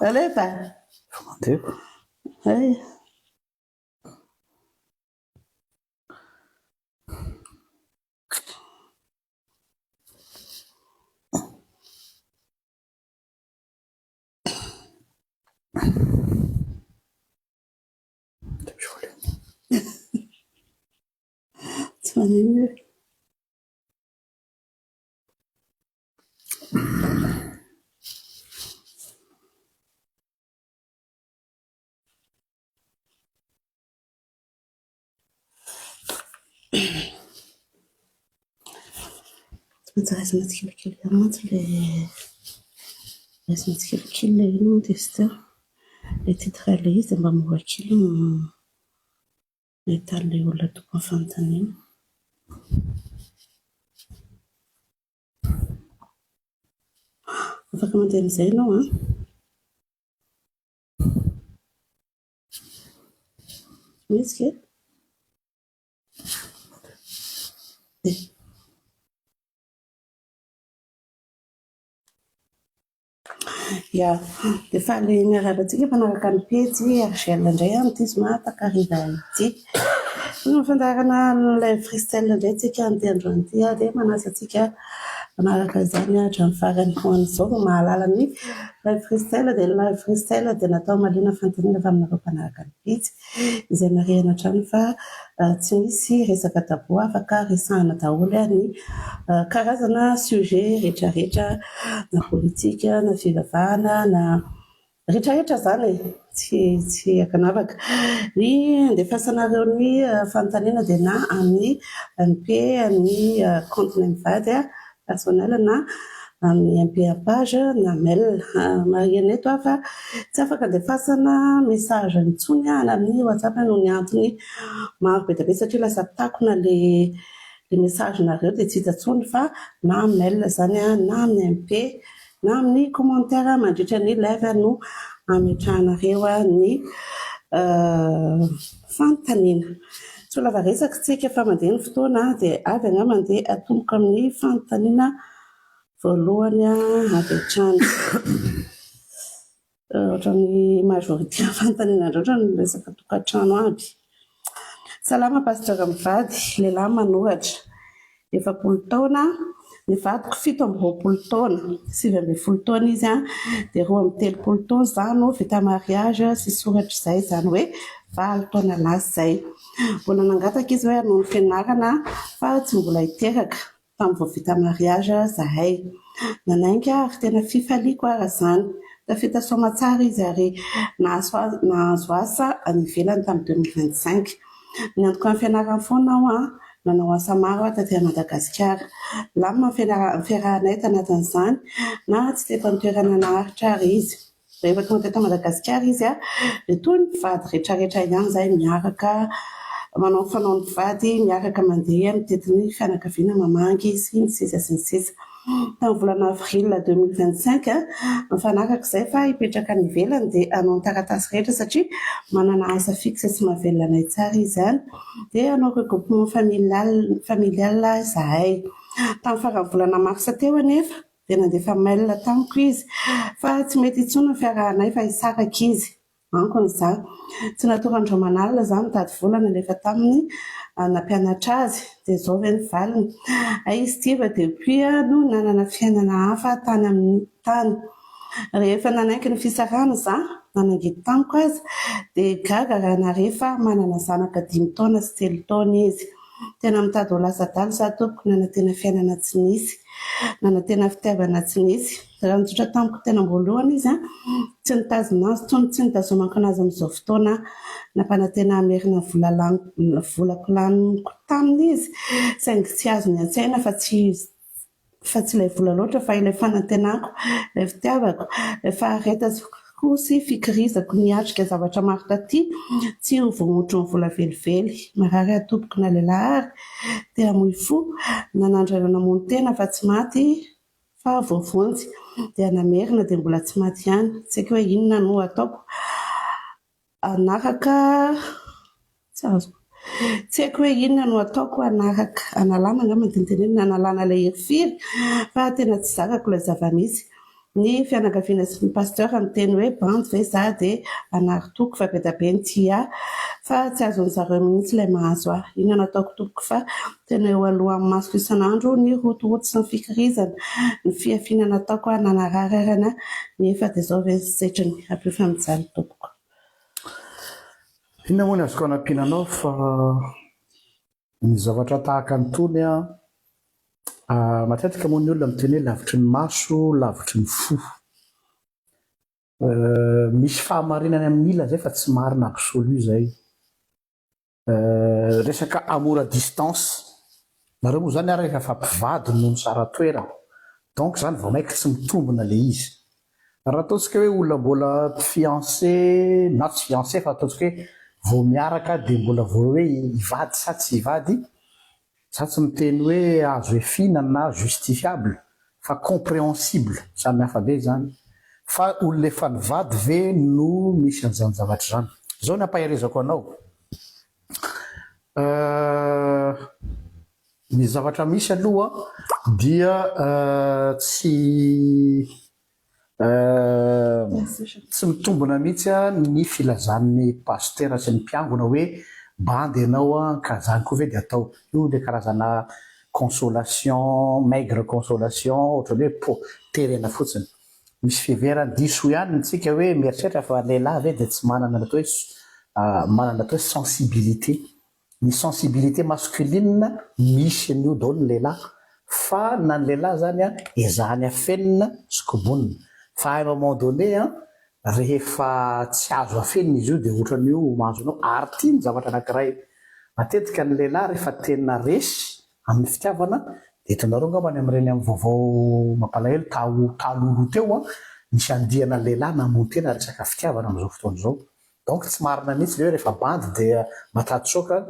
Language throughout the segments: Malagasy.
Alefa. Efa mandeha ko. Hay. Tsy maninona e. Tsy maintsy raisina tsikelikely ihany mantsy ilay raisina tsikelikely ilay inona moa izy teo? Ilay titre ilay izy dia mba mora kely no ahitan'ilay olona tompon'ny fanontaniana. Afaka mandeha amin'izay ianao an! Mihetsika e! Ya, dia faly miarahaba antsika mpanaraka ny pejy RGL indray amin'ity zoma takariva ity. Ny fandaharana live freestyle indray tsika amin'ity androany ity dia manasa antsika manaraka izany hatramin'ny farany. Ho an'izao vao mahalala ny live freestyle dia ny live freestyle dia natao hamaliana fanontaniana avy aminareo mpanaraka ny pejy izay marihana hatrany fa tsy misy resaka tabou afaka resahana daholo ny karazana sujet rehetra rehetra na politika na fivavahana na rehetra rehetra izany e, tsy tsy ankanavaka. Ny andefasanareo ny fanontaniana dia na amin'ny MP amin'ny compte-nay mivady personnel na amin'ny MP page na mail. Marihina eto aho fa tsy afaka andefasana message intsony any amin'ny WhatsApp noho ny antony maro be dia be satria lasa takona ilay ilay message-nareo dia tsy hita intsony fa na mail izany na amin'ny MP na amin'ny commentaire mandritra ny live no ametrahanareo ny fanontaniana. Tsy ho lava resaka isika fa mandeha ny fotoana dia avy angamba dia atomboka amin'ny fanontaniana voalohany avy hatrany. Ohatran'ny majorité amin'ny fanontaniana indray ohatran'ny resaka tokantrano aby. Salama Pasteur mivady, lehilahy manoratra. 40 taona, ny vadiko 27 taona, 19 taona izy dia 32 taona izaho no vita mariage sy soratra izay, izany hoe valo taona lasa izay. Mbola nangataka izy hoe hanao ny fianarana fa tsy mbola hiteraka. Tamin'ny vao vita mariage zahay. Nanainga aho ary tena fifaliako ara izany. Tafita soamatsara izy ary nahazo asa any ivelany tamin'ny 2025. Niantoka ny fianarany foana aho an, nanao asa maro aho taty Madagasikara. Lamina ny fiarahanay tanatin'izany na tsy teto an-toerana naharitra ary izy. Rehefa tonga teto Madagasikara izy dia toy ny mpivady rehetrarehetra ihany izahay miaraka manao ny fanaon'ny mpivady, miaraka mandeha mitety ny fianakaviana mamangy sy ny sisa sy ny sisa. Tamin'ny volana avril 2025, nifanaraka izahay fa hipetraka any ivelany dia hanao ny taratasy rehetra satria manana asa fixe sy mahavelona anay tsara izy any dia hanao regroupement familial familial izahay. Tamin'ny faran'ny volana marsa teo anefa Dia nandefa mail tamiko izy fa tsy mety intsony ny fiarahanay fa hisaraka izy. Ankony izany. Tsy natory andro aman'alina izaho nitady vola nalefa taminy nampianatra azy. Dia izao ve ny valiny? Hay i Steve depuis no nanana fiainana hafa tany amin'ny tany. Rehefa nanaiky ny fisarahana izaho, na nangidy tamiko aza, dia gaga raha nahare fa manana zanaka dimy taona sy telo taona izy. Tena mitady ho lasa adala za tompoko nanantena fiainana tsy nisy, nanantena fitiavana tsy nisy. Raha nizotra tamiko tena am-boalohany izy an, tsy nitazona azy intsony, tsy nitazomako anazy amin'izao fotoana aho. Nampanantena hamerina ny vola laniko, volako laniko taminy izy, saingy tsy azony an-tsaina fa tsy fa tsy ilay vola loatra fa ilay fanantenako, ilay fitiavako, ilay faharetako sy fikirizako niatrika zavatra maro taty tsy ho voahontron'ny vola velively. Marary aho tompoko na lehilahy ary te hamoy fo, nanandrana namono tena fa tsy maty fa voavonjy dia namerina dia mbola tsy maty ihany. Tsy haiko hoe inona no ataoko hanaraka tsy azoko. Tsy haiko hoe inona no ataoko hanaraka, hanalana angamba no tiany tenenina, hanalana ilay hirifiry fa tena tsy zakako ilay zava-misy. Ny fianakaviana sy ny pasteur miteny hoe bandy ve za dia hanary toky fa be dia be ny tia ahy fa tsy azon'ny zareo mihitsy ilay mahazo ahy. Inona no ataoko tompoko fa tena eo alohan'ny masoko isan'andro ny rotoroto sy ny fikirizana, ny fihafiana nataoko aho nanarararana nefa dia izao ve ny setriny. Ampio fa mijaly tompoko. Inona moa ny azoko anampiana anao fa ny zavatra tahaka an'itony an, matetika moa ny olona miteny hoe lavitry ny maso, lavitry ny fo. Misy fahamarinany amin'ny ilany izay fa tsy marina absolu izay. Resaka amour à distance, nareo moa izany ary efa mpivady no nisara-toerana, donc izany vao maika tsy mitombina ilay izy. Raha ataontsika hoe olona mbola fiancé na tsy fiancé fa ataontsika hoe vao miaraka dia mbola vao hoe hivady sa tsy hivady, za tsy miteny hoe azo efiana na justifiable fa compréhensible, samy hafa be izany. Fa olona efa nivady ve no misy an'izany zavatra izany? Izao ny ampaherezako anao, Ny zavatra misy aloha dia tsy tsy mitombina mihitsy ny filazan'ny pasitera sy ny mpiangona hoe bandy ianao ka zany koa ve dia atao. Io ilay karazana consolation, maigre consolation, ohatran'ny hoe po terena fotsiny. Misy fiheverana diso ihany ny tsika hoe mieritreritra fa lehilahy ve dia tsy manana ny atao hoe manana atao hoe sensibilité. Ny sensibilité masculine misy an'io daholo ny lehilahy fa na ny lehilahy zany an ezahany afenina sy kobonina fa à un moment donné an rehefa tsy azo afenina izy io dia ohatran'io mahazo anao ary ity ny zavatra anankiray matetika ny lehilahy rehefa tena resy amin'ny fitiavana dia hitanareo angamba any amin'ireny amin'ny vaovao mampalahelo tao talohaloha teo an nisy andiana lehilahy namono tena resaka fitiavana amin'izao fotoana izao Donc tsy marina mihitsy le hoe rehefa bandy dia matatsoaka,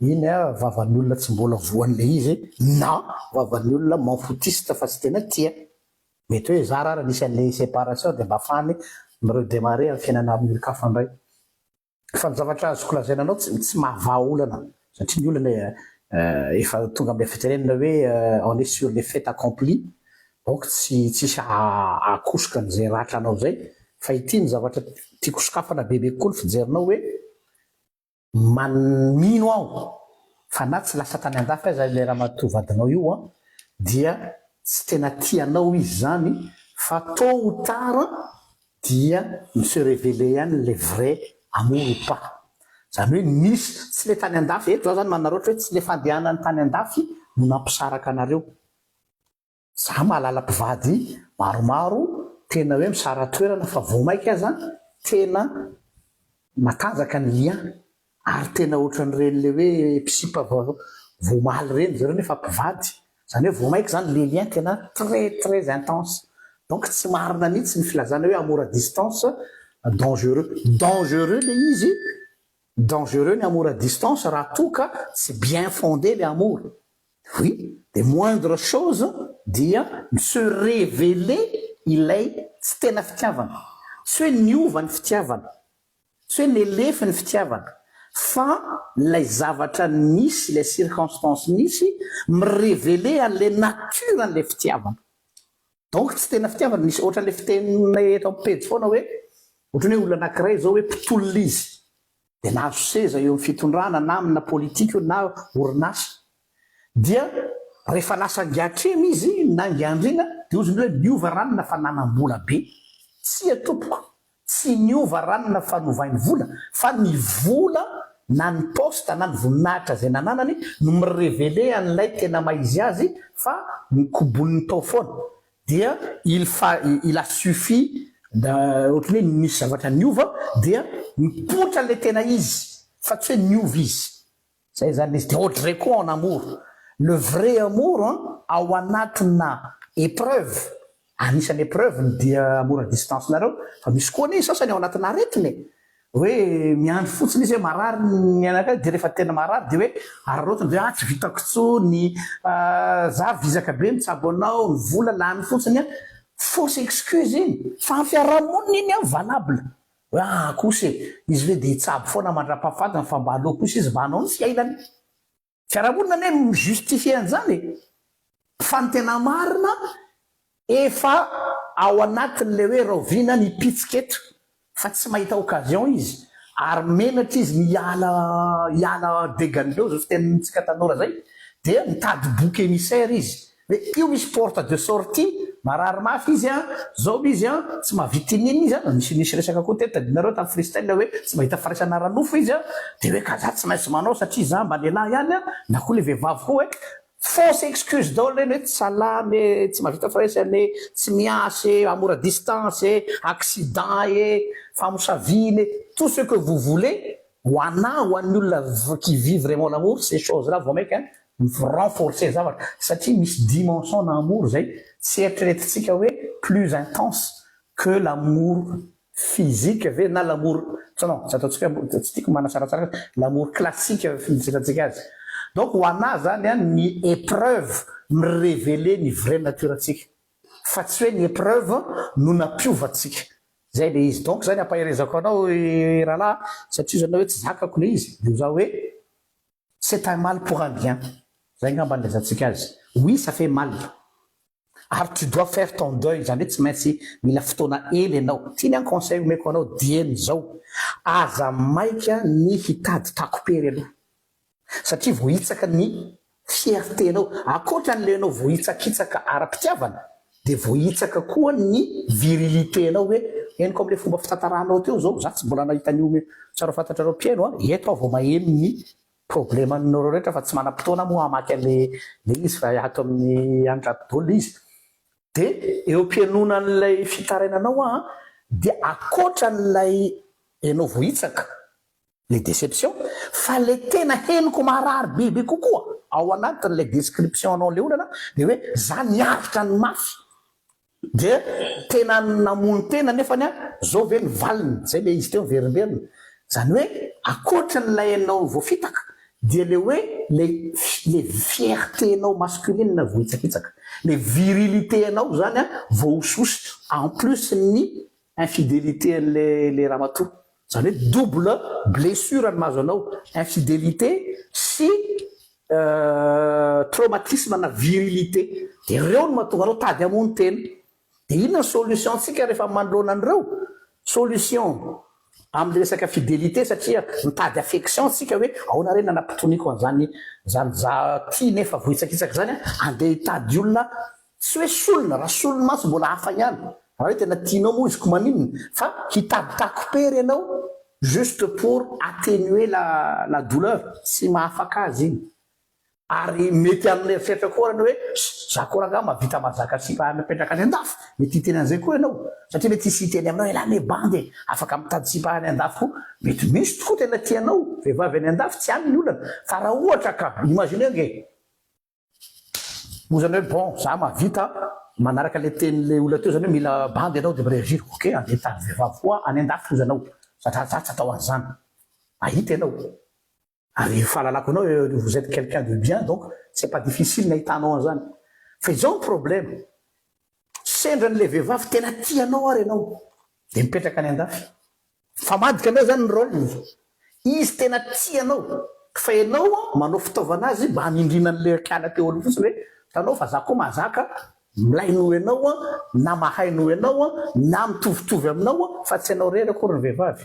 iny a vavan'ny olona tsy mbola voan'le izy na vavan'ny olona m'en foutiste fa tsy tena tia. Mety hoe zara ara nisy an'le séparation dia mba afahany mi-redémarrer amin'ny fiainana amin'ny olon-kafa indray. Fa ny zavatra azoko lazaina anao tsy tsy mahavaha olana satria ny olana efa tonga amin'ilay fitenenana hoe on est sur les faits accomplis Donc tsy tsisy hahakosoka an'izay ratranao izay fa ity ny zavatra tiako sokafana bebe kokoa ny fijerinao hoe man mino aho fa na tsy lasa tany andafy aza ilay ramatoa vadinao io an dia tsy tena tia anao izy izany fa tôt ou tard dia mi se reveler ihany le vrai amour ou pas izany hoe nisy tsy le tany andafy eto za zany manararaotra hoe tsy le fandehanany tany andafy no nampisaraka anareo Za mahalala mpivady maromaro tena hoe misara-toerana fa vao maika aza tena matanjaka ny lien ary tena ohatran'ireny le hoe mpisipa vao omaly ireny zareo nefa mpivady, zany hoe vao maika zany le lien tena très très intense donc tsy marina mihitsy ny filazana hoe amour à distance dangereux, dangereux le izy, dangereux ny amour à distance raha toa ka tsy bien fondé le amour. Oui, des moindres choses dia mi-se reveler ilay tsy tena fitiavana. Tsy hoe niova ny fitiavana, tsy hoe nelefy ny fitiavana, fa ilay zavatra nisy, ilay circonstance nisy, mi-reveler an'ilay nature an'ilay fitiavana. Donc tsy tena fitiavana, misy ohatran'ilay fiteninay eto amin'ny pejy foana hoe, ohatran'ny hoe olona anankiray izao hoe mpitolona izy, dia nahazo seza eo amin'ny fitondrana na amina politika io na orinasa dia rehefa lasa ngiatrema izy na ngiandriana dia hozy ny hoe niova ranona fa nanam-bola be. Tsia tompoko, tsy niova ranona fa novainy vola fa ny vola na ny poste na ny voninahitra izay nananany no mi-reveler an'ilay tena maha izy azy fa nokoboniny tao foana. Dia il fa il a suffi d'un ohatran'ny hoe nisy zavatra niova dia nipoitra ilay tena izy fa tsy hoe niova izy. Zay zany ilay izy. Dia ohatr'izay koa en amour. Le vrai amour an, ao anatina épreuve, anisan'ny épreuve ny dia amour à distance nareo, fa misy koa anie sasany ao anatina aretina e! Hoe miandry fotsiny izy hoe marary ny anakay dia rehefa tena marary dia hoe araraotiny dia ah tsy vitako intsony, za vizaka be mitsabo anao, ny vola lany fotsiny an, fausse excuse iny, fa amin'ny fiarahamonina iny an valable. Hoe aa kosa e, izy ve dia hitsabo foana mandra-pahafatiny fa mba aleo kosa izy mba hanao ny fiainany. Fiarahamonina anie mi-justifier an'izany e! Fa ny tena marina efa ao anatin'ilay hoe rahoviana ny hipitsika eto fa tsy mahita occasion izy ary menatra izy ny hiala hiala degan'ireo zao fitenintsika tanora zay dia mitady bouc émissaire izy Hoe io misy porte de sortie, marary mafy izy an, zao izy an, tsy mahavita inin izy an, nisy nisy resaka koa teto tadidinareo tamin'ny freestyle hoe tsy mahita firaisana ara-nofo izy an, dia hoe ka za tsy maintsy manao satria za mba lehilahy ihany an, na koa le vehivavy koa hoe fausse excuse daholo ireny hoe tsy salama e, tsy mahavita firaisana e, tsy miasa e, amour à distance e, accident e, famosaviana e, tout ce que vous voulez, ho anà ho an'ny olona qui vit vraiment l'amour ces choses là vao maika Mi-renforcer zavatra satria misy dimension na amour zay tsy eritreretintsika hoe plus intense que l'amour physique ve na l'amour tsy non tsy ataontsika hoe tsy tiako manasaratsaraka azy l'amour classique fijerentsika azy. Donc ho anah zany an ny épreuve mi-reveler ny vraie nature antsika fa tsy hoe ny épreuve no nampiova antsika. Zay le izy. Donc zany ampaherezako anao rahalahy satria zany hoe tsy zakako le izy de ho za hoe C'est un mal pour un bien, zay angamba no ilazantsika azy. Oui ça fait mal, ary tu dois faire ton deuil, izany hoe tsy maintsy mila fotoana ela ianao. Ity ny an conseil omeko anao dieny izao, aza maika ny hitady takom-pery aloha, satria voahitsaka ny fierté-nao. Ankoatra an'ilay ianao voahitsakitsaka ara-pitiavana, dia voahitsaka koa ny virilité-nao hoe henoko amin'ilay fomba fitantaranao teo izao, za tsy mbola nahita an'io tsara ho fantatrareo mpihaino a, eto aho vao maheno ny problème-nareo rehetra fa tsy manam-potoana moa hamaky an'ilay ilay izy fa ato amin'ny Hanitra ato daholo ilay izy. Dia eo am-pihainoana an'ilay fitarainanao aho dia ankoatra an'ilay ianao voahitsaka le déception fa le tena henoko marary bebe kokoa ao anatin'ilay description anao le olana de hoe za niaritra ny mafy de tena namono tena nefany a zao ve ny valiny zay le izy teo miverimberina zany hoe akoatran'ilay anao voafitaka dia le hoe le le fierté nao masculine voahitsakitsaka le virilité anao zany a voahosihosy en plus ny Infidélité an'le le ramatoa. Zany hoe double blessure ny mahazo anao, infidélité sy traumatisme na virilité. De reo no mahatonga anao tady hamono tena. De inona ny solution tsika rehefa manoloana an'ireo? Solution amle resaka fidélité satria mitady affection tsika hoe ahoana re nanapitoniko an'zany zany za tia nefa vohitsakitsaka zany an, andeha hitady olona Tsy hoe solona, raha solona mantsy mbola hafa ihany, raha hoe tena tianao moa izy ko maninona, fa hitady takopery ianao juste pour atténuer la la douleur, tsy mahafaka azy iny. Ary mety hanana eritreritra koa ary ianao hoe za koa rangaha mahavita mahazaka sipa mipetraka any andafy, mety hiteny an'izay koa ianao, satria mety hisy hiteny aminao elah anie bandy e, afaka mitady sipa any andafy koa, mety misy tokoa tena tia anao vehivavy any andafy, tsy any ny olana, fa raha ohatra ka, imaginez ange, Moa zany hoe bon za mahavita manaraka le tenin'le olona teo zany hoe mila bandy ianao de mi-reagir ok andeha hitady vehivavy koa any andafy hozy anao satria za tsy atao an'izany mahita ianao ary fahalalako anao vous etes quelqu'un de bien donc c'est pas difficile ny ahitanao an'izany fa izao ny problème sendra an'le vehivavy tena tia anao ary ianao de mipetraka any andafy Mifamadika anao zany ny rôle-ny. Izy tena tia anao fa ianao manao fitaovana azy mba hanindriana an'ilay kiala teo aloha fotsiny hoe hitanao fa za koa mahazaka milay noho ianao na mahay noho ianao na mitovitovy aminao fa tsy ianao irery akory ny vehivavy.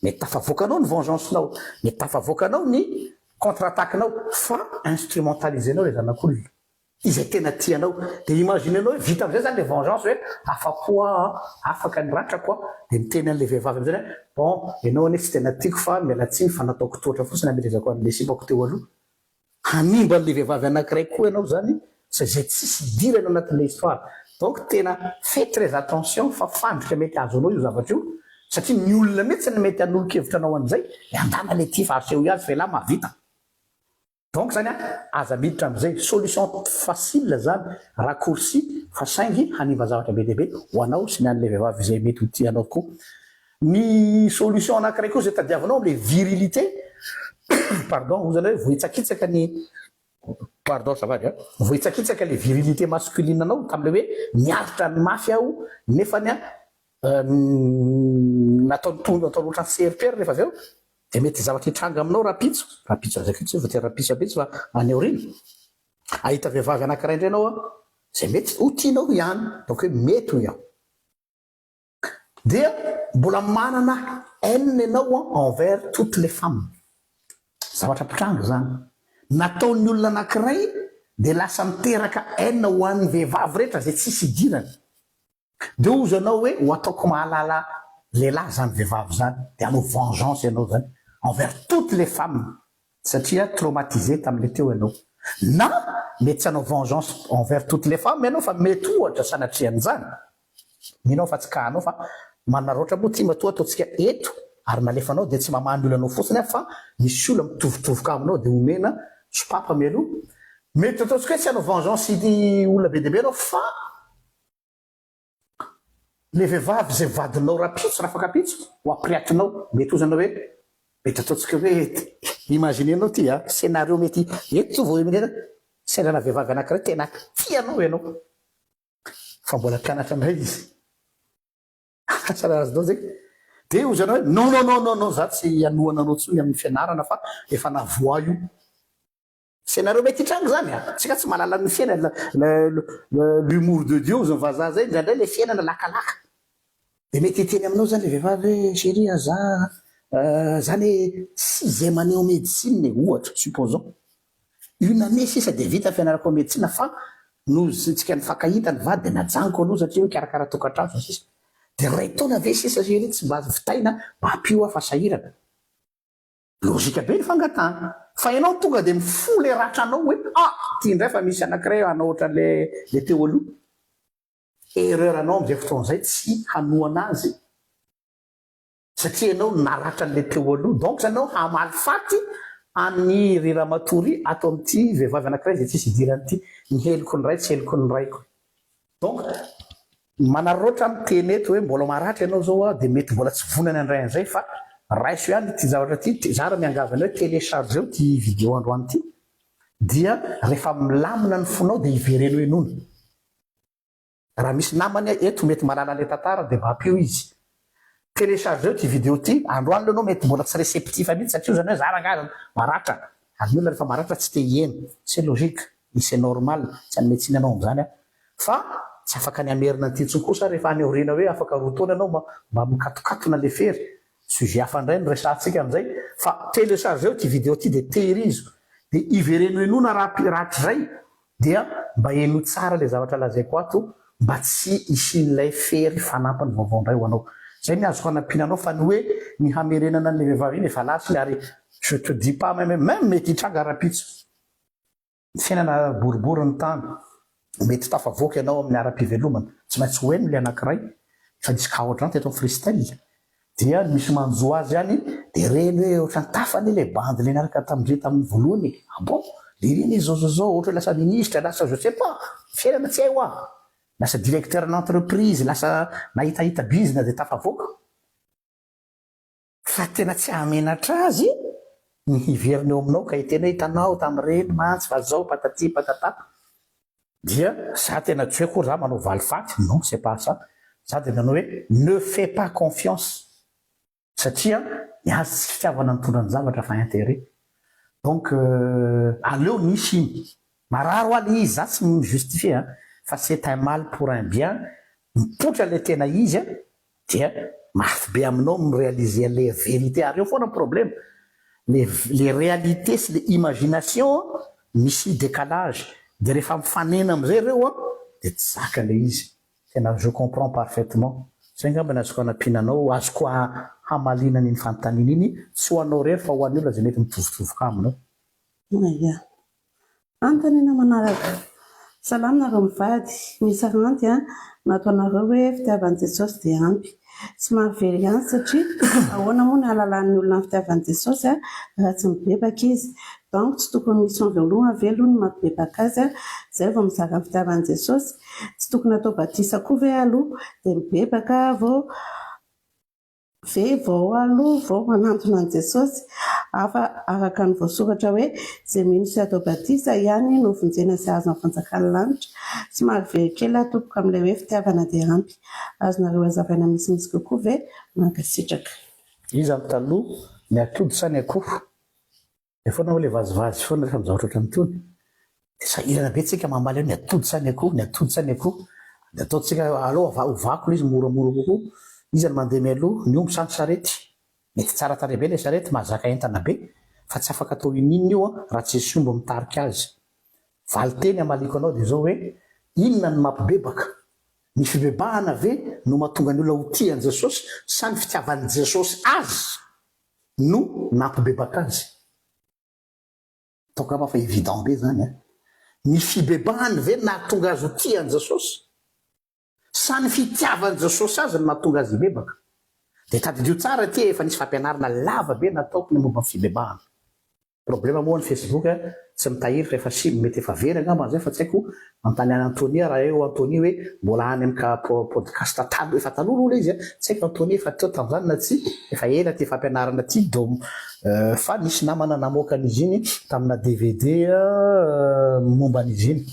Mety tafavoakanao ny vengeance-nao, mety tafavoakanao ny contre attaque-nao fa instrumentaliser-nao ilay zanak'olona. Izay tena tianao. Dia imagine-nao hoe vita amin'izay izany ilay vengeance hoe afa-po aho an, afaka ny ratrako an, dia miteny an'ilay vehivavy amin'izay hoe bon, ianao anie tsy tena tiako fa miala tsiny fa nataoko tohatra fotsiny hamelezako an'ilay sipako teo aloha. Hanimba an'ilay vehivavy anankiray koa ianao izany izay tsisy idirany ao anatin'ilay histoire. Donc tena fais très attention fa fandrika mety hahazo anao io zavatra io satria ny olona mihitsy no mety hanolo-kevitra anao an'izay, miandàna ilay tia fa asehoy azy fa ialahy mahavita. Donc zany an, aza miditra amizay, solution facile zany, raccourci fa saingy hanimba zavatra be dia be ho anao sy ny an'ilay vehivavy izay mety ho tia anao koa. Ny solution anakiray koa izay tadiavinao amle virilité, pardon, hoy zany hoe voahitsakitsaka ny, pardon azafady an, voahitsakitsaka le virilité masculine anao tamle hoe niaritra ny mafy aho nefany an. Nataony tonga nataony ohatran'ny seripera rehefa avy eo dia mety zavatra hitranga aminao rahampitso, rahampitso aza tsy hoe voatery rahampitso rahampitso fa any aoriana, hahita vehivavy anankiray indray ianao an, izay mety ho tianao ihany, donc hoe mety hoy aho. Dia mbola manana haine ianao an envers toutes les femmes. Zavatra mpitranga izany. Nataon'ny olona anankiray dia lasa miteraka haine ho an'ny vehivavy rehetra izay tsisy idirany. Dia hozy ianao hoe ho ataoko mahalala lehilahy izany vehivavy izany, dia hanao vengeance ianao izany envers toutes les femmes satria traumatisé tamin'ilay teo ianao. Na mety tsy hanao vengeance envers toutes les femmes ianao fa mety ohatra sanatrian'izany, mino aho fa tsy cas anao fa manararaotra moa ity matoa ataontsika eto ary nalefanao dia tsy mamaha ny olanao fotsiny aho fa misy olona mitovitovy aminao dia omena sopapa mialoha, mety ataontsika hoe tsy hanao vengeance olona be dia be ianao fa Le vehivavy izay vadinao rapitso rafakapitso ho ampirehatinao mety ozy anao hoe mety ataontsika hoe imaginer nao ty a scenario mety eto zao vao imaginer sendrana vehivavy anakiray tena tianao ianao fa mbola mpianatra indray izy asa raha azonao zay de ozy anao hoe non non non non non za tsy hanohana anao tsony amin'ny fianarana fa efa navoa io Scénario mety hitranga zany a! Tsika tsy mahalala ny fiainana, l'humour de Dieu ozy ny vazaha zay, indraindray le fiainana lakalaka. De mety hiteny aminao zany le vehivavy hoe chérie a za za anie sixième année en médecine e, ohatra, supposons. Une année sisa de vita ny fianarako en médecine fa noho tsika nifankahita ny vady de najanoko aloha satria hoe mikarakara tokantrano sy ny sisa. De iray taona ve sisa chérie tsy mba vitaina, mba ampio aho fa sahirana. Logique be ny fangatahana. Fa ianao tonga dia mifoha le ratranao hoe ah! Ty indray fa misy anakiray hanao ohatran'le le teo aloha. Erreur anao amin'izay fotoana izay tsy hanohana azy satria ianao naratran'le teo aloha. Donc zany ianao hamaly faty an'i ry ramatoa ry ato amin'ity vehivavy anakiray izay tsisy idiran'ity. Ny heloko ny ray tsy heloko ny raiko. Donc manararaotra miteny eto hoe mbola maratra ianao zao a, dia mety mbola tsy vonona ny handray an'izay fa raiso ihany ity zavatra ity, za raha miangavy anao hoe téléchargeo ity vidéo androany ity dia rehefa milamina ny fonao dia ivereno henoina. Raha misy namany eto mety mahalala an'ilay tantara dia mba ampio izy. Téléchargeo ity vidéo ity, androany aloha ianao mety mbola tsy réceptif mihitsy satria ohatran'ny hoe za rangahy maratra, ary ny olona rehefa maratra tsy te hiheno, c'est logique et c'est normal, tsy hanome tsiny anao amin'izany aho, fa tsy afaka ny hamerina an'ity intsony kosa rehefa any aoriana hoe afaka roa taona ianao mba mikatokatona le fery, sujet hafa indray no resahantsika amin'izay, fa téléchargeo ity vidéo ity dia tehirizo, dia ivereno henoina rahatrizay Dia mba henoy tsara ilay zavatra lazaiko ato mba tsy hisian'ilay fery fanampiny vaovao indray ho anao. Izay ny azoko hanampiana anao fa ny hoe ny hamerenana an'ilay vehivavy iny efa lasa iny ary je te dis pas même même mety hitranga rahampitso. Ny fiainana boribory ny tany. Mety tafavoaka ianao amin'ny ara-pivelomana. Tsy maintsy ho heno ilay anankiray. Efa nisy cas ohatr'izany teto amin'ny Freestyle. Dia ny misy manjo azy any dia reny hoe ohatran'ny tafa anie ilay bandy ilay niaraka tamin-dry tamin'ny voalohany e! Ah bon? Lery anie zao zao zao, ohatra hoe lasa ministra, lasa je sais pas, fiainana tsy hay hoa! Lasa directeur n'entreprise, lasa nahitahita bizina dia tafavoaka. Fa tena tsy hahamenatra azy ny hiverina eo aminao ka hiteny hoe hitanao tamin'ireny mantsy fa zao patati patata. Dia za tena tsy hoe akory za manao valifaty, non c'est pas ça, za dia nanao hoe ne fais pas confiance satria ny azy tsy fitiavana nitondra ny zavatra fa intérêt donc aleo nisy iny, marary hoa le izy za tsy mi-justifier an, fa c'est un mal pour un bien, mipoitra le tena izy an, dia mafy be aminao ny mi-realiser an'ilay vérité ary eo foana ny problème, le le réalité sy le imagination misy décalage dia rehefa mifanena amin'izay ireo an dia tsy zaka ilay izy, tena je comprends parfaitement, zay angamba ny azoko hanampiana anao, azoko hamaliana an'iny fanontaniana iny, tsy ho anao irery fa ho an'ny olona izay mety mitovitovy aminao. Ia. Anontaniana manaraka. Salama nareo mivady. Misy ranty an, nataonareo hoe fitiavan'i Jesosy dia ampy. Somary very ihany satria ahoana moa ny ahalalan'ny olona ny fitiavan'i Jesosy an, raha tsy mibebaka izy. Donc tsy tokony mission voalohany ve aloha ny mampibebaka azy an, zay vao mizara ny fitiavan'i Jesosy? Tsy tokony atao batisa koa ve aloha dia mibebaka vao. Ve vao aloha vao manantona an'i Jesosy? Hafa araka ny voasoratra hoe, Izay mino sy atao batisa ihany no vonjena sy hahazo ny fanjakan'ny lanitra. Somary very kely aho tompoko amin'ilay hoe fitiavana dia ampy. Azonareo hazavaina misimisy kokoa ve? Mankasitraka. Iza no taloha, ny atody sa ny akoho? Zay foana ho'a le vazivazy foana rehefa amin'ny zavatra ohatran'itony. Dia sahirana be tsika mamaly hoe ny atody sa ny akoho, ny atody sa ny akoho. Dia ataontsika aleo ovako ilay izy moramora kokoa. Iza no mandeha mialoha, ny omby sa ny sarety? Mety tsara tarehy be ilay sarety, mahazaka entana be, fa tsy afaka atao ininona io raha tsisy omby mitarika azy. Valinteny hamaliako anao dia izao hoe, inona no mampibebaka? Ny fibebahana ve no mahatonga ny olona ho tia an'i Jesosy sa ny fitiavan'i Jesosy azy? no nampibebaka azy. Ataoko angamba fa évident be zany an. Ny fibebahany ve nahatonga azy ho tia an'i Jesosy? Sa ny fitiavan'i Jesosy azy no nahatonga azy hibebaka? Dia tadidio tsara ity e, efa nisy fampianarana lava be nataoko ny momba ny fibebahana. Problème moa ny Facebook tsy mitahiry fa efa sim, mety efa very angamba zay fa tsy haiko, manontany an'i Anthony raha eo Anthony hoe mbola any amin'ny podcast taloha, efa taloha aloha ilay izy an, tsy haiko Anthony efa teo tamin'izany na tsia, efa ela ity fampianarana ity dom fa nisy namana namoaka an'izy iny tamina dvd momba an'izy iny,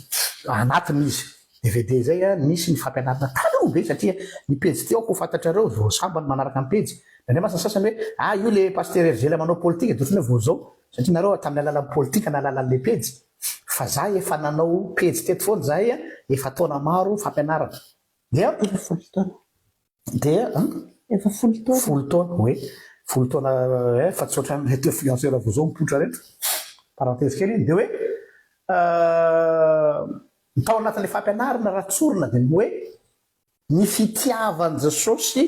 anatiny izy. Dvd zay a, nisy ny fampianarana taloha be satria ny pejy ty aoka ho fantatrareo vao sambany manaraka ny pejy, indraindray mantsy ny sasany hoe ah io le pasitera Herzela manao politika de otrany hoe vao zao satria nareo tamin'ny alalan'ny politika na alalan'le pejy fa za efa nanao pejy teto foana zahay a efa taona maro fampianarana dia Efa 10 taona. Dia an? Efa 10 taona. 10 taona, oui. 10 taona eh, fa tsy ohatran'ireto influenceur vao zao mipoitra reto. Parenthèse kely iny. Dia hoe Ny tao anatin'ilay fampianarana raha tsorina dia ny hoe ny fitiavan'i Jesosy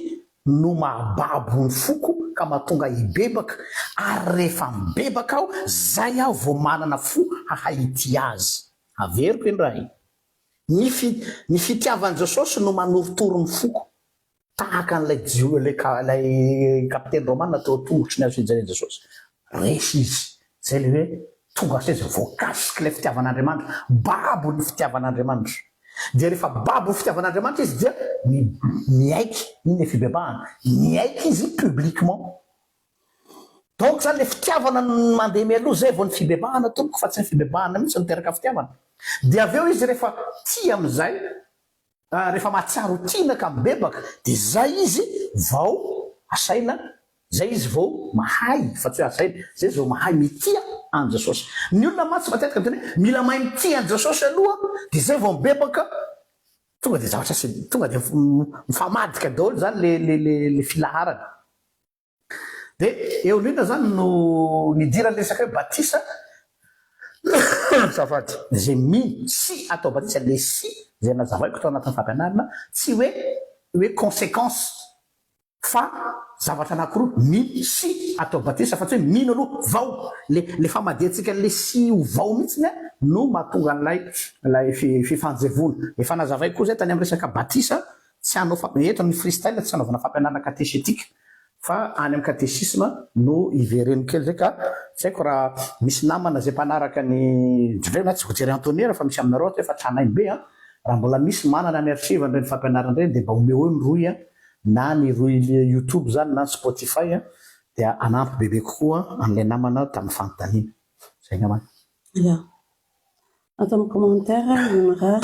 no mahababo ny foko ka mahatonga ahy hibebaka ary rehefa mibebaka aho zay aho vao manana fo hahay hitia Azy. Averiko indray. Ny fi ny fitiavan'i Jesosy no manorotoro ny foko. Tahaka an'ilay Jio, ilay ka, ilay kapiteny romana teo an-tongotry ny hazo fijalian'i Jesosy. Resy izy. Izay ilay hoe tonga seza, voakasik'ilay fitiavan'Andriamanitra. Babo ny fitiavan'Andriamanitra. Dia rehefa babo ny fitiavan'Andriamanitra izy dia mi, miaiky, iny ilay fibebahana, miaiky izy publiquement. Donc izany ilay fitiavana no mandeha mialoha izay vao ny fibebahana tompoko fa tsy ny fibebahana mihitsy no miteraka fitiavana. Dia avy eo izy rehefa tia amin'izay, Rehefa mahatsiaro ho tiana ka mibebaka dia zay izy vao asaina, zay izy vao mahay fa tsy hoe asaina, zay izy vao mahay mitia an'i Jesosy. Ny olona mantsy matetika miteny hoe mila mahay mitia an'i Jesosy aloha dia zay vao mibebaka, tonga dia zavatra tsy, tonga dia mifamadika daholo zany le le le filaharana. Dia eo indrindra izany no nidiran'ny resaka hoe batisa, azafady, izay mino sy atao batisa, ilay sy izay nazavaiko tao anatin'ny fampianarana, tsy hoe hoe consequence fa zavatra anankiroa, mino sy atao batisa fa tsy hoe mino aloha vao, le le famadihantsika an'ilay sy ho vao mihitsiny an no mahatonga an'ilay ilay fifanjevoana. Efa nazavaiko koa izay tany amin'ny resaka batisa, Tsy hanao fa, eto ny freestyle tsy hanaovana fampianarana catéchétique fa any amin'ny catéchisme no hivereno kely zay ka tsy haiko raha misy namana zay mpanaraka ny indraindray na tsy voatery Anthony fa misy aminareo ato efa tranainy be an, raha mbola misy manana ny archive an'ireny fampianarana ireny dia mba omeo eo ny rohy an, na ny rohy youtube zany na ny spotify an, dia hanampy bebe kokoa an'ilay namana tamin'ny fanontaniana. Zay angambany. Ya. Ato amin'ny commentaire Imra,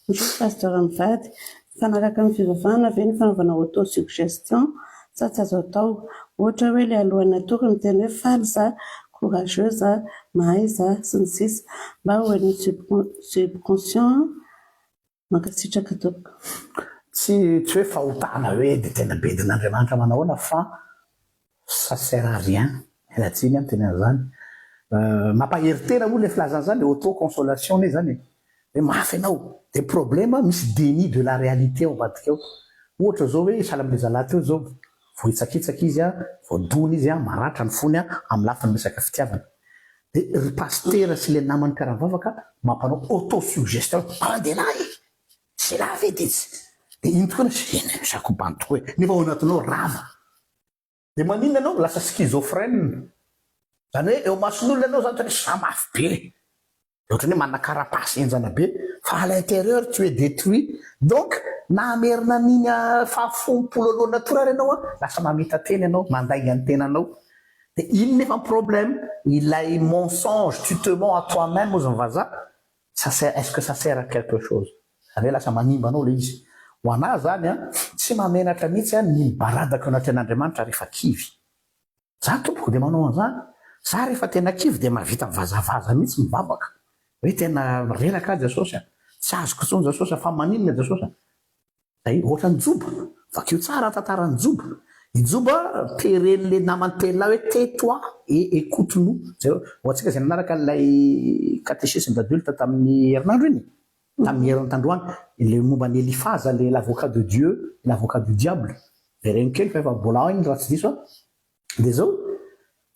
Bonjour Pasteur mivady, mifanaraka amin'ny fivavahana ve ny fanaovana auto suggestion sa tsy azo atao? Ohatra hoe le alohan'ny hatory miteny hoe faly za, courageux za, mahay za, sy ny sisa Mba ho hain'ny subconscient Mankasitraka tompoko. Tsy tsy hoe fahotana hoe dia tena bedin'Andriamanitra manahoana fa ça sert à rien, miala tsiny aho miteny an'izany. Mampahery tena moa ilay filazana izany, auto consolation anie izany e. Hoe mafy ianao, dia problème misy déni de la réalité ao ambadika ao. Ohatra izao hoe sahala amin'ilay zalahy teo izao, voahitsakitsaka izy, voadona izy, maratra ny fony amin'ny lafiny resaka fitiavana. Dia ry pasitera sy ilay namany mpiara-mivavaka mampanao auto-suggestion, an-dehilahy e! Tsy lahy ve dia tsy. Dia iny tokoa ny eny e, za ko bandy tokoa e! Nefa ao anatinao rava. Dia maninona ianao lasa schizophrène? Izany hoe eo imason'olona ianao izany ohatran'ny hoe za mafy be. Dia ohatran'ny hoe manana carapace henjana be, fa à l'intérieur tu es détruit. Donc. Na hamerina an'iny fahafompolo aloha natory ary ianao an, lasa mamita-tena ianao, mandainga ny tenanao. Dia iny nefa ny problème, ilay mensonge, tu te mens à toi même hozy ny vazaha, ça sert, est-ce que ça sert à quelque chose? Zany hoe lasa manimba anao ilay izy. Ho anà zany an, tsy mahamenatra mihitsy an ny mibaradaka eo anatrehan'Andriamanitra rehefa kivy. Za tompoko dia manao an'izany. Za rehefa tena kivy dia mahavita mivazavaza mihitsy mivavaka. Hoe tena reraka aho Jesosy a! Tsy azoko intsony Jesosy a! Fa maninona Jesosy a! Zay, ohatran'i Joba. Vakio tsara ny tantaran'i Joba. I Joba teren'ilay namany telolahy hoe tais-toi et écoute-nous. Jereo, ho antsika izay nanaraka an'ilay catéchisme d'adulte tamin'ny herinandro iny, tamin'ny herin'ny tandroany, ilay momba an'i Elifaza, ilay l'avocat de Dieu et l'avocat du diable. Vereno kely fa efa mbola ao iny raha tsy diso aho. Dia izao,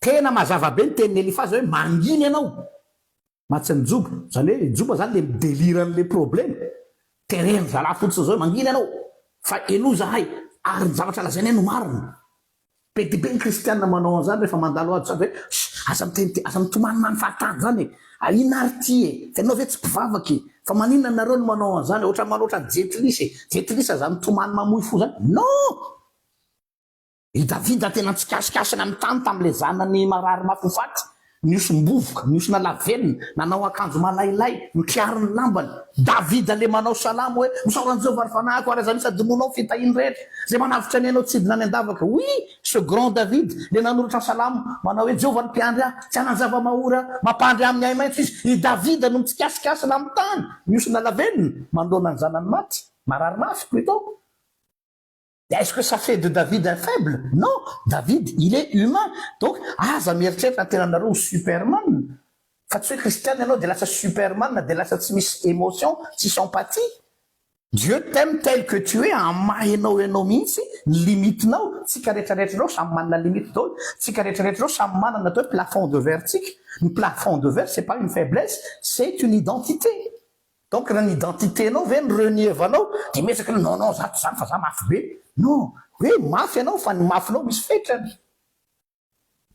tena mazava be ny tenin'i Elifaza hoe mangina ianao. Matsy an'i Joba. Izany hoe i Joba izany ilay mi-delire an'ilay problema. Tereny zalahy fotsiny izao hoe mangina ianao fa henoy izahay ary ny zavatra lazainay no marina. Be dia be ny kristiana manao an'izany rehefa mandalo ady sady hoe sh! aza miteniteny, aza mitomanimany fahatany izany e! Ah inona ary ity e! Fa ianao ve tsy mpivavaka e! Fa maninona nareo no manao an'izany e! Ohatran'ny manao ohatran'i Jetlisy e! Jetlisy aza mitomany mamoy fo izany. Non! I Davida tena nitsikasikasina ny tany tamin'ilay zanany marary mafy ho faty, nihosom-bovoka, nihosona lavenona, nanao akanjo malailay, nitriary ny lambany. Davida ilay manao salamo hoe, Misaora an'i Jehovah ry fanahiko, ary aza misy adinoinao ny fitahiany rehetra, izay manavotra ny ainao tsy hidina any an-davaka. Oui, ce grand David, ilay nanoratra ny salamo, manao hoe, Jehovah no mpiandry ahy, tsy hanan-java-mahory aho, mampandry ahy amin'ny ahi-maitso Izy. I Davida no mitsikasikasina amin'ny tany, mihosona lavenona, manoloana ny zanany maty, marary mafy plutôt. Est-ce que ça fait de David un faible? Non, David il est humain, donc aza mieritreritra ny tenanareo ho superman, fa tsy hoe kristiana ianao dia lasa superman dia lasa tsy misy émotion, tsisy empathie. Dieu t'aime tel que tu es, amin'ny maha ianao ianao mihitsy, ny limite-nao, tsika rehetra rehetra ireo samy manana limite daholo, tsika rehetra rehetra ireo samy manana atao hoe plafond de verre tsika, ny plafond de verre c'est pas une faiblesse, c'est une identité. Donc raha ny identité-nao ve no renier-vanao dia miezaka hoe non non za tsy zany fa za mafy be. Non, hoe mafy ianao fa ny mafinao misy fetrany.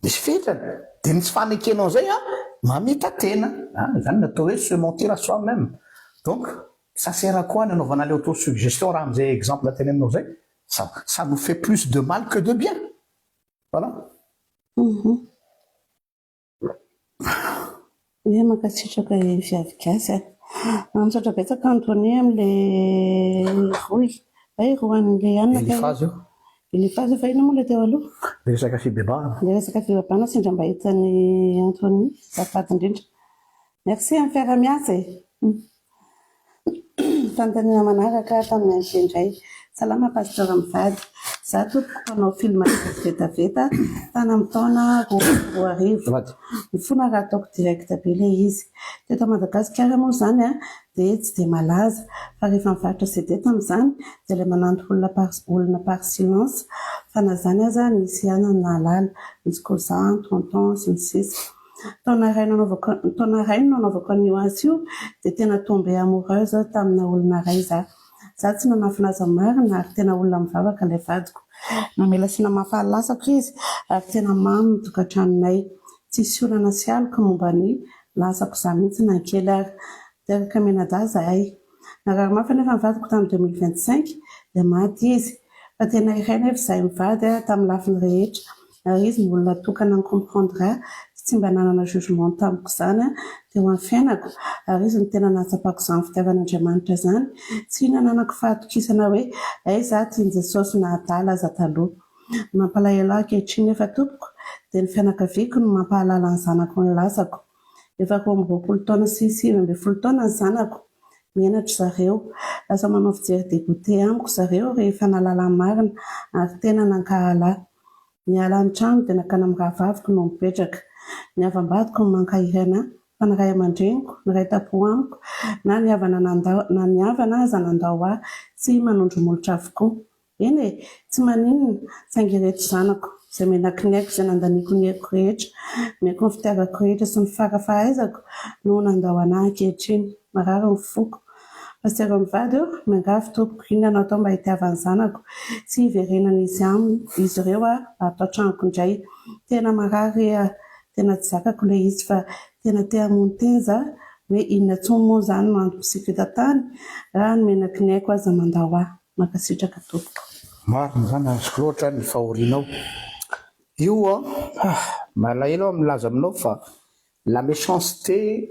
Misy fetrany. Dia ny tsy fanekenao izay an, mamita-tena. An, izany no atao hoe se mentir à soi même. Donc ça sert à quoi ny anaovana ilay auto-suggestion raha amin'izay exemple teneninao izay? Ça ça nous fait plus de mal que de bien. Voilà. Ie, mankasitraka e viavy gasy a. Misaotra betsaka Anthony amin'ilay rohy. Hay roan'ilay anona kay. Elifazo. Elifazo fa inona moa ilay teo aloha? Ilay resaka fibebahana. Ilay resaka fibebahana sendra mba hitan'i Anthony. Azafady indrindra. Merci amin'ny fiaraha-miasa e. Fanontaniana manaraka tamin'ny an'ity indray. Salama Pasteur mivady. Za tompoko mpanao film vetaveta tany amin'ny taona 2002. Mifona raha ataoko direct be ilay izy. Teto Madagasikara moa izany dia tsy dia malaza fa rehefa nivarotra CD tamin'izany dia ilay mananto olona par olona par silence fa na izany aza nisy ihany ny nahalala, misy cousin, tonton sy ny sisa. Taona iray nanaovako taona iray no nanaovako an'io asa io dia tena tombée amoureuse tamina olona iray za. Za tsy nanafina azy marina ary tena olona mivavaka ilay vadiko. Namela sy namafa ny lasako izy ary tena mamy ny tokantranonay. Tsisy olana sy aloka momba ny lasako za mihitsy na kely ary. Teraka mianadahy zahay. Narary mafy anefa ny vadiko tamin'ny 2025 dia maty izy. Fa tena iray nefa izahay mivady tamin'ny lafiny rehetra. Ary izy no olona tokana ni-comprendre ahy sy tsy mba nanana jugement tamiko izany teo amin'ny fiainako, ary izy no tena nahatsapako izany fitiavan'Andriamanitra izany, tsy nananako fahatokisana hoe aiza aho tian'i Jesosy na adala aza taloha. Ny mampalahelo ahy ankehitriny nefa tompoko dia ny fianakaviako no mampahalala ny zanako ny lasako. Efa 22 taona sy 19 taona ny zanako, Menatra zareo. Lasa manao fijery dégoûté amiko zareo rehefa nahalala ny marina ary tena nankahala ahy. Niala ny trano dia nankany amin'ny rahavaviko no nipetraka. Ny havam-badiko no mankahery anà fa ny ray aman-dreniko, ny iray tampo amiko na ny havana nandao na ny havana aza nandao ahy tsy manondro molotra avokoa. Eny e! Tsy maninona, saingy ireto zanako, izay menaky ny aiko, izay nandaniako ny heriko rehetra, nomeko ny fitiavako rehetra sy ny fara fahaizako, no nandao anà ankehitriny. Marary ny foko. Pasitera mivady ô, miangavy tompoko, inona no atao mba hitiavan'ny zanako, tsy hiverenan'izy aminy, izy ireo aho ato an-tranoko indray. Tena marary re aho, tena tsy zakako ilay izy fa tena te hamono tena za, hoe inona intsony moa izany no antom-pisiako eto an-tany, raha ny menaky ny aiko aza mandao ahy. Mankasitraka tompoko. Marina izany, azoko loatra ny fahorianao. Io an, ah, malahelo aho milaza aminao fa la méchanceté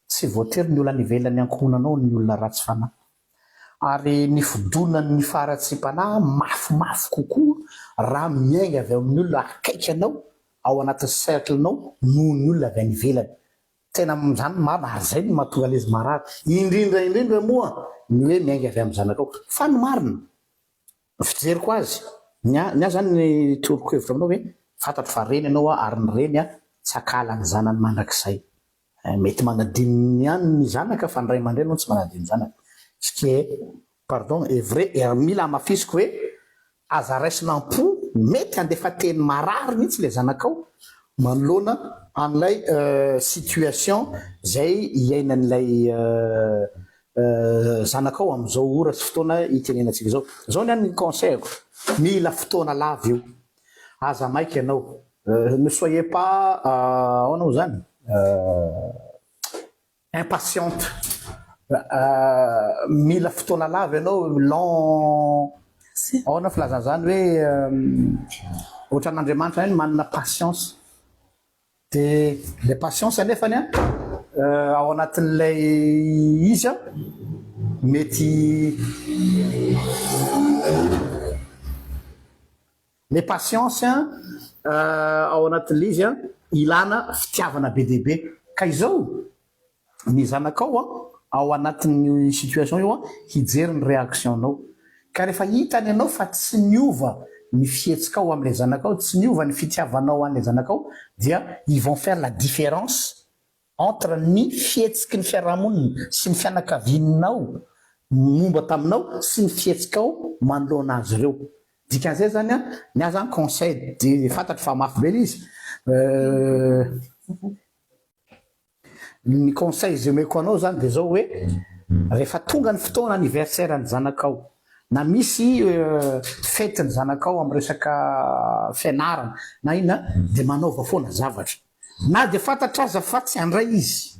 tsy voatery ny olona any ivelan'ny ankohonanao ny olona ratsy fanahy. Ary ny fidonan'ny faharatsiam-panahy mafimafy kokoa raha miainga avy amin'ny olona akaiky anao, ao anatin'ny cercle-nao noho ny olona avy any ivelany. Tena izany no marina ary izay no mahatonga an'izy marary. Indrindra indrindra moa ny hoe miainga avy amin'ny zanakao. Fa ny marina, ny fijeriko azy, ny ahy ny ahy izany ny toroako hevitra aminao hoe fantatro fa reny ianao ary ny reny tsy hankahala ny zanany mandrakizay. Mety manadino ihany ny zanaka fa ny ray aman-dreny aloha tsy manadino zanaka. Ce qui est, pardon, est vrai ary mila hamafisiko hoe aza raisina am-po, mety handefa teny marary mihitsy ilay zanakao manoloana an'ilay situation izay iainan'ilay zanakao amin'izao ora sy fotoana itenenantsika izao. Izao ny ahy ny conseil-ko, mila fotoana lava io. Aza maika ianao. Ne soyez pas ahoana moa izany? Impatiente. Mila fotoana lava ianao, long, ahoana filazana izany hoe ohatran'Andriamanitra ihany manana patience. Dia ilay patience anefany an, ao anatin'ilay izy an, mety ilay patience an, ao anatin'ilay izy an, ilana fitiavana be dia be. Ka izao, ny zanakao an, ao anatin'io situation io an, hijery ny réaction-nao. Ka rehefa hitany ianao fa tsy niova ny fihetsikao amin'ilay zanakao, tsy niova ny fitiavanao an'ilay zanakao dia ils vont faire la différence entre ny fihetsiky ny fiarahamonina sy ny fianakavianao momba taminao sy ny fihetsikao manoloana azy ireo. Dikan'izay zany an, ny ahy zany conseil de fantatro fa mafy be ilay izy, Ny conseil izay omeko anao zany dia zao hoe rehefa tonga ny fotoana anniversaire ny zanakao na misy fety ny zanakao amin'ny resaka fianarana na inona dia manaova foana zavatra na dia fantatra aza fa tsy handray izy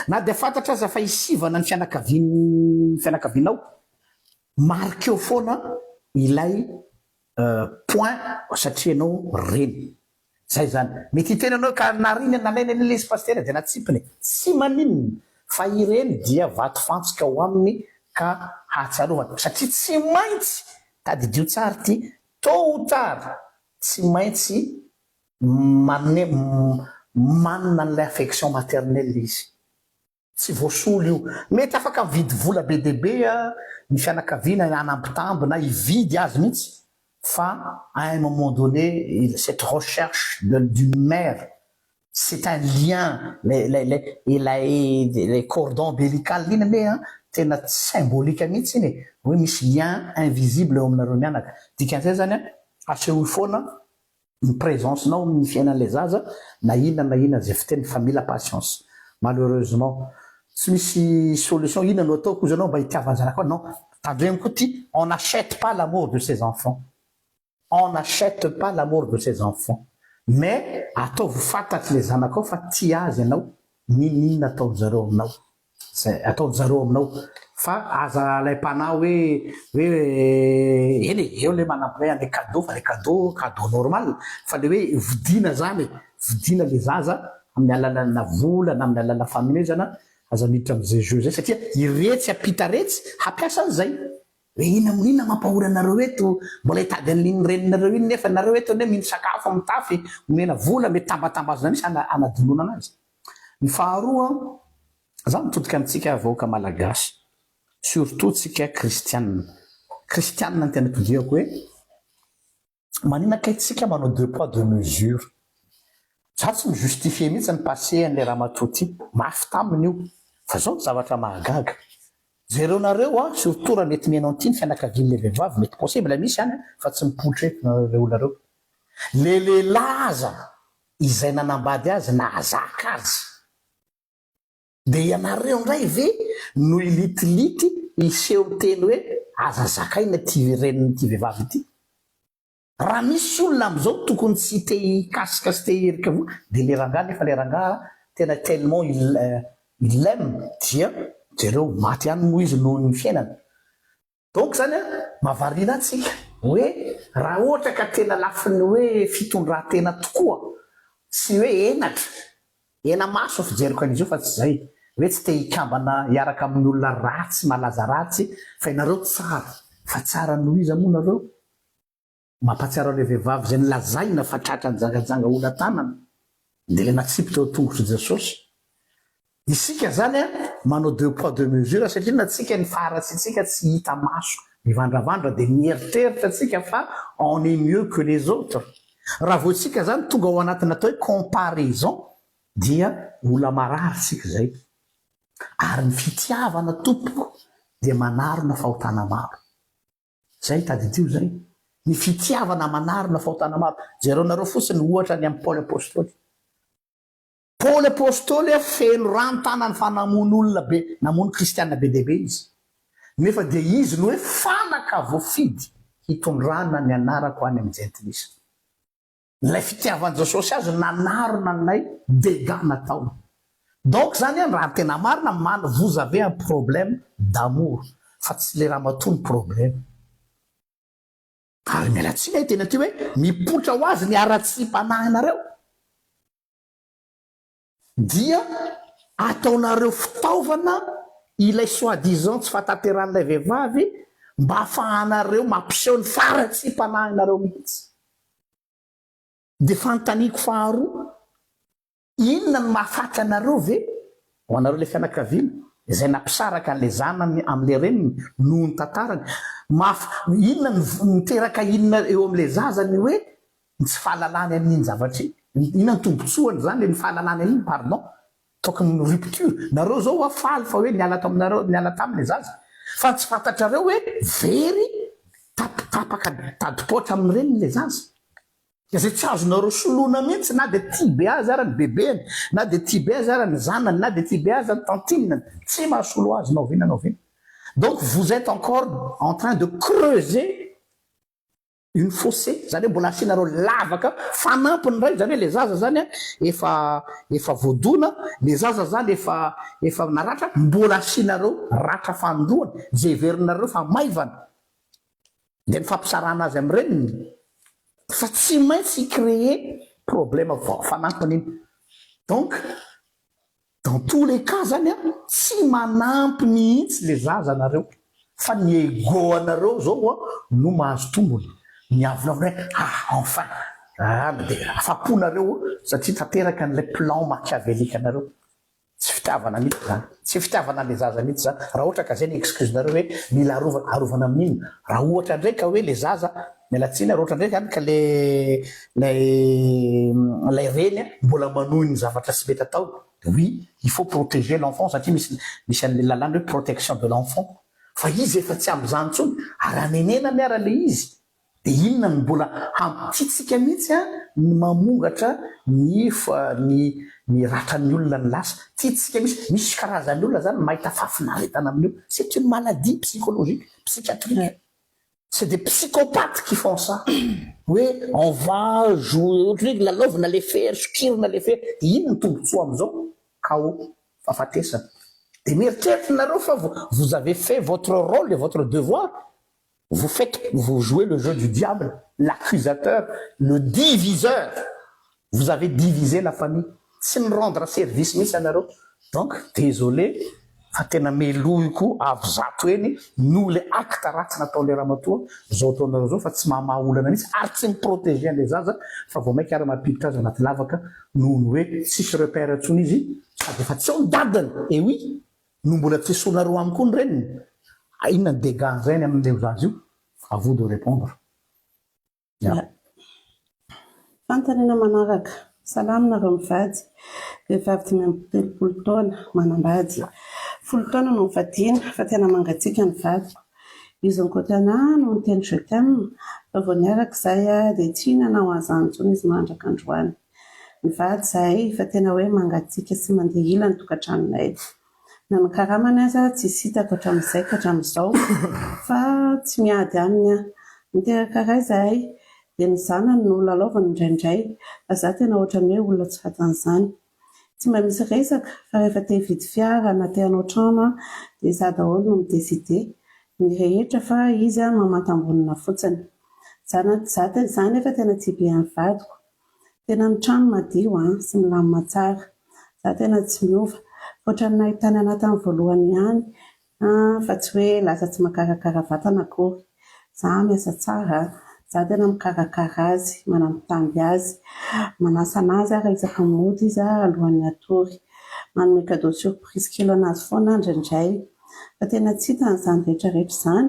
na dia fantatra aza fa hisivana ny fianakavian'ny fianakavianao marqueo foana ilay point satria ianao reny. Zay zany. Mety hiteny ianao ka nariny nalainy anie lesy pasitera dia natsipiny e. Tsy maninona fa ireny dia vatofantsika ao aminy ka hahatsiarovana satria tsy maintsy, tadidio tsara ity, tôt ou tard tsy maintsy manome manana an'ilay affection maternelle izy. Tsy voasolo io. Mety afaka mividy vola be dia be ny fianakaviana hanambitamby na hividy azy mihitsy fa à un moment donné cette recherche de d'une mère c'est un lien ilay ilay ilay cordon ombilical iny anie an tena symbolique mihitsy iny e, hoe misy lien invisible eo aminareo mianaka. Dikan'izay zany an asehoy foana ny présence nao amin'ny fiainan'ilay zaza na inona na inona izay fiteny fa mila patience malheureusement tsy misy solution inona no ataoko ozy anao mba hitiavan'ny zanakao non tandremo koa ty on n'achète pas l'amour de ses enfants on n'achète pas l'amour de ses enfants mais ataovy fantatr'ilay zanakao fa tia azy ianao n'inon'inona ataon'zareo aminao Zay ataon-jareo aminao fa aza alaim-panahy hoe hoe eny e, eo le manampy hoe ande cadeau fa le cadeau cadeau normal fa le hoe vidiana zany e, vidiana le zaza amin'ny alalana vola na amin'ny alalana fanomezana, aza miditra amin'izay jeu zay satria iretsy ampita retsy hampiasa an'izay hoe inona inona mampahory anareo eto, mbola hitady an'iny reninareo iny nefa nareo eto anie mino sakafo, mitafy, omena vola, mety tambatambazana mihitsy hanadinoana anazy. Ny faharoa, za mitodika amintsika vahoaka malagasy, surtout tsika kristianina. Kristianina no tena todihako hoe, maninona kay tsika manao deux poids deux mesures. Za tsy mi-justifier mihitsy ny passé an'ilay ramatoa ty, mafy taminy io, fa zao ny zavatra mahagaga, jereonareo an, surtout raha mety mihaino an'ity ny fianakavian'ilay vehivavy, mety possible misy any fa tsy mipoitra eto ireo olona ireo, le lehilahy aza izay nanambady azy nahazaka azy. Dia ianareo indray ve no hilitility hiseho miteny hoe aza zakaina ity renin'ity vehivavy ity? Raha misy olona amin'izao tokony tsy te hikasika sy te hierika vola dia le rangahy nefa le rangahy tena tellement il il l'aime dia jereo maty ihany moa izy noho ny fiainana. Donc zany an, mahavariana antsika hoe raha ohatra ka tena lafiny hoe fitondran-tena tokoa sy hoe henatra, hena-maso ny fijeriko an'izy io fa tsy izay, hoe tsy te hikambana hiaraka amin'ny olona ratsy, malaza ratsy fa ianareo tsara, fa tsara noho iza moa nareo? Mampahatsiaro an'ilay vehivavy izay nolazaina fa tratra nijangajanga holan-tanana dia ilay natsipy teo an-tongotr'i Jesosy. Isika izany manao deux poids deux mesures satria na tsika ny faharatsiantsika tsy hita maso mivandravandra dia mieritreritra tsika fa on est mieux que les autres. Raha vao tsika izany tonga ao anatin'ny atao hoe comparaison dia olona marary tsika izay. Ary ny fitiavana tompoko dia manarona fahotana maro. Zay, tadidio zay. Ny fitiavana manarona fahotana maro. Jereonareo fotsiny ohatra ny amin'i Paoly Apostoly. Paoly Apostoly feno rano tanany fa namono olona be, namono kristiana be dia be izy. Nefa dia izy no hoe fanaka voafidy hitondrana ny anarako any amin'ny jentilisa. Ilay fitiavan'i Jesosy azy nanarona an'ilay dégâts nataony. Donc zany an, raha ny tena marina, man, vous avez un problème d'amour, fa tsy le ramatoa ny problème. Ary miala tsiny aho hiteny an'ity hoe, mipoitra ho azy ny haratsiam-panahinareo. Dia ataonareo fitaovana ilay soi disant tsy fahatanterahan'ilay vehivavy mba afahanareo mampiseho ny faharatsiam-panahinareo mihitsy. Dia fanontaniako faharoa, inona no mahafaty anareo ve, ho anareo ilay fianakaviana, izay nampisaraka an'ilay zanany amin'ilay reniny noho ny tantarany, mahaf- inona no miteraka inona eo amin'ilay zaza ny hoe ny tsy fahalalany an'iny zavatra iny, inona ny tombotsoany zany le ny fahalalany an'iny pardon, tokony rupture, nareo zao hoa faly fa hoe niala taminareo, niala taminy le zaza, fa tsy fantatrareo hoe very tapitapaka tadipaotra amin'ny reniny le zaza, izay tsy azonareo soloina mihitsy na dia tia be azy ara ny bebeny, na dia tia be azy ara ny zanany, na dia tia be azy ny tantine-ny, tsy mahasolo azy na oviana na oviana, donc vous etes encore en train de creuser une fossé, zany hoe mbola asianareo lavaka fanampiny indray, zany hoe le zaza zany an efa efa voadona, le zaza zany efa efa naratra, mbola asianareo ratra fanindroany, zay heverinareo fa maivana, dia ny fampisarahana azy amin'ny reniny, fa tsy maintsy hi-créer problème fanampiny iny, donc Dans tous les cas zany an, tsy manampy mihitsy le zaza nareo fa ny ego anareo zao an no mahazo tombony, miavonavona hoe ah enfin ah de afapo nareo satria tanteraka an'ilay plan machiavélique anareo. Tsy fitiavana mihitsy zany, tsy fitiavana an'le zaza mihitsy zany, raha ohatra ka zay ny excuse nareo hoe mila arovana, arovana amin'inona? Raha ohatra ndray ka hoe le zaza Miala tsiny ary ohatra ndray zany ka le lay lay reny mbola manohy ny zavatra tsy mety atao de oui il faut protéger l'enfant satria misy misy an'le lalàna hoe protection de l'enfant fa izy efa tsy amin'izany intsony ary hanenenany ara le izy de inona no mbola hampitsitsika mihitsy an ny mamongatra ny ny ny ratran'ny olona ny lasa tiantsika mihitsy misy karazan'ny olona zany mahita fahafinaretana amin'io c'est une maladie psychologique psychiatrique C'est des psychopathes qui font ça hoe on va jouer ohatry ny hoe lalaovina le fery, sokirina le fery, de inona ny tombotsoa amin'izao? Chaos, fahafatesana. De mieritreritra nareo fa vous avez fait votre rôle et votre devoir, vous faites, vous jouez le jeu du diable, l'accusateur, le diviseur, vous avez divisé la famille, tsy mi-rendre service mihitsy anareo, donc désolé fa tena melohiko avo zato heny noho le acte ratsy nataon'le ramatoa zao ataonareo zao fa tsy mahamaha olana mihitsy ary tsy mi-protéger an'le zaza fa vao maika ary mampiditra azy anaty lavaka noho ny hoe tsisy repère intsony izy sady efa tsy ao ny dadany et oui no mbola tsy esoinareo aminy koa ny reniny, inona ny dégâts an'izay any amin'ilay zaza io? À vous de répondre. Fanontaniana manaraka, Salama nareo mivady, vehivavy 35 taona, manambady. Folo taona no nivadiana fa tena mangatsiaka ny vadiko. Izy nikoty anah no niteny je t'aime fa vao niaraka izahay dia tsy nanao an'izany intsony izy mandraka androany. Nivady izahay fa tena hoe mangatsiaka sy mandeha ila ny tokantranonay. Na ny karamany aza tsisy hitako hatramin'izay ka hatramin'izao fa tsy miady aminy aho. Niteraka iray izahay dia ny zanany no lalaoviny indraindray fa za tena ohatran'ny hoe olona tsy fatan'izany. Tsy mba misy resaka fa rehefa te hividy fiara na te hanao trano aho dia izaho daholo no mi-decider. ny rehetra fa izy mamantam-bonona fotsiny. Za za nefa tena tia be an'ny vadiko. Tena ny trano madio sy milamina tsara. Za tena tsy miova. Fa ohatran'ny nahitany anahy tamin'ny voalohany ihany fa tsy hoe lasa tsy mahakarakara vatana akory. Za miasa tsara, za tena mikarakara azy, manambitamby azy, manasa anazy aho raha isaky ny mody izy alohan'ny hatory. Manome cadeau surprise kely anazy foana aho indraindray. Fa tena tsy hitany izany rehetrarehetra izany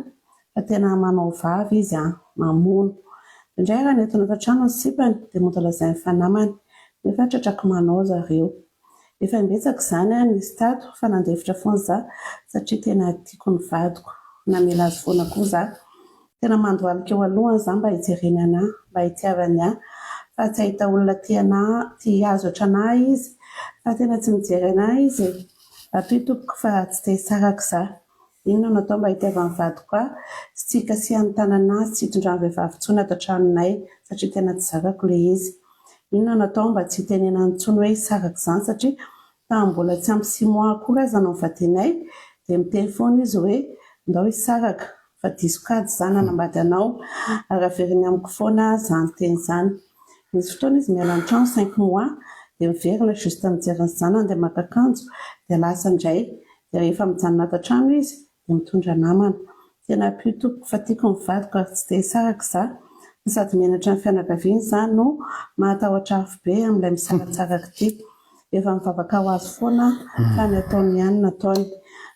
fa tena manao vava izy an, mamono. Indraindray raha nentina ato an-trano ny sipany dia mody lazainy fa namany, nefa tratrako manao zareo. Efa imbetsaka izany aho nisy tato fa nandefitra foana za satria tena tiako ny vadiko. Namela azy foana koa za. Tena mandohalika eo alohany za mba hijereny anah, mba hitiavany ahy fa tsy hahita olona tia anah, tia azy ohatranah izy fa tena tsy mijery anah izy e! Ampio tompoko fa tsy te hisaraka za. Inona no atao mba hitiavan'ny vadiko ahy sy tsy hikasihany tanana ahy sy tsy hitondrany vehivavy intsony ato an-tranonay satria tena tsy zakako ilay izy. Inona no atao mba tsy hitenenany intsony hoe hisaraka izany satria tamin'ny mbola tsy ampy six mois akory aza no nivadianay dia miteny foana izy hoe ndao hisaraka fa diso kajy izaho nanambady anao ary averiny amiko foana izany teny izany. Misy fotoana izy miala ny trano cinq mois dia miverina juste mijery ny zanany dia maka akanjo dia lasa indray dia rehefa mijanona ato an-trano izy dia mitondra namana. Tena ampio tompoko fa tiako ny vadiko ary tsy te hisaraka za fa sady menatra ny fianakaviany za no mahatahotra afo be amin'ilay misaratsaraka ity. Efa mivavaka ho azy foana aho fa ny ataony ihany no ataony.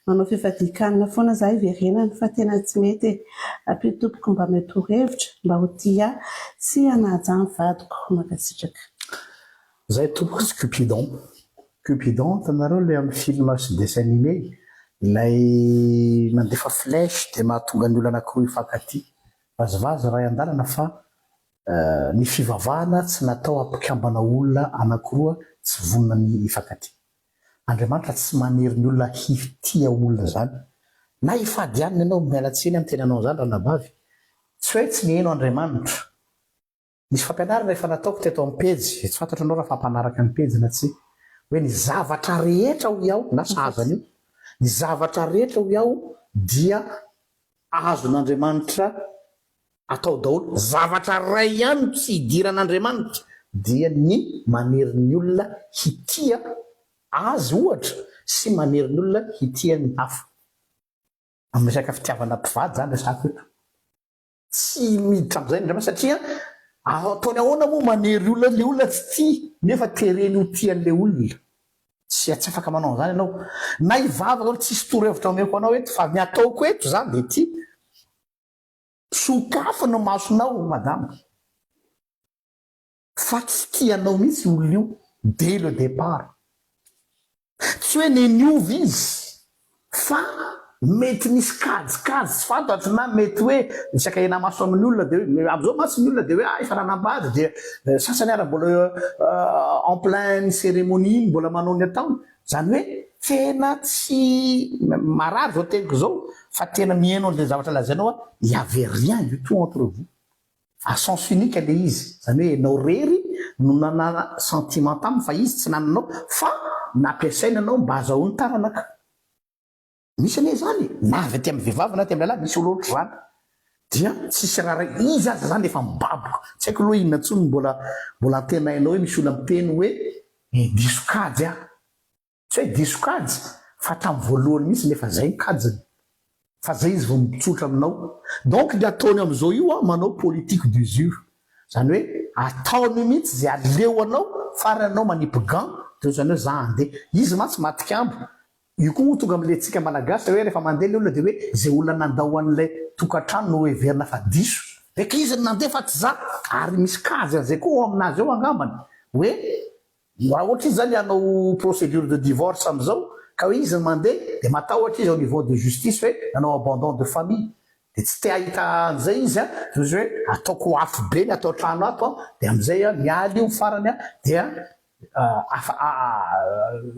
Manao fifadian-kanina foana za hiverenany fa tena tsy mety e. Ampio tompoko mba mety ho hevitra mba ho tia ahy sy hanaja ny vadiko. Mankasitraka. Zay tompoko tsy Cupidon. Cupidon hitanareo ilay amin'ny film sy dessin animé ilay mandefa flèche dia mahatonga ny olona anankiroa hifankatia. Vazivazy iray andalana fa ny fivavahana tsy natao hampikambana olona anankiroa tsy vonona ny hifankatia. Andriamanitra tsy manery ny olona hitia olona izany. Na hifady hanina ianao, miala tsiny aho miteny anao an'izany ranabavy, tsy hoe tsy miheno Andriamanitra. Nisy fampianarana efa nataoko teto amin'ny pejy, tsy fantatro ianao raha fampanaraka ny pejy na tsia, hoe ny zavatra rehetra hoy aho, na sahaza an'io, ny zavatra rehetra hoy aho dia azon'Andriamanitra atao daholo, zavatra iray ihany no tsy idiran'Andriamanitra dia ny manery ny olona hitia Azy ohatra sy manery ny olona hitia ny hafa. Amin'ny resaka fitiavana mpivady izany resahako eto. Tsy miditra amin'izay Andriamanitra satria ataony ahoana moa manery olona ilay olona tsy tia nefa tereny ho tia an'ilay olona. Tsy tsy afaka manao an'izany ianao. Na hivavaka aloha tsisy torohevitra omeko anao eto fa ny ataoko eto izany dia ity. Sokafy ny masonao madama fa tsy tia anao mihitsy io olona io dès le départ. Tsy hoe neniova izy fa mety nisy kajikajy tsy fantatro na mety hoe resaka henamaso amin'ny olona dia hoe amin'izao mantsy ny olona dia hoe ah efa nanambady dia sasany ara mbola en plein cérémonie iny mbola manao ny ataony. Izany hoe tena tsy marary izao teniko izao fa tena mihaino an'ilay zavatra lazainao aho, il y avait rien du tout entre vous. À sens unique le izy, zany hoe enao rery no nanana sentiment taminy fa izy tsy nanana anao fa nampiasainy anao mba azahoany taranaka. Misy anie zany e, na avy aty amin'ny vehivavy na aty amin'ny lehilahy misy olona ohatr'izany. Dia tsisy raharaha, izy aza zany efa mibaboka, tsy haiko aloha inona intsony no mbola mbola antenainao hoe misy olona miteny hoe diso kajy aho. Tsy hoe diso kajy fa hatramin'ny voalohany mihitsy nefa zay ny kajiny. Fa zay izy vao mitsotra aminao. Donc ny ataony amin'izao io an, manao politique d'usure. Zany hoe ataony mihitsy zay aleo anao farany anao manipy gant de ohatrany hoe za handeha. Izy mantsy matikambo. Io koa moa tonga amin'ilay antsika malagasy hoe rehefa mandeha ilay olona dia hoe zay olona nandao an'ilay tokantrano no heverina fa diso. Beka izy no nandeha fa tsy za. Ary misy kajy an'izay koa ao aminazy ao angambany hoe Raha ohatra izy zany hanao procédure de divorce amizao ka hoe izy no mandeha dia matahotra izy au niveau de justice hoe nanao abandon de famille dia tsy te hahita an'izay izy an, dia ozy hoe ataoko afo be ny ato an-trano ato an, dia amizay an miala io farany an dia afa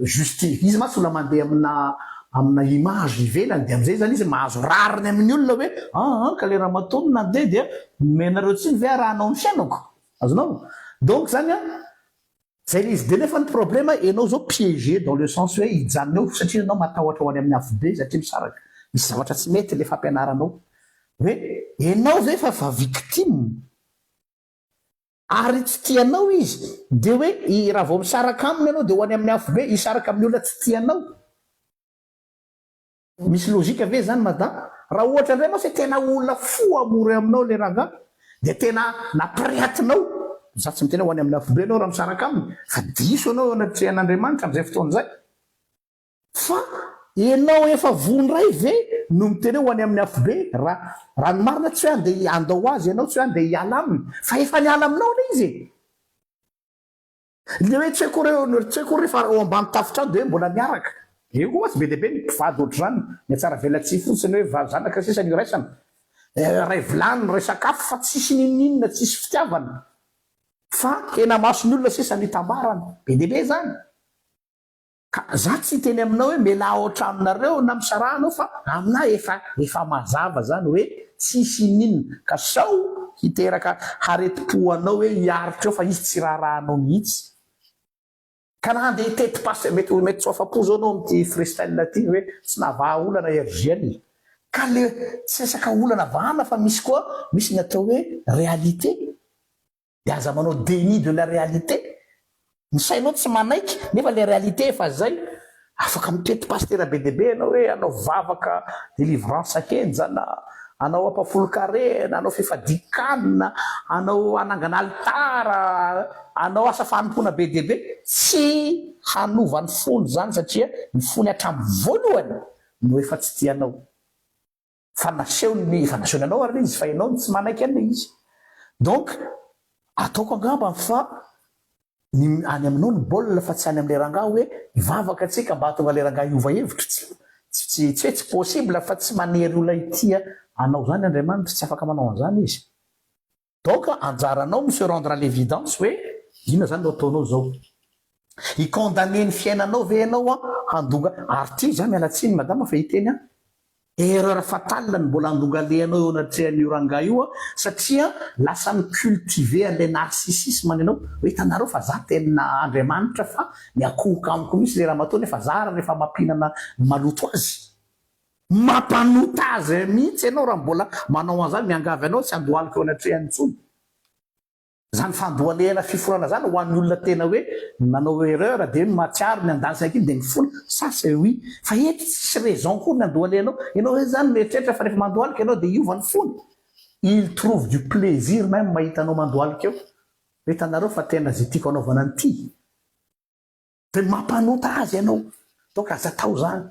justi izy mantsy olona mandeha amina amina image ivelany dia amizay zany izy mahazo rariny amin'ny olona hoe an ka le ramatoa no nandeha dia omenareo tsiny ve aho raha hanao ny fiainako? Azonao? Donc zany an Zay le izy de nefa ny problème enao zao piégé dans le sens hoe hijanona eo satria enao matahotra ho any amin'ny afobe satria misaraka. Misy zavatra tsy mety le fampianaranao. Hoe enao ve efa fa victime ary tsy tianao izy de hoe raha vao misaraka aminy ianao de ho any amin'ny afobe hisaraka amin'ny olona tsy tianao. Misy logique ve zany madame? Raha ohatra indray mantsy hoe tena olona fo amoureux aminao le rangahy de tena nampirehatinao, za tsy miteny hoe ho any amin'ny afobe ianao raha misaraka aminy fa diso ianao eo anatrehan'Andriamanitra amin'izay fotoana izay. Fa enao efa voandray ve no miteny hoe ho any amin'ny afobe? Raha raha ny marina tsy hoe andeha handao azy ianao, tsy hoe andeha hiala aminy fa efa niala aminao anie izy e! Le hoe tsy haiko hoe tsy haiko rehefa ao ambany tafontrano dia hoe mbola miaraka. Eo koa mantsy be dia be ny mpivady ohatr'izany, mihatsaravelatsihy fotsiny hoe vavy zanaka sisa no iraisana. Iray vilany miray sakafo fa tsisy n'inon'inona, tsisy fitiavana. Fa hena-mason'ny olona sisa no itambarana. Be dia be izany. Ka za tsy hiteny aminao hoe mialà ao an-tranonareo na misaraha anao fa aminà efa efa mazava zany hoe tsisy ininona ka sao hiteraka haretim-po anao hoe hiaritra eo fa izy tsy raharahanao mihitsy. Ka na handeha hitety passe mety mety tsy ho afa-po zao anao amin'ity freestyle ty hoe tsy nahavaha olana RJL. Ka le tsy resaka olana vahana fa misy koa misy ny atao hoe réalité. Dia aza manao déni de la réalité, ny sainao tsy manaiky nefa le réalité efa zay, afaka mitety pasitera be dia be ianao hoe hanao vavaka délivrance henjana, hanao ampahafolon-karena, hanao fifadian-kanina, hanao hanangana alitara, hanao asa fanompoana be dia be, tsy hanova ny fony izany satria ny fony hatramin'ny voalohany no efa tsy tia anao. Fa nasehony, efa nasehony anao ary izy fa ianao no tsy manaiky an'ilay izy. Donc ataoko angamba fa ny any aminao ny baolina fa tsy any amin'ilay rangahy hoe hivavaka tsika mba hahatonga ilay rangahy hiova hevitra. Tsy tsy tsy hoe tsy possible fa tsy manery olona hitia anao izany Andriamanitra, tsy afaka manao an'izany izy. Donc anjaranao mi se rendre à l'évidence hoe inona zany no ataonao zao? Hi condamner ny fiainanao ve ianao an handonga ary ty za miala tsiny madama fa hiteny an erreur fatale ny mbola handongalehanao eo anatrehan'io rangahy io an satria lasa mi cultiver an'ilay narcissisme ny anao hoe hitanareo fa za tena Andriamanitra fa miakohoka amiko mihitsy le ramatoa nefa za ary rehefa mampihinana ny maloto azy Mampanota azy mihitsy ianao raha mbola manao an'izany, miangavy anao tsy handohalika eo anatrehany intsony. Izany fandohalehana fifonana izany ho an'ny olona tena hoe nanao erreur dia mahatsiaro ny andaniny sy ankilany dia mifona, ça c'est oui. Fa eto tsisy raison akory ny handohalehanao. Ianao ve izany mieritreritra fa rehefa mandohalika ianao dia hiova ny fony? Il trouve du plaisir même mahita anao mandohalika eo. Hoe hitanareo fa tena izay tiako hanaovana an'ity. Dia mampanota azy ianao. Donc aza atao izany.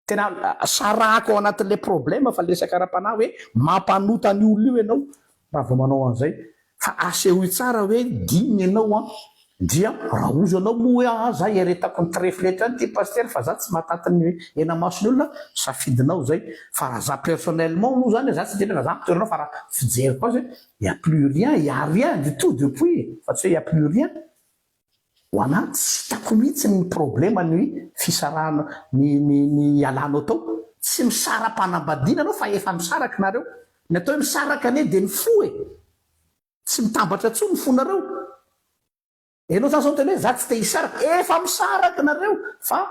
Tena sarahako ao anatin'ilay problème fa le resaka ara-panahy hoe mampanota an'io olona io ianao raha vao manao an'izay. Fa asehoy tsara hoe digne ianao an, dia raha ozy anao moa hoe aa za iaretako ny trefle eto ihany ity pasitera fa za tsy mahataty ny hena-mason'ny olona, safidinao izay. Fa raha za personnellement aloha izany za tsy hiteny hoe raha za mpitory anao fa raha fijeriko azy hoe il y a plus rien, il y a rien du tout depuis e, fa tsy hoe il y a plus rien. Ho anah tsy hitako mihitsy ny problema ny fisarahana ny ny ny hialanao tao, tsy misara-panambadiana anao fa efa misaraka nareo, ny atao hoe misaraka anie dia ny fo e, tsy mitambatra intsony ny fonareo, enao zany zao miteny hoe za tsy te hisaraka, efa misaraka nareo fa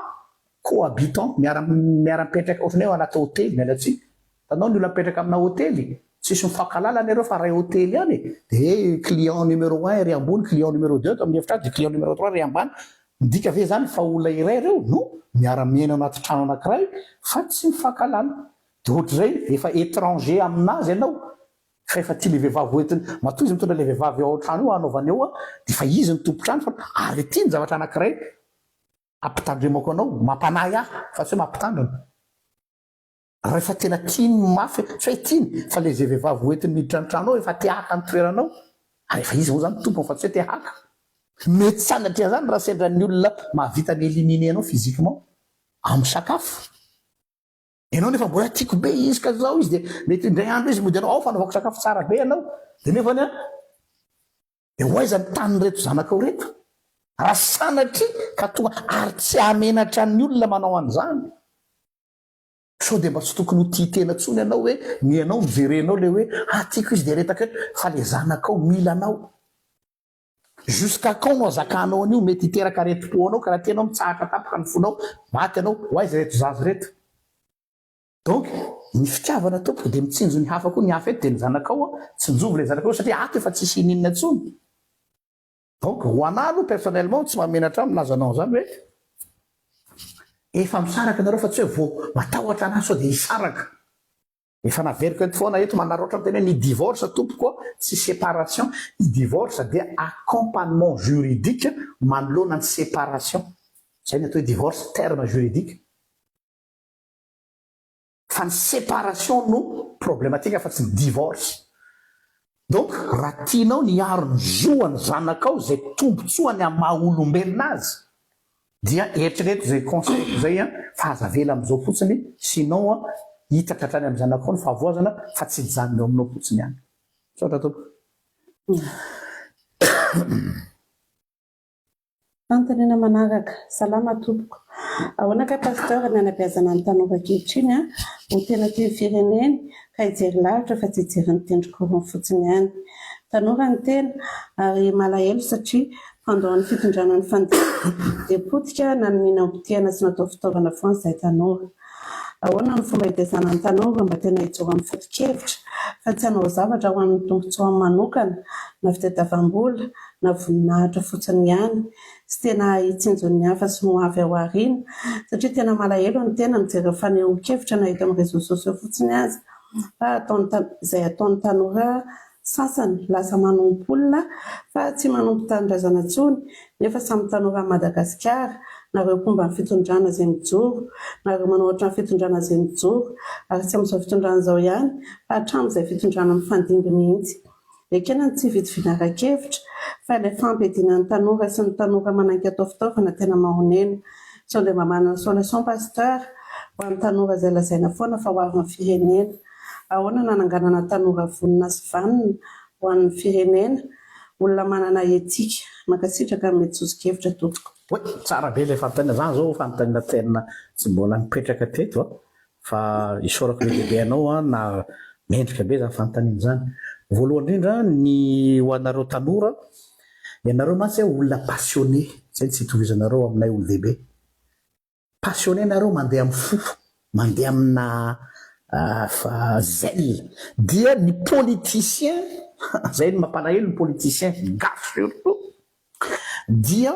cohabitant, miara miara mipetraka ohatran'ny hoe ao anaty hotely, miala tsiny, hitanao ny olona mipetraka amina hotely, tsisy mifankahalala anie reo fa ray hotely ihany e, de client numéro un ery ambony, client numéro deux ato amin'ny efitrano, de client numéro trois ery ambany, midika ve zany fa olona iray reo? Non, miara miaina anaty trano anakiray fa tsy mifankahalala, de ohatr'izay efa étranger aminazy ianao, fa efa tia le vehivavy hoentiny, matoa izy mitondra le vehivavy ao an-trano io hanaovany eo an, de efa izy no tompon-trano fa ary ity ny zavatra anakiray ampitandremako anao, mampanahy ahy fa tsy hoe mampitandrina. Rehefa tena tiany mafy, tsy hoe tiany fa le ze vehivavy hoentiny miditra ny trano ao efa te haka ny toeranao, ary efa izy moa zany tompony fa tsy hoe te haka. Mety sanatria zany raha sendra ny olona mahavita mi-eliminer anao physiquement amin'ny sakafo. Ianao nefa mbola tiako be izy ka zao izy de mety indray andro izy mody anao ao fanaovako sakafo tsara be ianao de nefany an de ho aiza ny tanin'ireto zanakao ireto? Raha sanatria ka tonga ary tsy hahamenatra ny olona manao an'izany. Sao dia mba tsy tokony ho tia tena tsony ianao hoe ny anao no jerenao le hoe ah tiako izy dia retaka eo fa le zanakao mila anao. Jusqu'à quand no azakanao an'io mety hiteraka aretim-po anao ka raha tianao mitsahatra tampoka ny fonao maty ianao ho aiza ireto zaza ireto? Donc ny fitiavana tompoko dia mitsinjo ny hafa koa, ny hafa eto dia ny zanakao an, tsinjovy ilay zanakao satria ato efa tsisy ininona intsony. Donc ho anah aloha personnellement tsy mahamenatra ahy milaza anao an'izany hoe efa misaraka nareo fa tsy hoe vao matahotra anah sao dia hisaraka. Efa naveriko eto foana eto manaraotra miteny hoe ny divorce tompoko a tsy séparation, ny divorce dia accompagnement juridique manoloana ny séparation. Zay ny atao hoe divorce terme juridique. Fa ny séparation no problematique fa tsy ny divorce. Donc raha tianao ny hiaro ny zo an'ny zanakao izay tombotsoany amin'ny maha olombelona azy dia eritrereto izay conseil-ko izay an, fa aza avela amin'izao fotsiny sinon an hitatra hatrany amin'ny zanakao ny fahavoazana fa tsy hijanona eo aminao fotsiny ihany. Misaotra tompoko. Fanontaniana manaraka, Salama tompoko. Ahoana kay Pasteur ny hanabeazana ny tanora ankehitriny ho tena tia ny fireneny ka hijery lavitra fa tsy hijery ny tendron-korony fotsiny ihany. Tanora ny tena ary malahelo satria pendant ny fitondrana ny fandimby dia potika na ny nahopotehana sy natao fitaovana foana izahay tanora. Ahoana ny fomba hitaizana ny tanora mba tena hijoro amin'ny foto-kevitra fa tsy hanao zavatra ho an'ny tombontsoany manokana na fitadiavam-bola na voninahitra fotsiny ihany sy tena hitsinjo ny hafa sy ny ho avy ao aoriana satria tena malahelo ny tena mijery ny fanehoan-kevitra na eto amin'ny réseaux sociaux fotsiny aza fa ataon'ny izay ataon'ny tanora sasany lasa manompo olona fa tsy manompo tanindrazana intsony nefa samy tanoran'i Madagasikara nareo mpomba ny fitondrana izay mijoro nareo manohatra ny fitondrana izay mijoro ary tsy amin'izao fitondrana izao ihany fa hatramin'izay fitondrana mifandimby mihitsy Ekena ny tsy fitoviana ara-kevitra, fa ilay fampiadiana ny tanora sy ny tanora manaiky atao fitaovana tena mahonena. Sao dia mba manana solution Pasteur ho an'ny tanora izay lazaina foana fa ho avin'ny firenena. Ahoana no hananganana tanora vonona sy vanona ho an'ny firenena? Olona manana éthique. Mankasitraka amin'ny mety soso-kevitra tompoko. Oay, tsara be ilay fanontaniana, zany zao fanontaniana tena tsy mbola nipetraka teto a! Fa isaorako be dia be anao an na mendrika be zany fanontaniana zany. Voalohany indrindra ny ho anareo tanora, ianareo mantsy an olona passionné, zay no tsy itovizanareo aminay olon-dehibe. Passionné nareo mandeha amin'ny fo, mandeha amina zèle. Dia ny politicien, zay no mampalahelo ny politicien gasy surtout, dia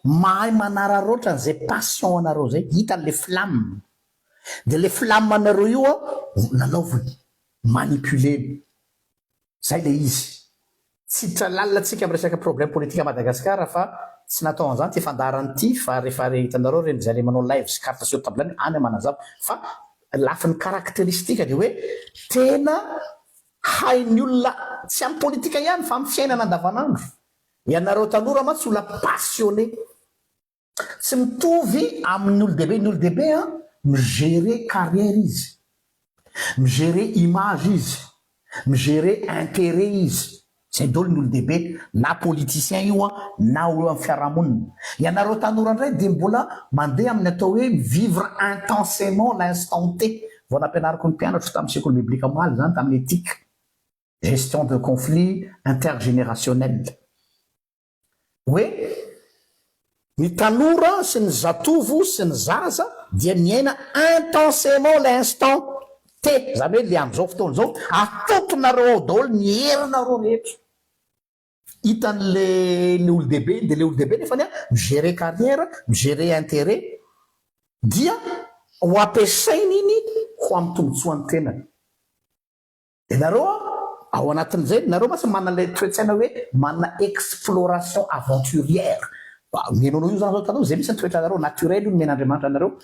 mahay manararaotra an'izay passion anareo zay, hitany le flamme. Dia le flamme anareo io an, lalaoviny, manipuler-ny. Zay le izy. Tsy hiditra lalina tsika am resaka problème politique à Madagascar fa tsy natao an'izany ity fandaharana ity fa rehefa re hitanareo reny zay le manao live sy carte sur table any, any manazava. Fa lafiny caractéristique dia hoe tena hain'ny olona tsy am politika ihany fa am fiainana andavanandro. Ianareo tanora mantsy olona passionné. Tsy mitovy amin'ny olon-dehibe, ny olon-dehibe an, mi-gérer carrière izy, mi-gérer image izy, mi-gérer intérêt izy, zay daholo ny olon-dehibe, na politicien io an, na eo amin'ny fiarahamonina. Ianareo tanora indray dia mbola mandeha amin'ny atao hoe mi-vivre intensément l'instant T, vao nampianariko ny mpianatro tamin'ny sekoly biblika omaly izany, tamin'ny éthique, gestion de conflit intergénérationnel. Hoe ny tanora sy ny zatovo sy ny zaza dia miaina intensément l'instant T, izany hoe le amin'izao fotoana izao, atotonareo ao daholo ny herinareo rehetra. Hitan'le le olon-dehibe iny, dia le olon-dehibe nefany an, mi-gérer carrière, mi-gérer intérêt, dia ho ampiasainy iny ho amin'ny tombotsoan'ny tenany. Dia nareo an, ao anatin'izay, nareo mantsy manana ilay toe-tsaina hoe manana exploration aventurière. Omena anao io zany zao hitanao, izay mihitsy ny toetranareo, naturel io nomen'Andriamanitra anareo.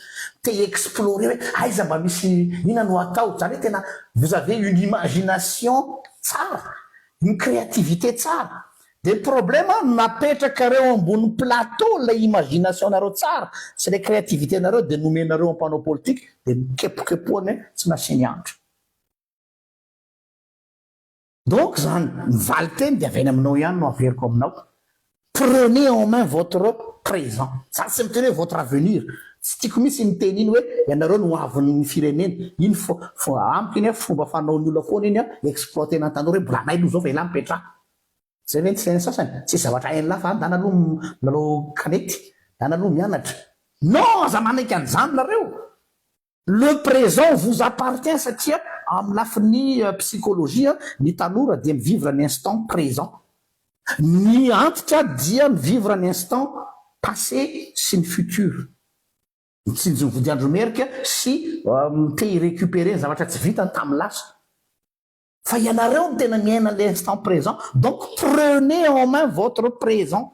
Te hi-explorer hoe aiza mba misy, inona no atao, izany hoe tena vous avez une imagination tsara, une créativité tsara. Dia ny problème napetrakareo ambony plateau ilay imagination-nareo tsara sy ilay créativité-nareo dia nomenareo mpanao politique dia nikepokepohany tsy nasiany andro. Donc zany ny valinteny dia avy any aminao ihany no averiko aminao, prenez en main votre présent, za tsy miteny hoe votre avenir, tsy tiako mihitsy iny teny iny hoe ianareo no hoavin'ny firenena, iny fo fo amiko iny an fomba fanaon'ny olona foana iny an, exploiter-na ny tanora hoe mbola anay aloha zao fa elah mipetraha. Zay ve ny sain'ny sasany? Tsisy zavatra hain'lah fa ndana aloha milalao kanety, ndana aloha mianatra. Non aza manaiky an'izany nareo! Le présent vous appartient satria amin'ny lafiny psychologie, ny tanora dia mivivre ny instant présent, ny antitra dia mivivre ny instant passé sy ny futur, mitsinjo ny vodiandro merika sy te hi-récupérer ny zavatra tsy vitany tamin'ny lasa. Fa ianareo no tena miaina l'instant présent, donc prenez en main votre présent.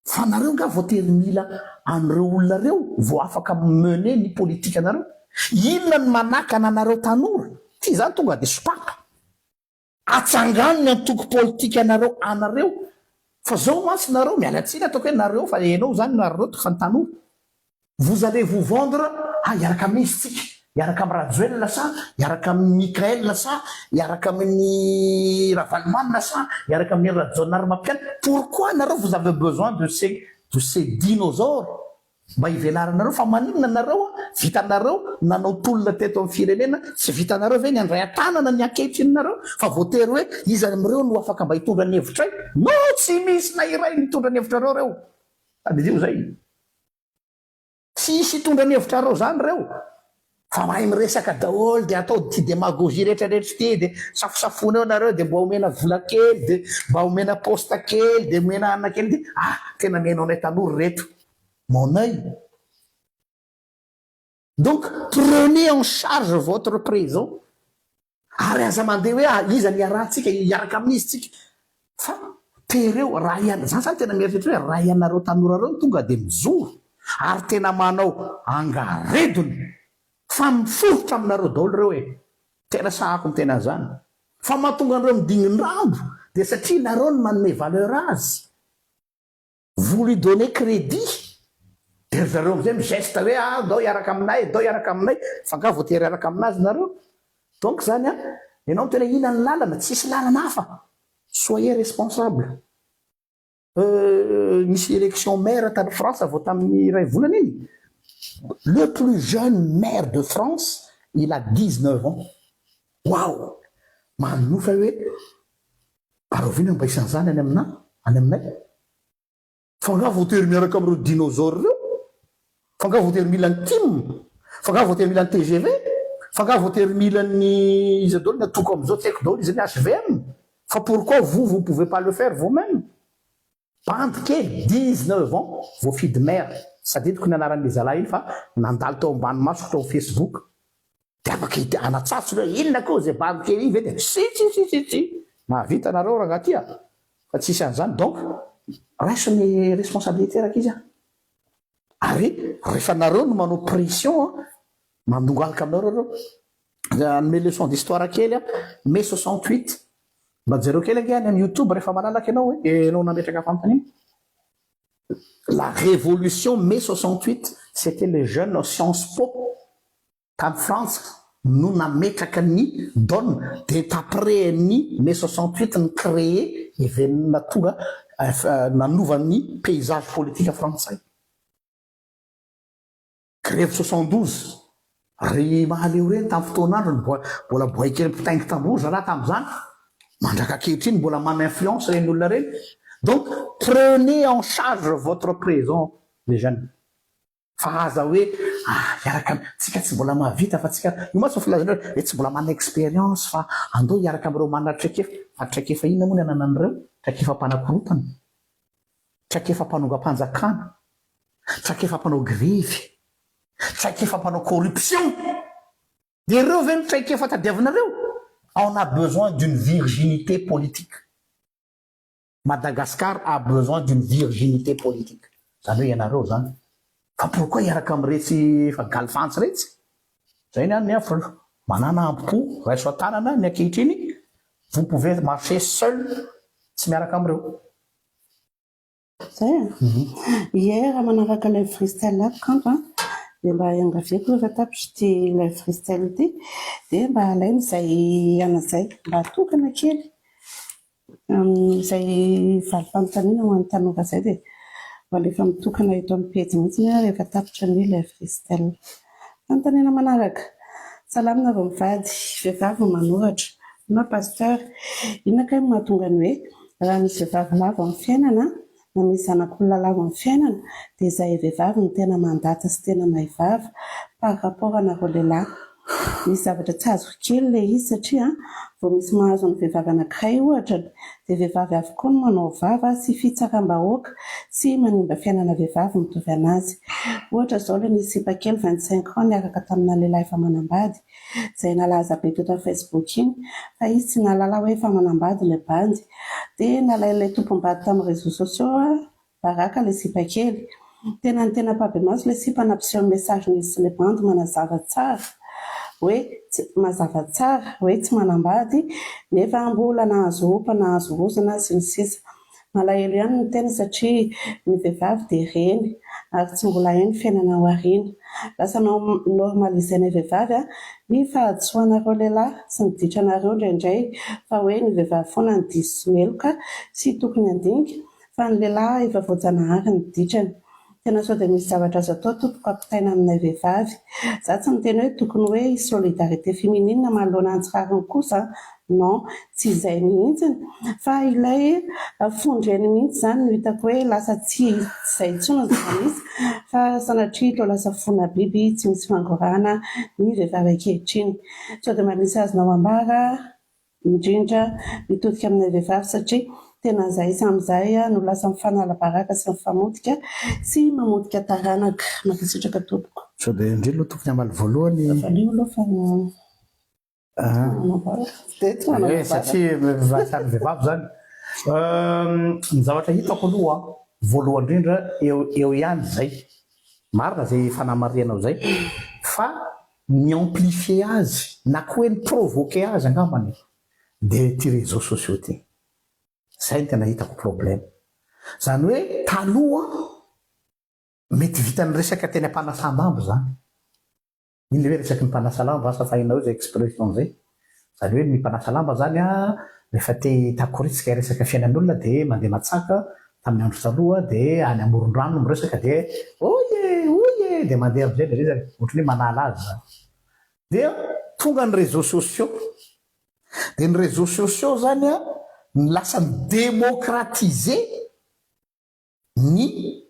Fa nareo nga voatery mila an'ireo olona reo vao afaka mener ny politique anareo? Inona ny manakana anareo tanora ty zany tonga de sopapa atsangano ny antoko politika anareo anareo? Fa zao mantsy nareo, miala tsiny ataoko hoe nareo, fa enao zany nareo fa ny tanora, vous allez vous vendre: ah, hiaraka amin'izy tsika, hiaraka amy Rajoelina sa hiaraka amy Michael sa hiaraka amin'ny Ravalomanana sa hiaraka amin'ny Rajaonarimampianina? Pourquoi nareo, vous avez besoin de ces dinosaures mba ivelaranareo? Fa maninona nareo a vitanareo nanao tolona teto amin'ny firenena, tsy vitanareo ve ny andray an-tanana ny ankehitrinareo fa voatery hoe iza amireo no afaka mba hitondra ny hevitray? No tsy misy na iray mitondra ny hevitrareo reo, sady io zay tsy isy hitondra ny hevitrareo zany reo, fa mahay miresaka daholo de atao ty démagogie rehetrarehetra ty, de safosafona eo nareo, de mba omena vola kely, de mba omena poste kely, de omena anina kely, de ah, tena mihainao anay tanora reto mon œil. Donc prenez en charge votre présent ary aza mandeha hoe ah, iza ny iarahantsika, hiaraka amin'izy tsika, fa tereo raha iana zany. Zany tena mieritreritra hoe raha ianareo tanorareo no tonga de mijoro ary tena manao angaredony fa miforitra aminareo daholo reo e, tena sahako ny tena zany. Fa mahatonga an'ireo midingin-drambo de satria nareo ny manome valeur azy, vous lui donnez crédit, de ry zareo amizay migeste hoe ah, dao hiaraka aminay, dao hiaraka aminay. Fa nga voatery hiaraka aminazy nareo? Donc zany a ianao mitena ina ny lalana, tsisy lalana hafa. Soyez responsable. Misy élection maire tany France vao tamin'ny ray volana iny, le plus jeune maire de France, il a 19 ans. Wow, manofa hoe arovina mba isan'izany any amina any aminay. Fa nga voatery miaraka am'ireo dinosaure reo? Fa nga voatery mila ny TIM? Fa nga voatery mila ny TGV? Fa nga voatery mila ny iza daholo ny atoko am'izao, tsy haiko daholo izy, ny HVM? Fa pourquoi vous, vous pouvez pas le faire vous-même? Bandy kely 19 ans voafidy maire, sadidiko ny anaran'le zalahy iny fa nandalo tao ambany masoko tao Facebook, de afaka ity anatsatso hoe inona koa zay bandy kely iny ve, de si tsy sy sy tsy mahavita anareo raha ngaty a fa tsisy an'izany. Donc raiso ny responsabilité raka izy a, ary rehefa nareo no manao pression a, mandongalika aminareo reo. Anome leçon d'histoire kely a, mai 68, mba jereo kely ange any amy YouTube rehefa malalaka ianao hoe enao nametraka fanontaniana. La révolution mai 68, c'était les jeunes Sciences Po tany France no nametraka ny donne, de d'après ny mai 68 ny créé événement tonga nanovany paysage politique frantsay. Grève 72 ry Mahaleo reny tamin'ny fotoan'andro ny mbola boay kely mpitaingy tambory zalahy tam'izany, mandraka ankehitriny mbola mana influence reny olona reny. Donc prenez en charge votre présent, les jeunes, fa aza hoe ah, hiaraka tsika, tsy mbola mahavita, fa tsika io ma tsy filazana hoe tsy mbola mana expérience, fa andao hiaraka am'ireo manana traikefa. Fa traikefa inona moa ny ananan'ireo? Traikefa mpanakorotana, traikefa mpanongam-panjakana, traikefa mpanao grevy, traikefa mpanao corruption, de reo ve ny traikefa tadiavinareo? On a besoin d'une virginité politique. Madagascar a besoin d'une virginité politique zany hoe ianareo zany. Fa pourquoi hiaraka am'iretsy fa galifantsy retsy zay ny any ny afo manana ampo raiso an-tanana ny ankehitriny? Vous pouvez marcher seul, tsy miaraka am'ireo. Zay ie, raha manaraka live freestyle ato kanto a, dia mba iangaviako rehefa tapitra ty live freestyle ity, dia mba alaina izay anazay mba atokana kely amin'izay valim-panontaniana ho an'ny tanora izay, dia alefa mitokana eto amin'ny pejy mihitsy rehefa tapitra ny live freestyle. Fanontaniana manaraka: salama nareo mivady, vehivavy manoratra na pasteur, inona kay mahatonga ny hoe raha misy vehivavy lavo amin'ny fiainana Na misy zanak'olona lavo amin'ny fiainana dia izahay vehivavy no tena mandatsa sy tena mahay vava par rapport anareo lehilahy. Misy zavatra tsy azoko kely ilay izy satria vao misy mahazo ny vehivavy anankiray ohatra dia vehivavy avokoa no manao vava sy fitsaram-bahoaka sy manimba fiainana vehivavy mitovy anazy. Ohatra izao ilay nisy sipa kely 25 ans niaraka tamina lehilahy efa manambady izay nalaza be teto amin'ny facebook iny fa izy tsy nahalala hoe efa manambady ilay bandy dia nalain'ilay tompom-bady tamin'ny réseaux sociaux baraka ilay sipa kely. Tena ny tena ampahibemaso ilay sipa nampiseho ny message-n'izy sy ilay bandy manazava tsara hoe tsy mazava tsara hoe tsy manambady nefa mbola nahazo opa nahazo ozona sy ny sisa Malahelo ihany ny tena satria ny vehivavy dia reny ary tsy mbola hay ny fiainana ao aoriana. Lasa normaliser-nay vehivavy ny fahadisoanareo lehilahy sy ny ditranareo indraindray fa hoe ny vehivavy foana no diso sy meloka sy tokony handinika fa ny lehilahy efa voajanahary ny ditrany. Tena sao dia misy zavatra azo atao tompoko ampitaina aminay vehivavy. Za tsy miteny hoe tokony hoe hisy solidarité féminine manoloana ny tsy rariny kosa an! Non, tsy izay mihitsiny fa ilay fon-dreny mihitsy izany no hitako hoe lasa tsy izay intsony ny zava-misy fa sanatria toa lasa fona biby tsy misy fangorahana ny vehivavy ankehitriny. Sao dia mba misy azonao ambara? indrindra mitodika aminay vehivavy satria tena izahay samy izahay no lasa mifanala baraka sy mifamotika sy mamotika taranaka. Mankasitraka tompoko. Sao dia ndry aloha tokony hamaly voalohany. Valio aloha fa manambara. Dia tsy manambara. Eh, satria samy vehivavy zany. Ny zavatra hitako aloha voalohany indrindra eo eo ihany zay. Marina zay fanamarihanao zay fa Ni-amplifier azy na koa hoe ni-provoquer azy angambany dia ity réseaux sociaux ity. Zay no tena hitako problème. Zany hoe taloha mety vitan'ny resaka teny am-panasan-damba izany. Iny le hoe resaky ny mpanasa lamba, asa fa hainareo izay expression izay. Izany hoe ny mpanasa lamba izany an, rehefa te hitakoritsika hiresaka fiainan'olona dia mandeha matsaka, tamin'ny andro taloha dia any amoron-drano no miresaka dia hoy e! hoy e! dia mandeha amin'izay ilay resaka, ohatran'ny hoe manala azy izany. Dia tonga ny réseaux sociaux, dia ny réseaux sociaux izany an, ny lasa ni-démocratiser ny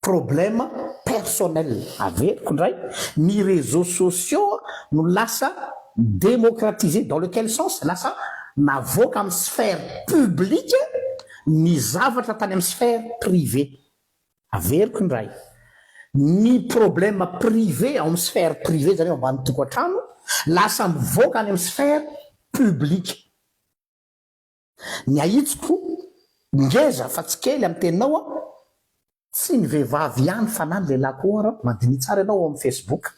problème personnel, averiko indray, ny réseaux sociaux no lasa démocratiser, dans lequel sens? Lasa navoaka amin'ny sphère publique ny zavatra tany amin'ny sphère privée, averiko indray, ny problème privé ao amin'ny sphère privée zany hoe ao ambany tokantrano lasa mivoaka any amin'ny sphère publique. Ny ahitsiko ngeza fa tsy kely amin'ny teninao an, tsy ny vehivavy ihany fa na ny lehilahy koa ara, mandiniha tsara ianao ao amin'ny facebook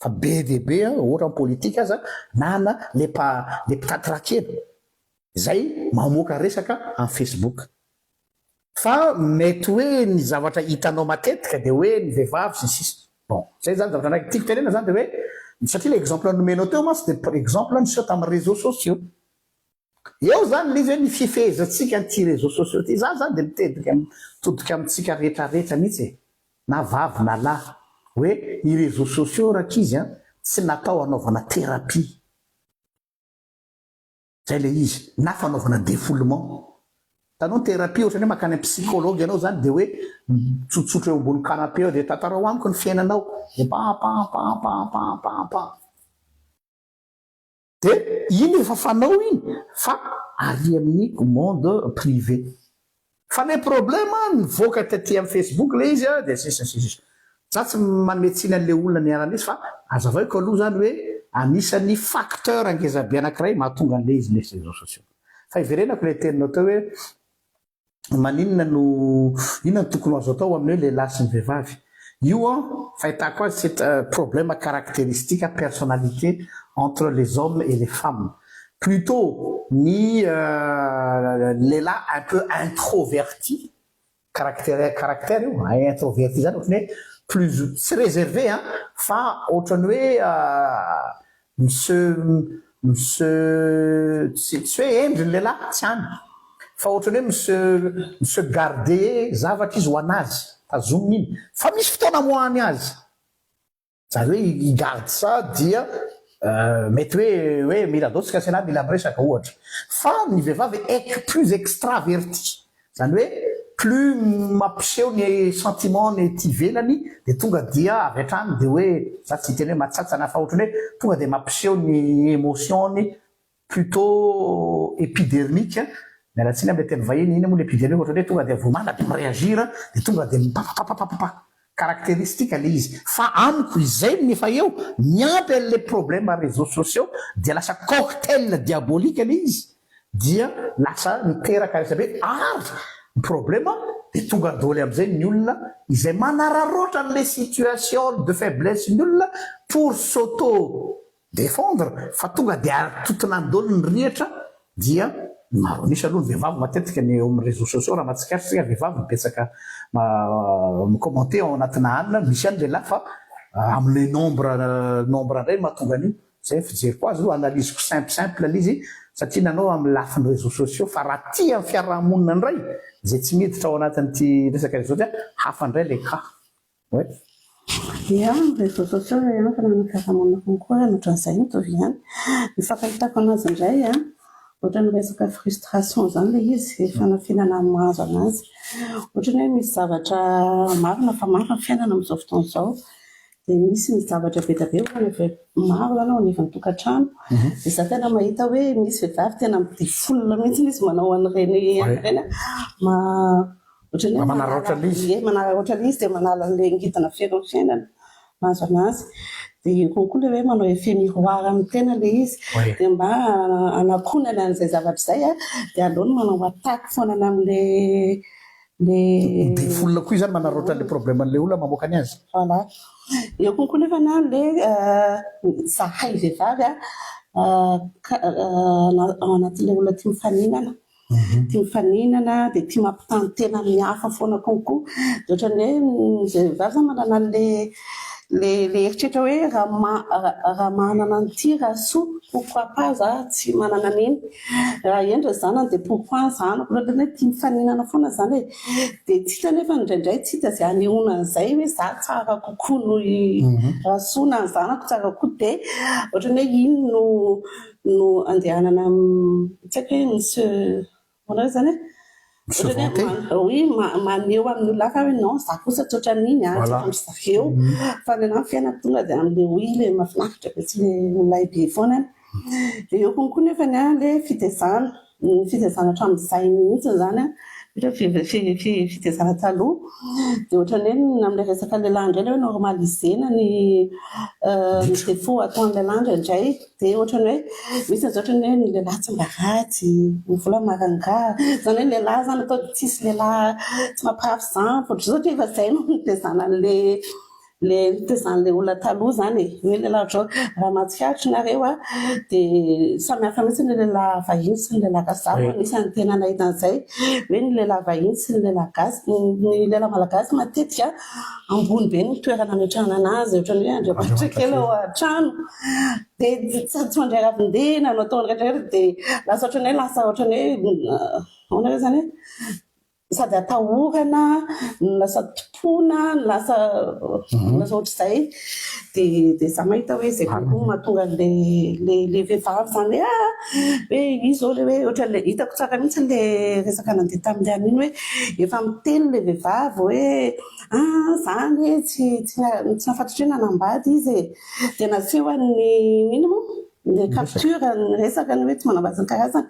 fa be dia be an, ohatra ny politika aza na na le mpa le mpitaty rakena izay mamoaka resaka amin'ny facebook. Fa mety hoe ny zavatra hitanao matetika dia hoe ny vehivavy sy ny sisa. Bon, zay zany zavatra anankiray tiako tenenina zany dia hoe satria le exemple nomenao teo mantsy dia exemple niseho tamin'ny réseaux sociaux. Eo zany le izy hoe ny fifehezantsika an'ity réseaux sociaux ty, za zany de mitedika mitodika amintsika rehetra rehetra mihitsy e, na vavy na lahy, hoe ny réseaux sociaux rankizy an tsy natao hanaovana thérapie, zay le izy, na fanaovana défoulement, hitanao ny thérapie ohatrany hoe mankany am psychologue ianao zany de hoe mitsotsotra eo ambony canapé eo de tantarao amiko ny fiainanao, de pam pam pam pam pam pam pam. Dia iny efa fanao iny fa ary amin'ny monde privé. Fa le problème nivoaka taty amin'ny Facebook le izy dia sisa sy sisa. Za tsy manome tsiny an'le olona niharan'izy fa azavaiko aloha zany hoe anisan'ny facteur ngezabe anakiray mahatonga an'le izy le réseaux sociaux. Fa iverenako le teninao teo hoe maninona no, inona no tokony ho azo atao amin'ny hoe lehilahy sy ny vehivavy? Io an, fahitako azy c'est un problème caractéristique, personnalité entre les hommes et les femmes. Plutôt ny lehilahy un peu introverti, caractère caractère io, introverti zany ohatran'ny hoe plus, tsy réservé an, fa ohatran'ny hoe Mi-se mi-se tsy tsy hoe hendry ny lehilahy, tsy any, fa ohatran'ny hoe mi-se mi-se garder zavatra izy ho an'azy, tazominy iny, fa misy fotoana amoahany azy, zany hoe il garde ça dia mety hoe hoe mila andao tsika sy elah mila miresaka ohatra, fa ny vehivavy ec plus extraverti, zany hoe. plus mampiseho ny sentiment ny ety ivelany, de tonga dia avy hatrany de hoe, za tsy hiteny hoe matsatsana, fa ohatrany hoe tonga de mampiseho ny émotion-ny plutôt épidermique, miala tsiny am'le teny vahiny iny moa. Le épidermique ohatrany hoe tonga de vomana de miréagir, de tonga de mipapapapapapa, caractéristique le izy. Fa amiko izay nefa eo miampy an'le problème réseaux sociaux, dia lasa cocktail diabolique le izy, dia lasa miteraka resabe. Ary ny problème de tonga daoly am'izay ny olona izay manararaotra an'le situation de faiblesse ny olona pour s'auto défendre, fa tonga de atotonany ny rihatra. Dia maro misy aloha ny vehivavy matetika ny eo amin'ny réseaux sociaux, raha mahatsikaritra tsika, vehivavy mipetsaka micommenter ao anatina anina. Misy any lehilahy, fa am'le nombre indray mahatonga an'io. Zay fijeriko azy aloha, analyseko simple simple le izy, satria nanao amin'ny lafiny réseaux sociaux. Fa raha tia amin'ny fiarahamonina indray zay tsy miditra ao anatin'ity resaka réseau ty, hafa indray le cas, ouais. Ia, réseaux sociaux ihany, fa na ny fiarahamonina konkoa ohatran'izay mitovy ihany. Ny fankahitako anazy indray a, ohatran'ny resaka frustration zany le izy, fanafinana mahazo anazy. Ohatrany hoe misy zavatra marina fa maro ny fiainana amin'izao fotoana izao, dia misy ny zavatra be dia be maro zany ao anivon'ny tokantrano. Dia za tena mahita hoe misy vehivavy tena midifolo mihitsy izy manao an'ireny ireny ma ohatrany hoe manararaotra le izy. Ie, manararaotra le izy, dia manala an'ilay ngidina fery ny fiainana mahazo anazy. Dia io konkoa le hoe manao effet miroir amin'ny tena le izy, dia mba anakonana an'izay zavatra izay a, dia aleony manao attaque foanana amin'le le Défoule koa izy zany, manararaotra le problème an'le olona mamoaka ny azy. Voilà. Eo konkoa nefa na le zahay vehivavy a, ao anatin'ilay olona tia mifaninana. Tia mifaninana, dia tia mampitany tena amin'ny hafa foana konkoa. Dia ohatran'ny hoe zay vehivavy zany manana an'le le eritreritra hoe raha manana an'ity Rasoa, pourquoi pas za tsy manana an'iny? Raha hendry ny zanany, dia pourquoi ny zanako? Ohatran'ny hoe tia mifaninana foana zany e. Dia tsy hita nefa indraindray, tsy hita izay anehoana an'izay hoe za tsara kokoa noho i Rasoa na ny zanako tsara kokoa. Dia ohatran'ny hoe iny no andehanana, tsy haiko hoe misy ahoana zany e? Se vanter. Oui, maneho amin'ny olona hafa hoe non, za kosa tsy ohatran'iny a, tsy ohatran-dry zareo. Fa ny anahy fiainako tonga dia amin'le oui, le mahafinaritra be, tsy le milay be foana. Dia eo konkoa nefany a, le fitezana, ny fitezana hatramin'izay mihitsy zany a, ohatra hoe fitezana taloha, dia ohatran'ny hoe amin'ilay resaka lehilahy indray, le hoe normalisena ny défaut ataon'ny lehilahy indraindray. Dia ohatran'ny hoe misy an'izao, ohatran'ny hoe ny lehilahy tsy mba ratsy, ny vola marangaha zany, hoe lehilahy zany atao tsisy lehilahy tsy mampirafy zany, fa ohatr'izao, satria efa zay no nitezana an'le le nitezan'le olona taloha zany e, hoe lehilahy ohatr'izao. Raha mahatsikaritra nareo a, dia samy hafa mihitsy ny lehilahy vahiny sy ny lehilahy gasy. Za anisan'ny tena nahita an'izay, hoe ny lehilahy vahiny sy ny lehilahy gasy, ny lehilahy malagasy matetika ambony be ny toerana ametrahana anazy, ohatran'ny hoe andriamanitra kely ao an-trano, dia sady tsy mandray ravin-dena no ataony rehetrarehetra. Dia lasa ohatran'ny hoe, lasa ohatran'ny hoe ahoana hoe zany e, sady atahorana no lasa tompoina no lasa ohatr'izay. Dia za mahita hoe zay kokoa mahatonga an'le le vehivavy zany hoe ah, hoe izy zao le hoe ohatran'le hitako tsara mihitsy le resaka nandeha tamin'le an'iny, hoe efa miteny le vehivavy hoe ah, zany hoe tsy nahafantatra hoe nanambady izy e. Dia naseho an'ny ino moa le capture ny resaka ny hoe tsy manambady ny karazany,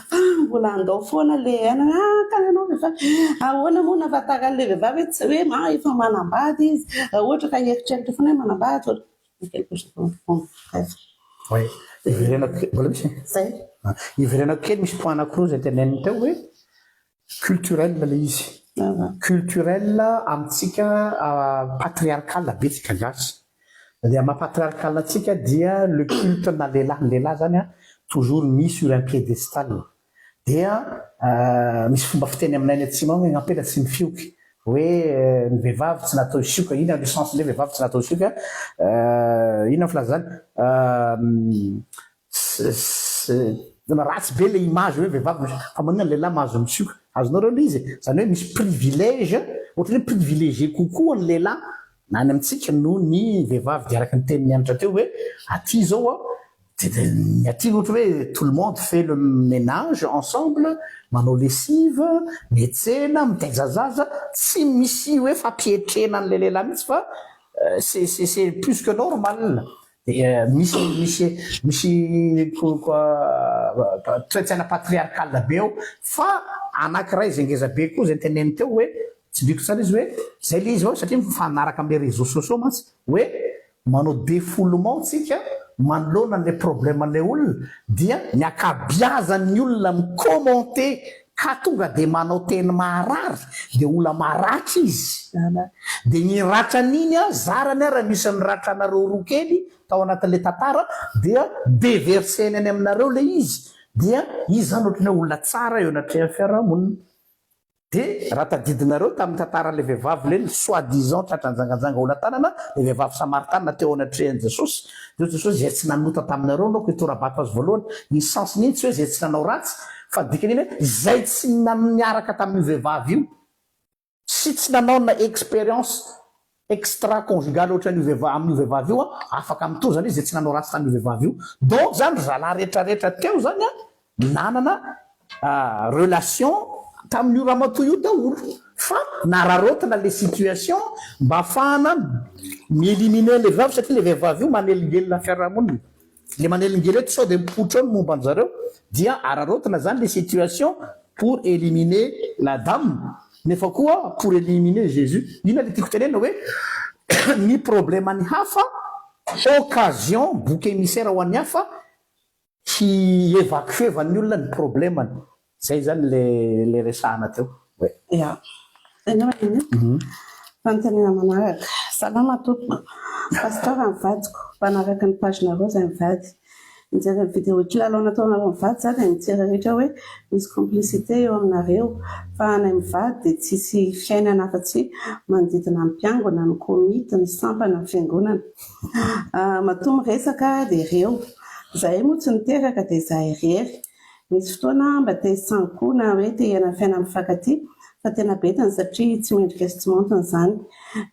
fa mbola andao foana le aina ah, ka ianao vehivavy ahoana moa nahafantaran'le vehivavy hoe tsy hoe ma efa manambady izy, raha ohatra ka hieritreritra foana hoe manambady quelque chose? Bon, bref. Oui, iverenako mbola misy. Zay. Iverenako kely, misy point anankiroa zay teneniny teo, hoe culturel le izy, culturel amintsika, patriarcal be tsika gasy. Dia maha-patriarcal atsika dia le culte na lehilahy, ny lehilahy zany a toujours mis sur un piédestal. Dia misy fomba fiteny aminay any atsimo agny hoe ampela tsy mifioky, hoe ny vehivavy tsy natao isioka. Ina le sens le vehivavy tsy natao isioka? Ina ny filazany? Ratsy be le image hoe vehivavy fa manina ny lehilahy mahazo misioka. Azonareo le izy zany hoe misy privilège, ohatrany hoe privilégié kokoa ny lehilahy na any amintsika noho ny vehivavy. De araka ny teniny anitra teo hoe aty zao a. De ny aty ohatra hoe tout le monde fait le ménage ensemble, manao lessive, miantsena, mitaiza zaza, tsy misy hoe fampietrena an'le lehilahy mihitsy fa c'est plus que normal. De misy toe-tsaina patriarcal be ao. Fa anankiray zay ngeza be koa zay nyteneny teo hoe tsy ndriko tsara izy hoe zay le izy ao, satria mifanaraka am'le réseaux sociaux mantsy hoe manao défoulement tsika manoloana an'le problème an'le olona, dia ny akabiazan'ny olona mi-commenter ka tonga de manao teny maharary, de olona maratra izy, de ny ratran'iny a zarany a raha misy ny ratranareo roa kely tao anatin'le tantara, dia déverseny any aminareo le izy, dia izy zany ohatrany hoe olona tsara eo anatrehan'ny fiarahamonina. De raha tadidinareo tamin'ny tantaran'le vehivavy leny soi-disant tratranjanganjanga olona tanana, le vehivavy samaritanina teo anatrehan'i Jesosy, de Jesosy zay tsy nanota taminareo anao ko itorabato azy voalohany. Ny sens-ny iny tsy hoe zay tsy nanao ratsy, fa dikany iny hoe zay tsy niaraka tamin'io vehivavy io sy tsy nanao na expérience extra conjugale ohatran'io vehivavy amin'io vehivavy io a afaka mitory zany izy zay tsy nanao ratsy tamin'io vehivavy io. Donc zany zalahy rehetrarehetra teo zany a nanana relation tamin'io ramatoa io daholo, fa nararaotina le situation mba ahafahana mi-éliminer le vehivavy, satria le vehivavy io manelingelina fiarahamonina. Le manelingely eto sao de mipoitra ao ny momba an'zareo, dia araraotina zany le situation pour éliminer la dame, nefa koa pour éliminer Jésus. Ina le tiako tenena hoe ny problème ny hafa occasion bouc émissaire ho an'ny hafa hi évacuevan'ny olona ny problemany. Zay zany le resahana teo oe. Ya, tena iny fanontaniana manaraka. Salama tompoko pasteur, mivadiko mpanaraka ny page-nareo zay mivady. Mijery ny vidéo kilalao nataonareo mivady za, dia mitsiriritra hoe misy complicité eo aminareo, fa anay mivady dia tsisy fiainana afa-tsy manodidina ny mpiangona, ny komity, ny sampana, ny fiangonana. Matoa miresaka dia ireo zahay moa tsy niteraka, dia zahay irery. Misy fotoana mba te hisangy koa na hoe te hiaina fiaina mifankatia, fa tena betiny satria tsy mendrika sy tsy maontina izany.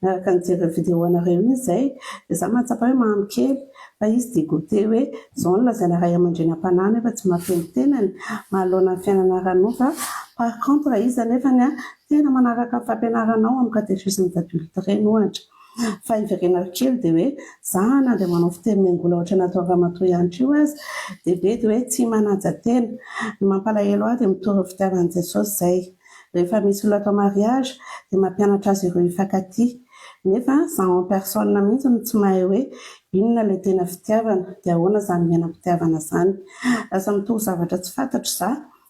Miaraka nijery vidéo anareo iny izay, dia za mahatsapa hoe mamy kely, fa izy dégoûté hoe zao no lazaina ray aman-dreny am-panahy nefa tsy mahafehy ny tenany manoloana ny fiainana ara-nofo. Par contre izy anefany a tena manaraka ny fampianaranao amin'ny catéchisme d'adulte ireny ohatra. Fa iverenako kely, dia hoe za na dia manao fiteny miangola ohatra natao ramatoa ihany koa aza, dia be dia hoe tsy manaja tena. Ny mampalahelo ahy dia mitory ny fitiavan'i Jesosy izay. Rehefa misy olona atao mariage dia mampianatra azy ireo hifankatia, nefa za en personne mihitsy no tsy mahay hoe inona ilay tena fitiavana, dia ahoana izany miainam-pitiavana izany. Lasa mitory zavatra tsy fantatro za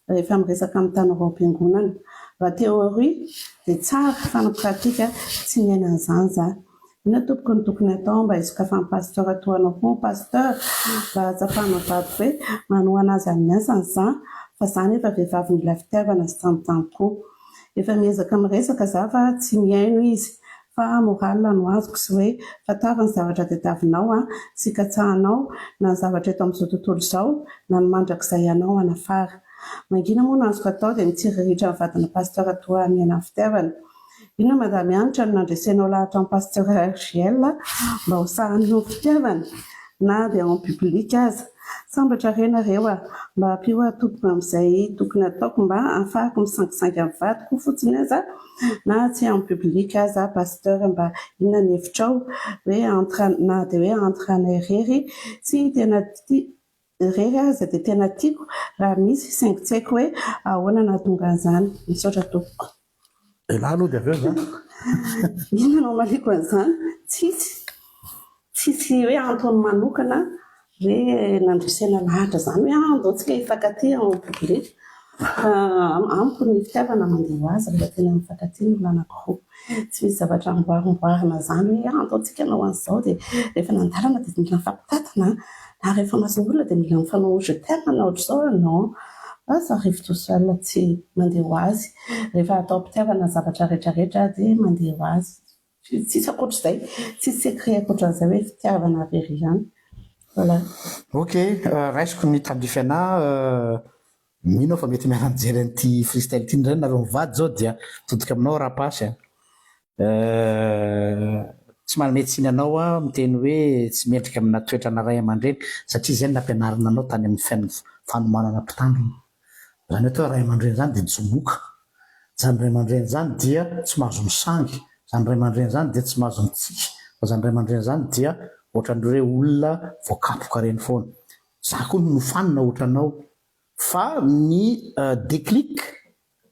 rehefa miresaka amin'ny tanora ao am-piangonana. Raha théorie dia tsara, fa ny pratique tsy miaina an'izany za. Inona tompoko no tokony atao mba hisokafan'ny pasteur toa anao koa pasteur, mba hahatsapana vady hoe manohana azy amin'ny asany za, fa za nefa vehivavy mila fitiavana sy tambitamby koa. Efa miezaka miresaka za fa tsy mihaino izy, fa moral no azoko sy hoe fantaro ny zavatra tadiavinao a sy katsahanao, na ny zavatra eto amin'izao tontolo izao na ny mandrakizay anao anafara. Mangina moa no azoko atao dia mitsiriritra ny vadina pasteur toa miaina ny fitiavana. Inona madame Hanitra no nandresenao lahatra ny pasteur RGL mba ho sahaninao fitiavana na dia en public aza? Sambatra re nareo a! Mba ampio aho tompoko amin'izay tokony ataoko mba ahafahako misangisangy amin'ny vadiko fotsiny aza na tsy en public aza. Pasteur, mba inona ny hevitrao hoe entre na dia hoe entre anay irery tsy tena tia irery aza, dia tena tiako raha misy saingy tsy haiko hoe ahoana nahatonga an'izany. Misaotra tompoko. Elahy aloha dia avy eo zany. Inona no amaliko an'izany? Tsisy hoe antony manokana hoe nandresena lahatra izany hoe andaontsika hifankatia en public. Fa amiko ny fitiavana mandeha ho azy rehefa tena mifankatia ny olona anankiroa. Tsy misy zavatra amboarimboarina izany hoe andaontsika hanao an'izao, dia rehefa nandalana dia mila mifampitantana, na rehefa mason'olona dia mila mifanao je t'aime na ohatr'izao. Non, fa ça arrive tout seul, tsy mandeha ho azy. Rehefa atao am-pitiavana ny zavatra rehetrarehetra dia mandeha ho azy. Tsisy ankoatr'izay, tsisy secret ankoatran'izay hoe fitiavana irery ihany. Voilà. Ok, raisiko ny tandrify anahy. Mino aho fa mety miara-mijery an'ity freestyle ity indray nareo mivady zao, dia mitodika aminao raha pasy a. Tsy manome tsiny anao aho miteny hoe tsy mendrika amina toetrana ray aman-dreny satria izay no nampianarina anao tany amin'ny fanomanana mpitandrina. Izany hoe atao hoe ray aman-dreny izany dia jomoka. Izany ray aman-dreny izany dia tsy mahazo misangy. Izany ray aman-dreny izany dia tsy mahazo mitsiky. Fa izany ray aman-dreny izany dia ohatran'ireo olona voakapoka ireny foana. Za koa nofanina ohatranao fa ny déclic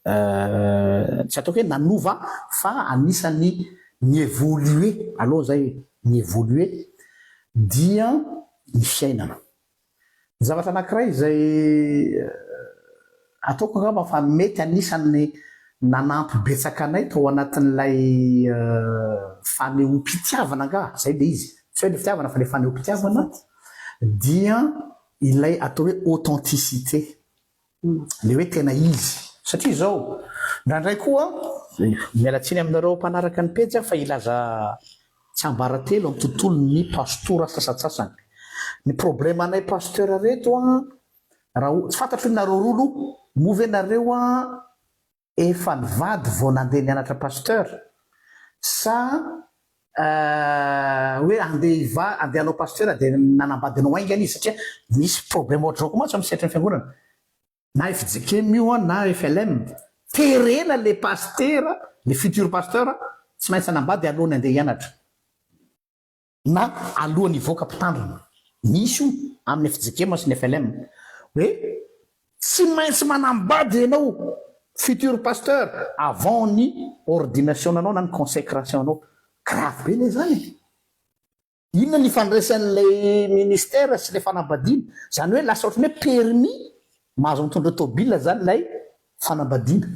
tsy ataoko hoe nanova fa anisan'ny ni-evoluer aloha zay e, ni-evoluer dia ny fiainana. Ny zavatra anankiray izay ataoko angamba fa mety anisan'ny nanampy betsaka anay tao anatin'ilay fanehoam-pitiavana angaha, zay le izy, tsy hoe le fitiavana fa le fanehoam-pitiavana dia ilay atao hoe authenticité. Le hoe tena izy. Satria izao, indraindray koa, miala tsiny aminareo mpanaraka ny pejy aho fa hilaza tsiambaratelo amin'ny tontolon'ny pastora sasantsasany. Ny problème-nay pasteur reto an, raha tsy fantatro hoe nareo roa aloha, moa ve nareo an Efa nivady vao nandeha nianatra pasteur sa hoe andeha hiva andeha hanao pasteur dia nanambady anao haingana izy satria misy problème ohatr'izao koa mantsy amin'ny sehatry ny fiangonana na fjkm io an na flm terena le pasitera le futur pasteur tsy maintsy hanambady alohan'ny andeha hianatra. na alohan'ny hivoaka mpitandrina. Misy io amin'ny fjkm sy ny flm hoe tsy maintsy manambady ianao futur pasteur avant ny ordination-nanao na ny consecration-nao. Grave be anie zany e! Inona ny ifandraisan'ilay ministère sy ilay fanambadiana? Zany hoe lasa ohatran'ny hoe permis mahazo mitondra tôbila zany ilay fanambadiana.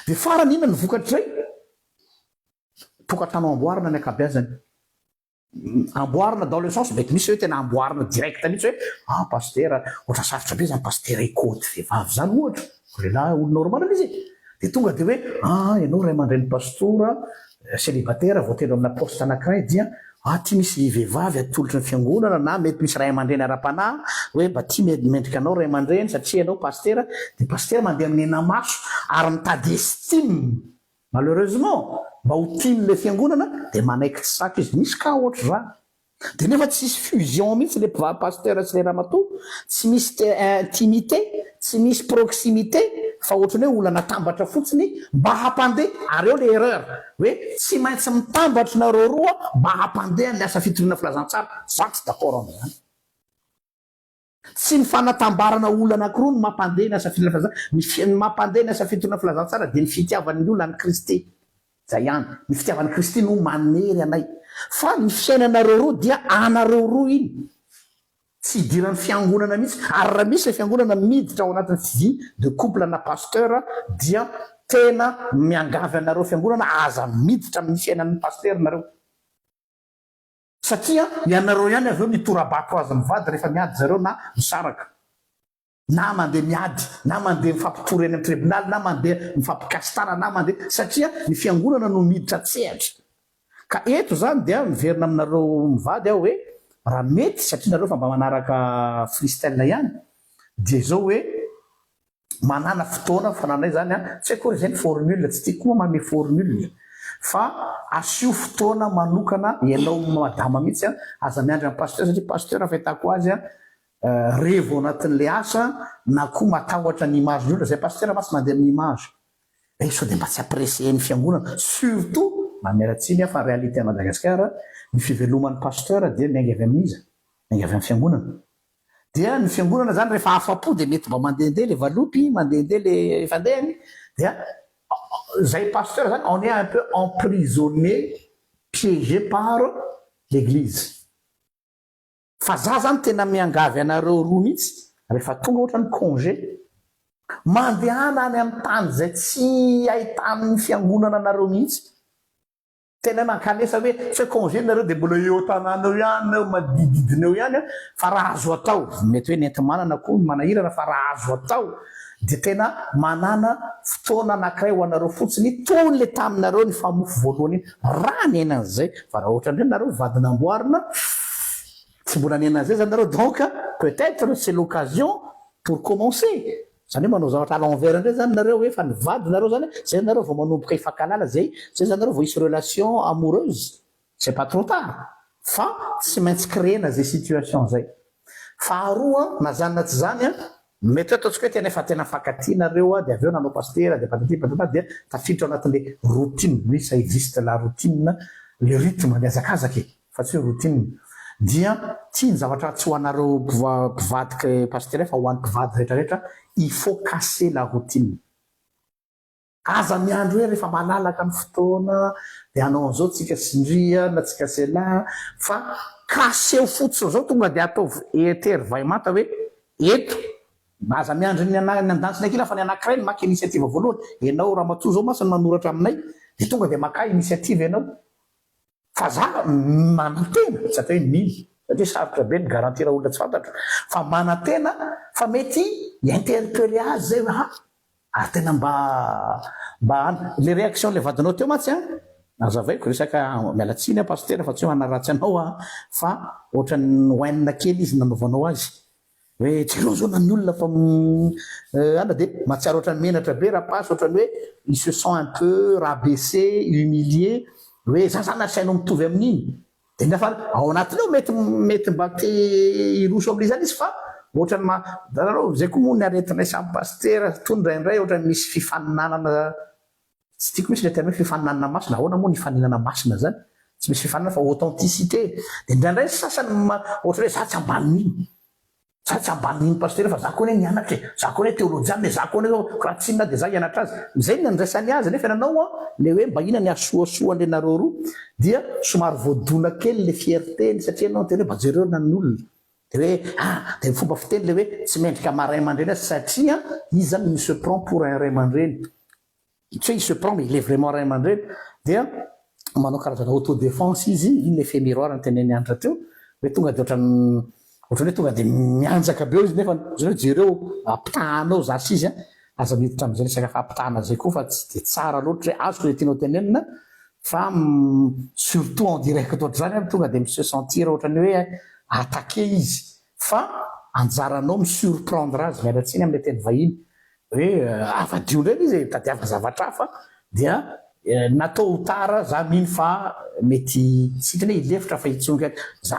Dia farany inona ny vokatr'izay? Tokantrano amboarina ny ankabeazany. Amboarina dans le sens mety misy hoe tena amboarina direct mihitsy hoe ah pasitera ohatra sarotra be zany pasitera hikaoty vehivavy zany ohatra, lehilahy olo normal anie izy e! Dia tonga dia hoe ah ianao ray aman-dreny pastora célibataire voatendry amina poste anankiray dia ah ty misy vehivavy atolotry ny fiangonana na mety misy ray aman-dreny ara-panahy hoe mba ty mendrika anao ray aman-dreny satria ianao pasitera dia pasitera mandeha amin'ny henamaso ary mitady estime Malheureusement, mba ho tian'ilay fiangonana dia manaiky tsy saky izy. Misy cas ohatr'izany. Dia nefa tsisy fusion mihitsy ilay mpivady pasteur sy ilay ramatoa, tsy misy intimité, tsy misy proximité fa ohatran'ny hoe olona natambatra fotsiny mba hampandeha, ary eo ilay erreur, hoe tsy maintsy mitambatra nareo roa mba hampandeha ny asa fitoriana filazantsara. Za tsy d'accord amin'izany. Tsy ny fanatambarana olona anankiroa no mampandeha ny asa fitoriana filazantsara. Ny fi, ny mampandeha ny asa fitoriana filazantsara dia ny fitiavan'ny olona an'i Kristy. Izay ihany. Ny fitiavan'i Kristy no manery anay. Fa ny fiainanareo roa dia anareo roa iny. Tsy idiran'ny fiangonana mihitsy. Ary raha misy ilay fiangonana miditra ao anatin'ny vie de couple ana pasteur dia tena miangavy anareo fiangonana aza miditra amin'ny fiainan'ny pasitera nareo. Satria ianareo ihany avy eo mitora-bato azy mivady rehefa miady zareo na misaraka. Na mandeha miady, na mandeha mifampitory any amin'ny tribonaly, na mandeha mifampikasi-tanana, na mandeha, satria ny fiangonana no miditra an-tsehatra. Ka eto izany dia miverina aminareo mivady aho hoe raha mety, satria nareo efa mba manaraka freestyle ihany, dia izao hoe, manana fotoana fa nanay zany an, tsy haiko hoe zay ny formule, tsy tiako koa manome formule fa asio fotoana manokana ianao madama mihitsy an, aza miandry an'i pasteur satria pasteur fahitako azy an revo anatin'le asa na koa matahotra ny image ny olona, zay pasteur mantsy mandeha amin'ny image, eh sao dia mba tsy apprecier ny fiangonana surtout na miala tsiny aho fa réalité à Madagascar ny fiveloman'ny pasteur dia miainga avy amin'iza? Miainga avy amin'ny fiangonana. Dia ny fiangonana zany rehefa afa-po dia mety mba mandehandeha le valopy, mandehandeha le fandehany, dia zay pasteur zany on est un peu emprisonné, piégé par l'église. Fa za zany tena miangavy anareo roa mihitsy rehefa tonga ohatra ny congé, mandehana any amin'ny tany izay tsy ahitan'ny fiangonana anareo mihitsy. Tena hoe mankanesa hoe tsy hoe congé nareo dia mbola eo an-tanàna eo ihany eo manodidididina eo ihany an, fa raha azo atao, mety hoe ny enti-manana koa no manahirana fa raha azo atao dia tena manàna fotoana anankiray ho anareo fotsiny toy ny le taminareo nifamofo voalohany iny, raha niaina an'izay, fa raha ohatra indray nareo vady namboarina tsy mbola niaina an'izay zany nareo donc peut être c'est l'occasion pour commencer. Zany hoe manao zavatra à l'envers indray zany nareo hoe efa nivady nareo zany, zay nareo vao manomboka hifankahalala, zay zay zany nareo vao hisy relation amoureuse. C'est pas trop tard fa tsy maintsy créer-na zay situation zay. Faharoa, na zany na tsy zany an, mety hoe ataontsika hoe tena efa tena mifankatia nareo an, dia avy eo nanao pasitera dia patati patata dia tafiditra ao anatin'le routine, oui ça existe la routine, le rythme, ny hazakazaka e, fa tsy hoe routine. Dia tia ny zavatra tsy ho anareo mpivadika pasitera fa ho an'ny mpivady rehetra rehetra, il faut casser la routine. Aza miandry hoe rehefa malalaka ny fotoana dia hanao an'izao tsika sy ndry na tsika sy elah fa casser-o fotsiny izao, tonga dia ataovy etery vaimanta hoe eto, aza miandry ny ny andantsy ny ankilany fa ny anankiray no maka initiative voalohany, ianao ramatoa izao mantsy no manoratra aminay dia tonga dia makà initiative ianao. Fa za manantena, tsy atao hoe mino, satria sarotra be ny garantir olona tsy fantatro, fa manantena fa mety hi-interpeller azy zay hoe ha, ary tena mba mba an, le réaction le vadinao teo mantsy an, azavaiko resaka, miala tsiny aho pasitera fa tsy hoe hanaratsy anao aho fa ohatran'ny oainina kely izy nanaovanao azy, Hoe jereo zao na ny olona fa ana dia mahatsiaro ohatran'ny menatra be rapasy, ohatran'ny hoe il se sent un peu rabaissé, humilié, hoe za zany asainao mitovy amin'iny. Dia nefa ao anatiny ao mety mety mba te hiroso amin'ilay zany izy fa ohatran'ny ma, hitanareo zay koa moa ny aretinay samy pasitera toa indraindray ohatran'ny misy fifaninanana. Tsy tiako mihitsy ilay terme hoe fifaninanana masina, ahoana moa ny hifaninana masina zany? Tsy misy fifaninana fa authenticité. Dia indraindray ny sasany ohatra hoe za tsy ambanin'iny, za tsy ambanin'iny pasitera fa za koa anie nianatra e, za koa anie teolojiana e, za koa anie raha tsy inona dia za hianatra azy. Izay no nandraisany azy nefa ianao an, ilay hoe mba inona ny hahasoasoa an'ilay nareo roa dia somary voadona kely ilay fierté-ny satria ianao niteny hoe mba jereo na ny olona. Dia hoe ah, dia ny fomba fiteny ilay hoe tsy mendrika maha ray aman-dreny azy satria izy zany il se prend pour un ray aman-dreny. Tsy hoe il se prend mais il est vraiment ray aman-dreny dia manao karazana auto défense izy, iny le effet miroir notenenin'i Hanitra teo, hoe tonga dia ohatran'ny ohatran'ny hoe tonga dia mihanjaka be eo izy nefa ohatran'ny hoe jereo ampitahanao za sy izy an, aza miditra amin'izay resaka fampitahana izay koa fa tsy dia tsara loatra hoe azoko ilay tianao tenenina fa surtout en direct ohatr'izany an tonga dia mi se sentir ohatran'ny hoe attaqué izy fa anjaranao mi surprendre azy, miala tsiny amin'ilay teny vahiny, Hoe avadio indray ilay izy e, tadiava zavatra hafa dia na tôt ou tard za mino fa mety tsy hiteny hoe hilefitra fa hitsonika any. Za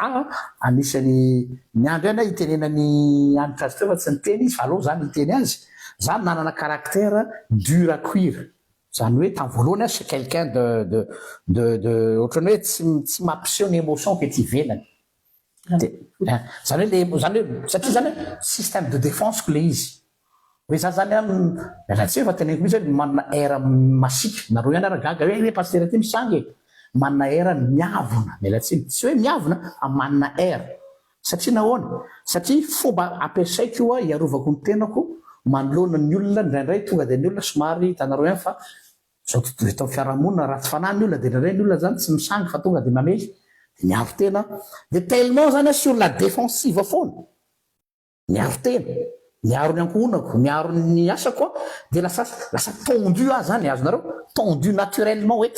anisan'ny niandry ihany aho hitenenan'i Hanitra azy teo fa tsy niteny izy fa aleo za niteny azy. Za nanana caractère dur à cuire, zany hoe tamin'ny voalohany aho c'est quelqu'un de de de de ohatran'ny hoe tsy tsy mampiseho ny émotion-ko ety ivelany. Dia zany hoe le zany hoe satria zany hoe système de défense-ko le izy. Hoe za zany an, miala tsiny fa teneniko mihitsy hoe manana air masiaka, nareo ihany ara gaga hoe hoe pasitera ty misangy e, manana air miavona, miala tsiny, tsy hoe miavona fa manana air. Satria nahoana? Satria fomba ampiasaiko io an hiarovako ny tenako manoloana ny olona, indraindray tonga dia ny olona somary hitanareo ihany fa Zao tontolo eto amin'ny fiarahamonina ratsy fanahy ny olona dia indraindray ny olona zany tsy misangy fa tonga dia mamely dia miaro tena dia tellement zany aho sur la défensive foana miaro tena miaro ny ankohonako miaro ny asako aho dia lasa lasa tendu aho zany azonareo tendu naturellement hoe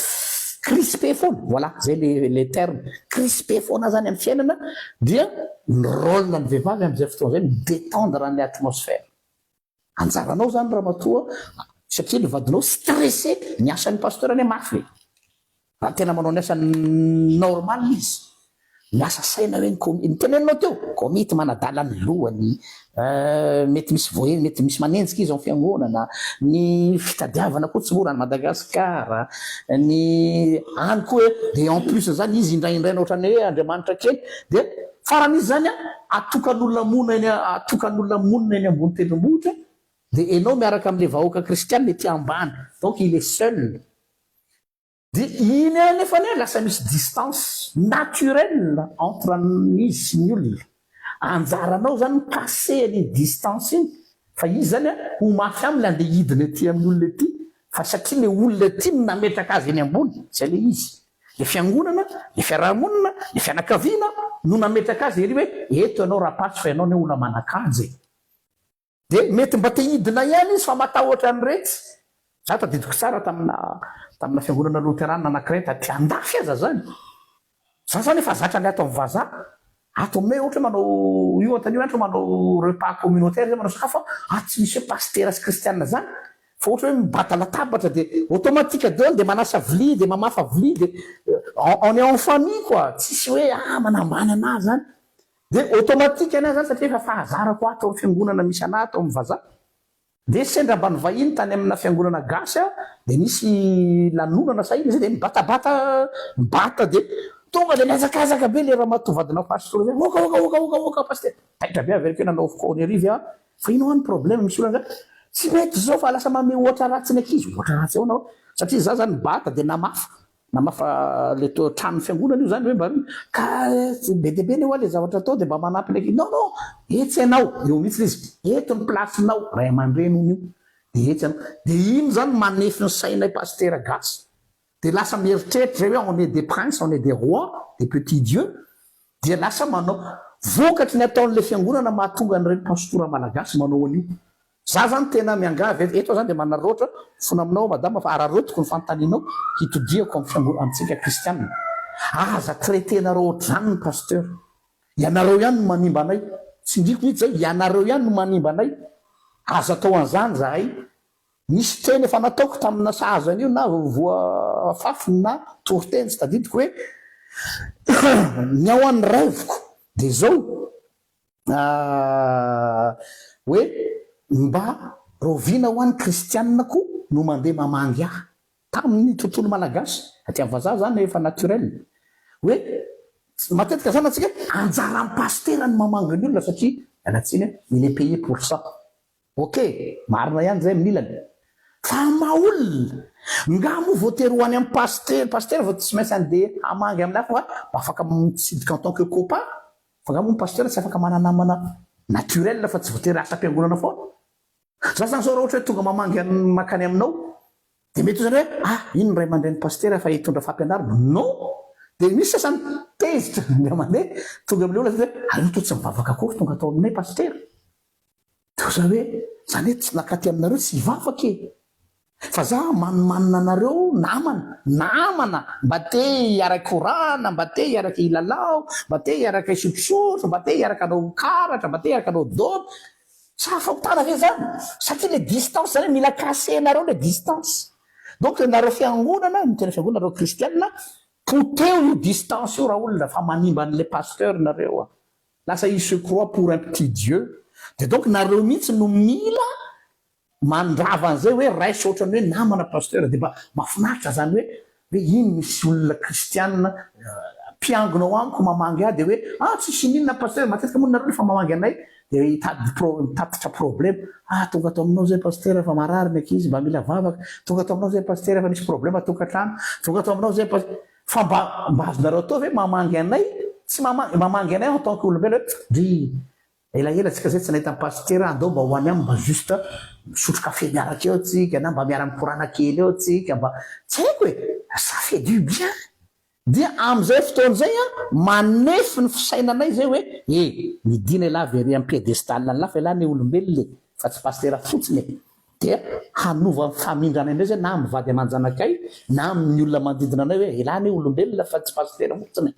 crispé foana voilà zay le le terme crispé foana aho zany amin'ny fiainana dia ny rôle ny vehivavy amin'izay fotoana izay mi-détendre ny atmosphère. Anjaranao zany ramatoa satria ny vadinao stressé, ny asan'ny pasteur anie mafy e! Raha tena manao ny asany normal izy, miasa saina hoe ny komi, ny teneninao teo, komity manadala ny lohany, mety misy voe, mety misy manenjika izy ao fiangonana, ny fitadiavana koa tsy mora any Madagascar, ny any koa hoe de en plus zany izy indraindraina ohatran'ny hoe Andriamanitra kely dia Farany izy zany an, atokan'olona monina eny atokan'olona monina eny ambony tendrombohitra dia enao miaraka amin'ilay vahoaka kristianina ety ambany, donc il est seul. Dia iny anefa anie lasa misy distance naturelle entre an'izy sy ny olona. Anjaranao zany mi-casser an'iny distance iny fa izy zany an, ho mafy aminy andeha hidina ety amin'ny olona ety fa satria ilay olona ety no nametraka azy eny ambony, zay ilay izy. Le fiangonana, le fiarahamonina, le fianakaviana no nametraka azy ery hoe eto ianao rapasy fa ianao anie olona manan-kaja e. De mety mba te hidina ihany izy fa matahotra an'iretsy. Za tadidiko tsara tamina tamina fiangonana loterana anakiray taty andafy aza zany. Za zany efa zatra ny ato amin'ny vazaha. Ato aminay ohatra hoe manao io antanio ohatra manao repas communautaire zay manao sakafo a, ato tsy misy hoe pasitera sy kristiana zany. Fa ohatra hoe mibata latabatra de automatique daholo, de manasa vilia, de mamafa vilia, de on est en famille quoi, tsisy hoe ah manambany anazy zany, de automatique anazy zany satria efa fahazarako ato amin'ny fiangonana misy anahy ato amin'ny vazaha. De sendra mba nivahiny tany amina fiangonana gasy a, de nisy lanonana sa iny zay, de mibatabata mibata, de tonga de miazakazaka be le ramatoa vadina pasteur zay: "Oka, oka, oka, oka, oka pasteur." Taitra be averiko hoe nanao connerie a, fa ino any problème misy olana zany? Tsy mety zao fa lasa mame ohatra ratsy ny ankizy. Ohatra ratsy ao anao satria za zany bata de namafa le to trano fiangonana io zany hoe mba ka be de be ny hoa le zavatra atao, de mba manampy ny ankizy. Non, non, etsy anao eo mihitsy le izy, eto ny placenao, ray aman-dreny ony io, de etsy anao. De ino zany manefy ny sainay pastera gasy, de lasa mieritreritra zay hoe on est des princes, on est des rois, des petits dieux, dia lasa manao vokatry ny ataon'le fiangonana mahatonga an'ireny pastora malagasy manao an'io. Za zany tena miangavy eto zany, de manaroatra fona aminao madama, fa ararotiko ny fantaninao hitodiako amy fiango amitsika kristianina: aza traitenareo ohatry zany ny pasteur. Ianareo ihany no manimba anay, tsy ndriko mihitsy zay, ianareo ihany no manimba anay, aza atao an'izany zahay. Misy teny efa nataoko tamina sahazany io na voafafiny na toroteny, tsy tadidiko, hoe ny ao an'ny rêveko de zao hoe mba rovina ho an'ny kristianina koa no mandeha mamangy ahy tamin'ny tontolo malagasy aty amy vazaha zany efa naturel hoe matetika zany atsika anjarany pastera ny mamangy ny olona satria alatsiny il est payé pour ça. Ok, marina ihany zay amin'ilany, fa maha olona nga moa voatery ho any amy paster, paster vao tsy maintsy andeha hamangy amin'ny hafa, fa mba afaka mitsidika en tant que copain, fa nga moa pasteur tsy afaka mananamana naturel fa tsy voatery asa-piangonana foana? Za zany zao raha ohatra hoe tonga mamangy makany aminao, de mety ho zany hoe ah, ino ny ray aman-dreny pastera fa hitondra fampianarana? Non, de misy sasany tezitra ndra mandeha tonga am'le olona zany hoe aleo to tsy mivavaka akory tonga atao aminay pastera. De za hoe zany hoe tsy nakaty aminareo tsy hivavaka e, fa za manimanina anareo namana, namana mba te hiaraky korana, mba te hiaraky hilalao, mba te hiaraka hisotrosotro, mba te hiaraka anao karatra, mba te hiaraka anao domy. Sa fahotana ve zany? Satria le distance zany mila cassenareo le distance. Donc nareo fiangonana, ny tena fiangonana nareo kristianina, poteo io distance io raha olona fa manimba an'le pasteur nareo a, lasa il se croit pour un petit dieu. De donc nareo mihitsy no mila mandrava an'izay hoe raisy ohatrany hoe namana pasteur, de mba mahafinaritra zany hoe iny misy olona kristianina mpiangona ao amiko mamangy ahy, de hoe ah, tsisy ninona pasteur. Matetika moa nareo lefa mamangy anay de hitady mitatitra problème: ah, tonga atao aminao zay pasteur fa marary ny ankizy, mba mila vavaka, tonga atao aminao zay pasteur fa misy problème tokantrano, tonga atao aminao zay. Fa mba azonareo atao ve mamangy anay, tsy mamangy anay en tant que olombelo hoe dry elaela tsika zay tsy nahita pastera, andao mba hoany amy mba juste misotro kafe miaraka eo tsika, na mba miara mikorana kely eo tsika, mba tsy haiko e, ça fait du bien. Dia am'izay fotoana zay a manefy ny fisainanay zay hoe e midina elahy very amy piédestal ny lafa elahy ny olombelona fa tsy pastera fotsiny e, dia hanova famindranay indray zay na mivady aman-janakay na amin'ny olona manodidina anay hoe elahy ny olombelona fa tsy pastera fotsiny.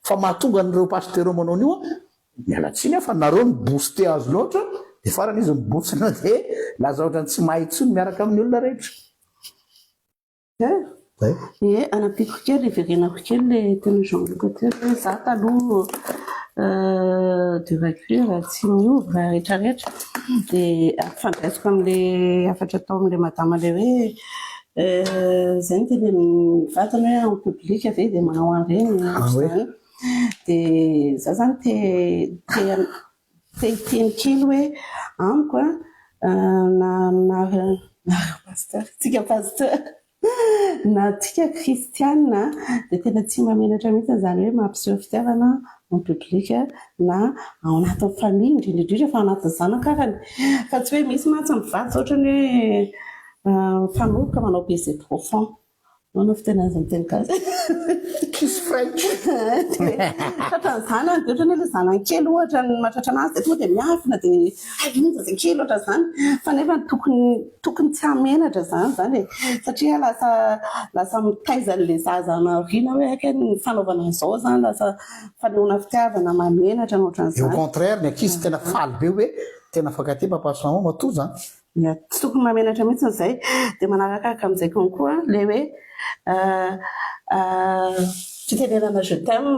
Fa mahatonga an'ireo pastera manao an'io a, mialatsiny a, fa nareo ny booste azy loatra, de farany izy mibotsina, de laza ohatrany tsy mahay intsony miaraka amin'ny olona rehetra. E, anampiko kely, iverenako kely le teny Jean-Luc teo hoe za taloha dur à cuire, tsy miova raha rehetrarehetra, dia ampifandraisiko amin'le hafatra atao amin'le madama le hoe zay ny teny amin'ny vatany hoe en public ve dia manao an'ireny zany. Dia za zany te hiteny kely hoe amiko a, na pasteur tsika, pasteur na tsika kristianina, dia tena tsy mahamenatra mihitsy zany hoe mampiseho fitiavana en public na ao anatin'ny famille, indrindra indrindra fa ao anatin'ny zanaka arany, fa tsy hoe misy mantsy mivady ohatrany hoe mifanoroka, manao baiser profond manao fiteny azy amin'ny teny gasy. Kiss french. Tratra ny zanany, dia ohatrany hoe le zanany kely ohatra ny mahatratra anazy, dia tonga dia miafina, dia ay, ino zazakely ohatra zany, fa nefa tokony tsy hamenatra zany e, satria lasa mitaiza an'le zaza aoriana hoe aika ny fanaovana an'izao zany lasa fanehoana fitiavana mahamenatra ny au ohatran'izany. Contraire, ny ankizy tena faly be hoe tena fankatia papa sy mama matoa zany. Ya, tsy tokony mahamenatra mihitsy izay. Dia manarakaraka amin'izay konkoa ilay hoe fitenenana je t'aime.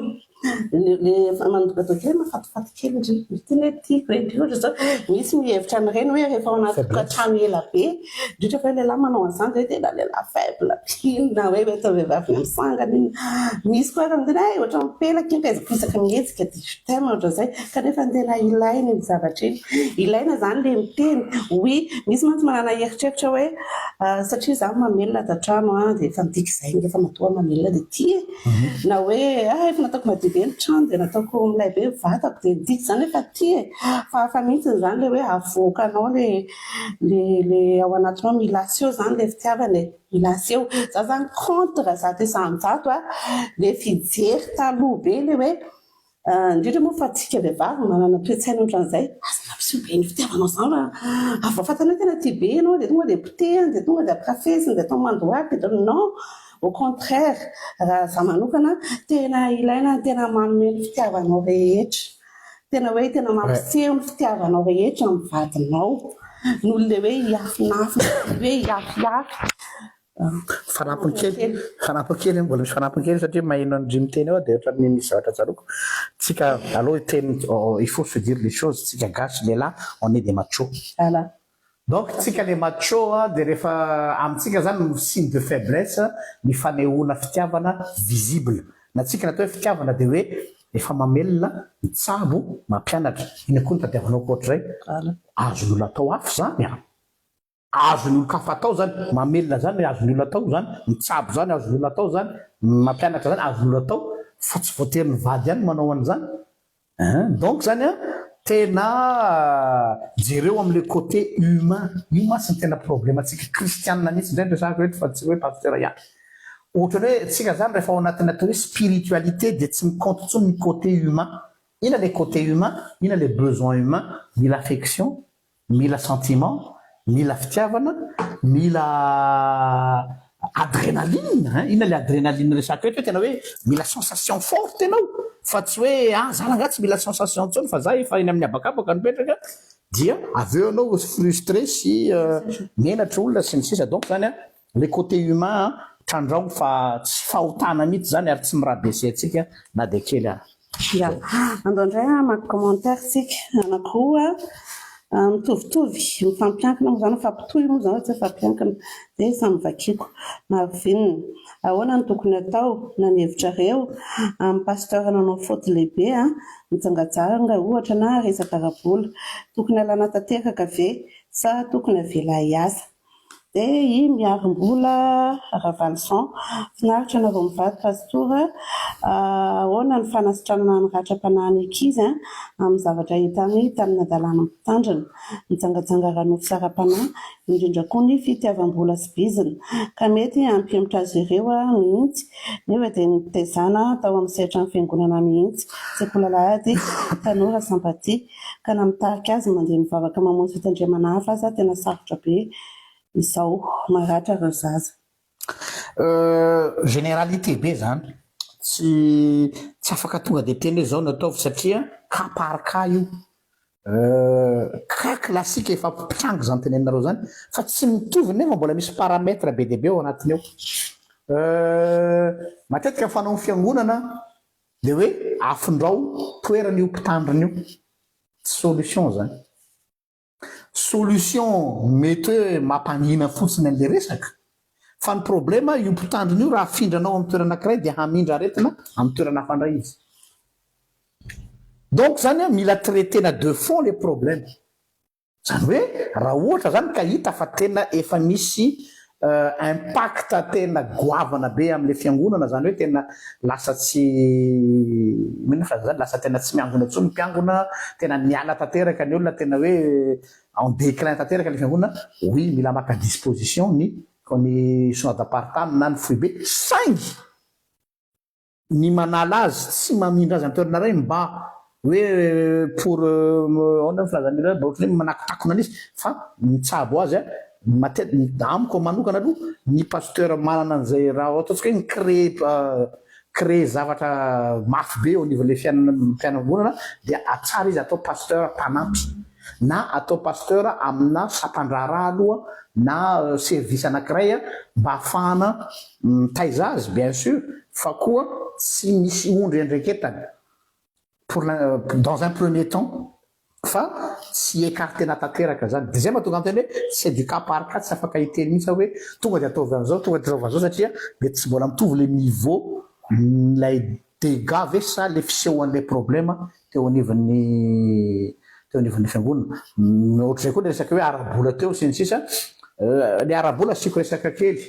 Le efa manomboka atao kely mahafatifaty kely ndry. Miteny hoe tiako e, ndry ohatra izao misy mihevitra an'ireny hoe rehefa ao anaty tokantrano ela be, indrindra fa hoe lehilahy manao an'izany dia hoe tena lehilahy faible be iny na hoe mety vehivavy misangana iny. Misy koa ary miteny hoe ohatran'ny mipelaka iny ka isaky mihetsika dia je t'aime ohatran'izay kanefa ny tena ilaina iny zavatra iny. Ilaina izany ilay miteny oui, misy mantsy manana eritreritra hoe satria izaho mamelona ato an-trano dia efa midika izay efa matoa mamelona dia tia e. Na hoe ah efa nataoko madio be ny trano dia nataoko milay be ny vatako dia midika izany hoe efa tia e. Fa hafa mihitsy izany ilay hoe avoakanao ilay ilay ao anatinao mila aseho izany ilay fitiavana e. Mila aseho. Za izany contre 100% ilay fijery taloha be ilay hoe Indrindra moa fa tsika vehivavy manana toe-tsaina ohatran'izay, aza mampiseho be ny fitiavanao izany fa vao fantany hoe tena tia be ianao dia tonga dia potehiny dia tonga dia ampirafesiny dia atao mandohalika dia non, au contraire raha za manokana tena ilaina ny tena manome ny fitiavanao rehetra, tena hoe tena mampiseho ny fitiavanao rehetra amin'ny vadinao noho ilay hoe hiafinafina hoe hiafiafy. Fanampiny kely, fanampiny kely, mbola misy fanampiny kely satria maheno an-dry miteny eo aho dia ohatran'ny misy zavatra tsaroako. Tsika aloha hiteny, il faut se dire les choses, tsika gasy lehilahy on est des machos. Voilà. Donc tsika le macho dia rehefa amintsika zany signe de faiblesse ny fanehoana fitiavana visible. Na tsika ny atao hoe fitiavana dia hoe efa mamelona, mitsabo, mampianatra. Inona koa no tadiavinao ankoatr'izay? Voilà. Azon'olona atao hafa izany an! Azon'ny olon-kafa atao zany, mamelona zany azon'ny olona atao zany, mitsabo zany azon'ny olona atao zany, mampianatra zany azon'ny olona atao fa tsy voatery ny vady ihany no manao an'izany ein! Donc zany an, tena jereo amle côté humain, io mantsy no tena problème antsika kristianina mihitsy indray no resahako eto fa tsy hoe pasteur ihany. Ohatran'ny hoe tsika zany rehefa ao anatin'ny atao hoe spiritualité dia tsy mi-compte intsony ny côté humain. Inona le côté humain? Inona le besoin humain? Mila affection, Mila sentiment, mila fitiavana, mila adrénaline hein, inona le adrénaline resako eto hoe tena hoe mila sensation forte ianao fa tsy hoe ah za rangaha tsy mila sensation intsony fa za efa eny amin'ny habakabaka no mipetraka dia avy eo ianao frustré sy menatra olona sy ny sisa donc zany an le côté humain trandrao fa tsy fahotana mihitsy zany ary tsy mi-rabaisser antsika na dia kely ara. Ya. Andao indray hamaky commentaire tsika. Anankiroa mitovitovy, mifampiankina moa izany, mifampitohy moa izany fa tsy hoe mifampiankina. Dia samy vakiako. Marvin, ahoana no tokony atao, na ny hevitrareo, amin'ny pasteur nanao faute lehibe an, nijangajanga ohatra na resaka ara-bola. Tokony alana tanteraka ve sa tokony avela hiasa? Dia i Miarimbola Ravalison. Finaritra anareo mivady Pastora. Ahoana ny fanasitranana ny ratram-panahin'ny ankizy amin'ny zavatra hitany tamin'ny hadalàn'ny mpitandrina? Mijangajanga ara-nofo sy ara-panahy, indrindra koa ny fitiavam-bola sy bizina, ka mety hampihemotra azy ireo mihitsy, nefa dia nitaizana tao amin'ny sehatra ny fiangonana mihitsy, sekoly alahady, tanora sympathie. Ka na mitarika azy mandeha mivavaka mamonjy fitandremana hafa aza tena sarotra be izao. Maratra ireo zaza. Généralité be zany. Tsy tsy afaka tonga dia teny hoe zao no ataovy satria cas par cas io. Cas classique efa mpitranga izany teneninareo izany fa tsy mitovy nefa mbola misy paramètre be dia be ao anatiny ao. Matetika ny fanaon'ny fiangonana Dia hoe afindrao toerana io mpitandrina io. Tsy solution zany. Solution mety hoe mampangina fotsiny an'ilay resaka. Fa ny problème io mpitandrina io raha afindranao amin'ny toerana anankiray dia hamindra aretina amin'ny toerana hafa indray izy. Donc zany an, mila traiter-na de fond le problème. Izany hoe raha ohatra izany ka hita fa tena efa misy impact tena goavana be amin'ilay fiangonana, izany hoe tena lasa tsy, inona fa izany, lasa tena tsy miangona intsony ny mpiangona, tena niala tanteraka ny olona, tena hoe en déclin tanteraka ilay fiangonana, oui mila maka disposition ny ny synodam-paritany na ny foibe, saingy ny manala azy tsy mamindra azy amin'ny toerana iray mba hoe pour ahoana ny filazan'ny olona mba ohatran'ny hoe manakotakona an'izy fa mitsabo azy matetika amiko manokana aloha ny pasteur manana an'izay raha ataontsika hoe mi-créer créer zavatra mafy be eo anivon'ilay fiainana fiainam-piangonana dia tsara izy atao pasteur mpanampy. na atao pasteur amina sampandraharaha aloha na service anankiray mba ahafahana mitaiza azy, bien sûr, fa koa tsy misy ondry andreketany pour dans un premier temps, fa tsy écartena tanteraka zany. De zay mahatonga anteny hoe c'est du cas par cas, tsy afaka hiteny mihitsy hoe tonga de ataovy an'izao, tonga de ataovy an'izao, satria mety tsy mbola mitovy le niveau lay dégâts ve sa le fisehoan'le problème teo anivon'ny fiangonana. Ohatr'izay koa le resaka hoe ara-bola teo sy ny sisa. Le ara-bola asiako resaka kely,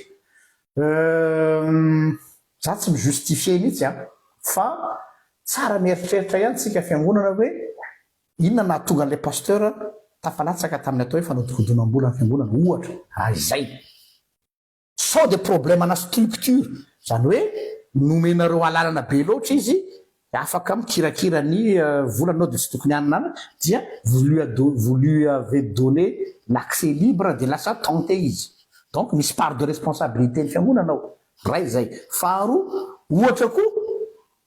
za tsy mijustifie mihitsy a, fa tsara mieritreritra ihany tsika fiangonana hoe inona nahatonga an'le pasteur tafalatsaka tamin'ny atao hoe fanodikodonam-bola ny fiangonana ohatra azay. Sao de problème na structure zany, hoe nomenareo alalana be loatra izy, afaka mikirakira ny volanao, de tsy tokony anina any, dia vous lui avez donné l'accès libre, de lasa tenté izy. Donc misy part de responsabilité ny fiangonanao ray zay. Faharoa, ohatra koa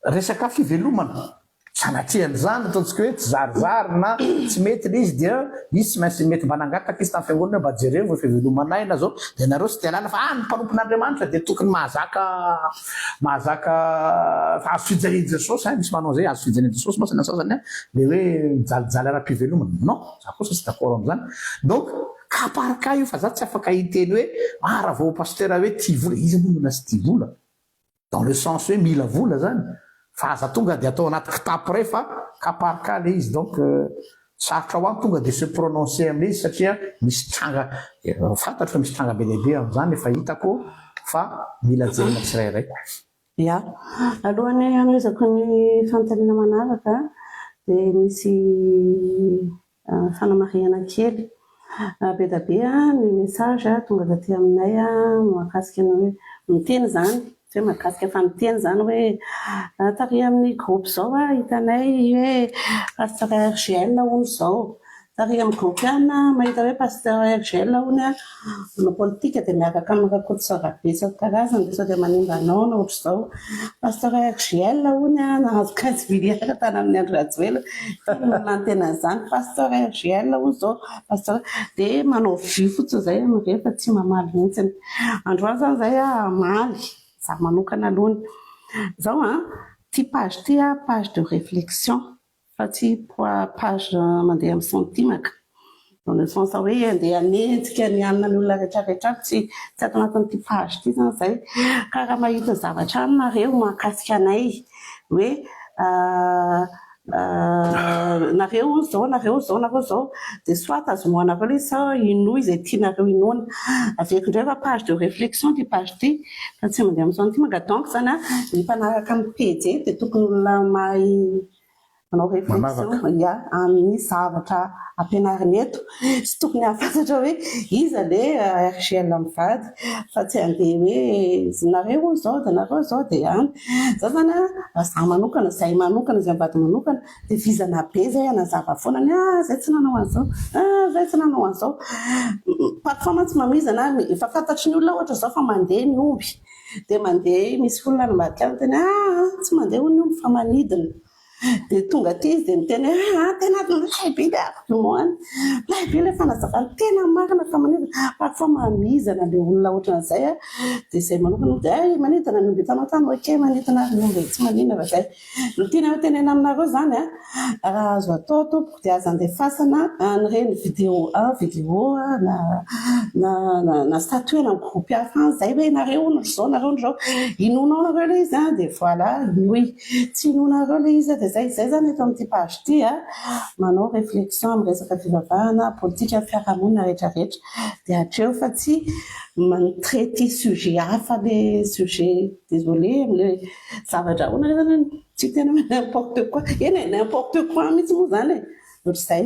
resaka fivelomana, sanatrian'zany ataontsika hoe tsy zarizary na tsy mety le izy, dia izy tsy maintsy mety mba nangataka izy tamin'ny fiangonana mba jereo fivelomanay na zao, de nareo tsy tialana fa ny mpanompon'Andriamanitra de tokony mahazaka fa azo fijaliany Jesosy a. Misy manao zay, azo fijaliany Jesosy moa na sasany a, le hoe mijalijaly ara-pivelomana. Non, za kosa tsy d'accord am'zany. Donc cas par cas io, fa za tsy afaka hiteny hoe raha vao pasteur hoe tia vola izy moa nona sy tia vola dans le sens hoe mila vola zany, fa aza tonga de atao anaty kitapo ray, fa cas par cas le izy. Donc sarotra ho any tonga de se prononcer am'le izy, satria misy tranga fantatro fa misy tranga be lehibe am'zany efa hitako, fa mila jerena tsirairay. Ya, alohan'ny anohizako ny fanontaniana manaraka, dia misy fanamarihana kely. Be dia be ny message tonga taty aminay mahakasika ny hoe miteny izany, tsy hoe mahakasika fa miteny izany hoe tary amin'ny groupe izao hitanay hoe pasteur RGL hono izao. Tary amin'ny groupe ihany mahita hoe pasteur RGL hono manao politika dia miaraka amin'ny Rakotosaorabe isan-karazany, dia sao dia manimba anao na ohatr'izao. Pasteur RGL hono nahazo 15 milliards tany amin'ny Andry Rajoelina. Ity no nantenan'izany. Pasteur RGL hono izao. Pasteur dia manao vue fotsiny izay amin'ireny fa tsy mamaly mihitsy. Androany izany izay hamaly, izaho manokana alohany. Izao ity page ity page de réflexion fa tsy page mandeha amin'ny sentimaka. Dans le sens hoe andeha hanenjika ny anina ny olona rehetrarehetra aby, tsy ato anatin'ity page ity izany izay. Ka raha mahita zavatra any nareo mahakasika anay hoe nareo hono izao, nareo izao, nareo izao, dia soit azomoanareo ilay izy sa inoy izay tianareo inoana. Averiko indray fa page de réflexion ity page ity fa tsy mandeha amin'ny sentimaka. Donc izany ny mpanaraka amin'ny pejy eto dia tokony olona mahay manao réflexion, ya, amin'ny zavatra ampianariny eto. Tsy tokony hahafantatra hoe iza le RGL mivady, fa tsy andeha hoe nareo hono izao dia nareo izao dia any. Za zany za manokana, zahay manokana, izay mivady manokana, dia vizana be zay hanazava foana ny zay tsy nanao an'izao, zay tsy nanao an'izao. Parfois mantsy mamizana, efa fantatry ny olona ohatra izao fa mandeha ny omby, dia mandeha misy olona any ambadika any miteny tsy mandeha hono ny omby fa manidina. Dia tonga aty izy dia miteny hoe tena milay be ilay argument any, milay be ilay fanazavana, tena marina fa manidina. Parfois mamizana ilay olona ohatran'izay dia izay manokana dia manidina ny omby hitanao tany, ok, manidina ary ny omby, tsy maninona fa izay. Ny tiana ho tenena aminareo izany raha azo atao tompoko dia aza andefasana an'ireny vidéo vidéo na statut na groupe hafa any izay hoe nareo hono ry zao, nareo hono ry zao. Inoanao nareo ilay izy dia voilà, inoy. Tsy inoanareo ilay izy dia izay. Izay izany eto amin'ity page ity manao réflexion amin'ny resaka fivavahana, politika, fiarahamonina rehetrarehetra. Dia hatreo fa tsy mi-traiter sujet hafa ilay sujet, désolé amin'ilay zavatra ahoana zany, tsy tena hoe n'importe quoi. Eny e, n'importe quoi mihitsy moa izany e, ohatr'izay.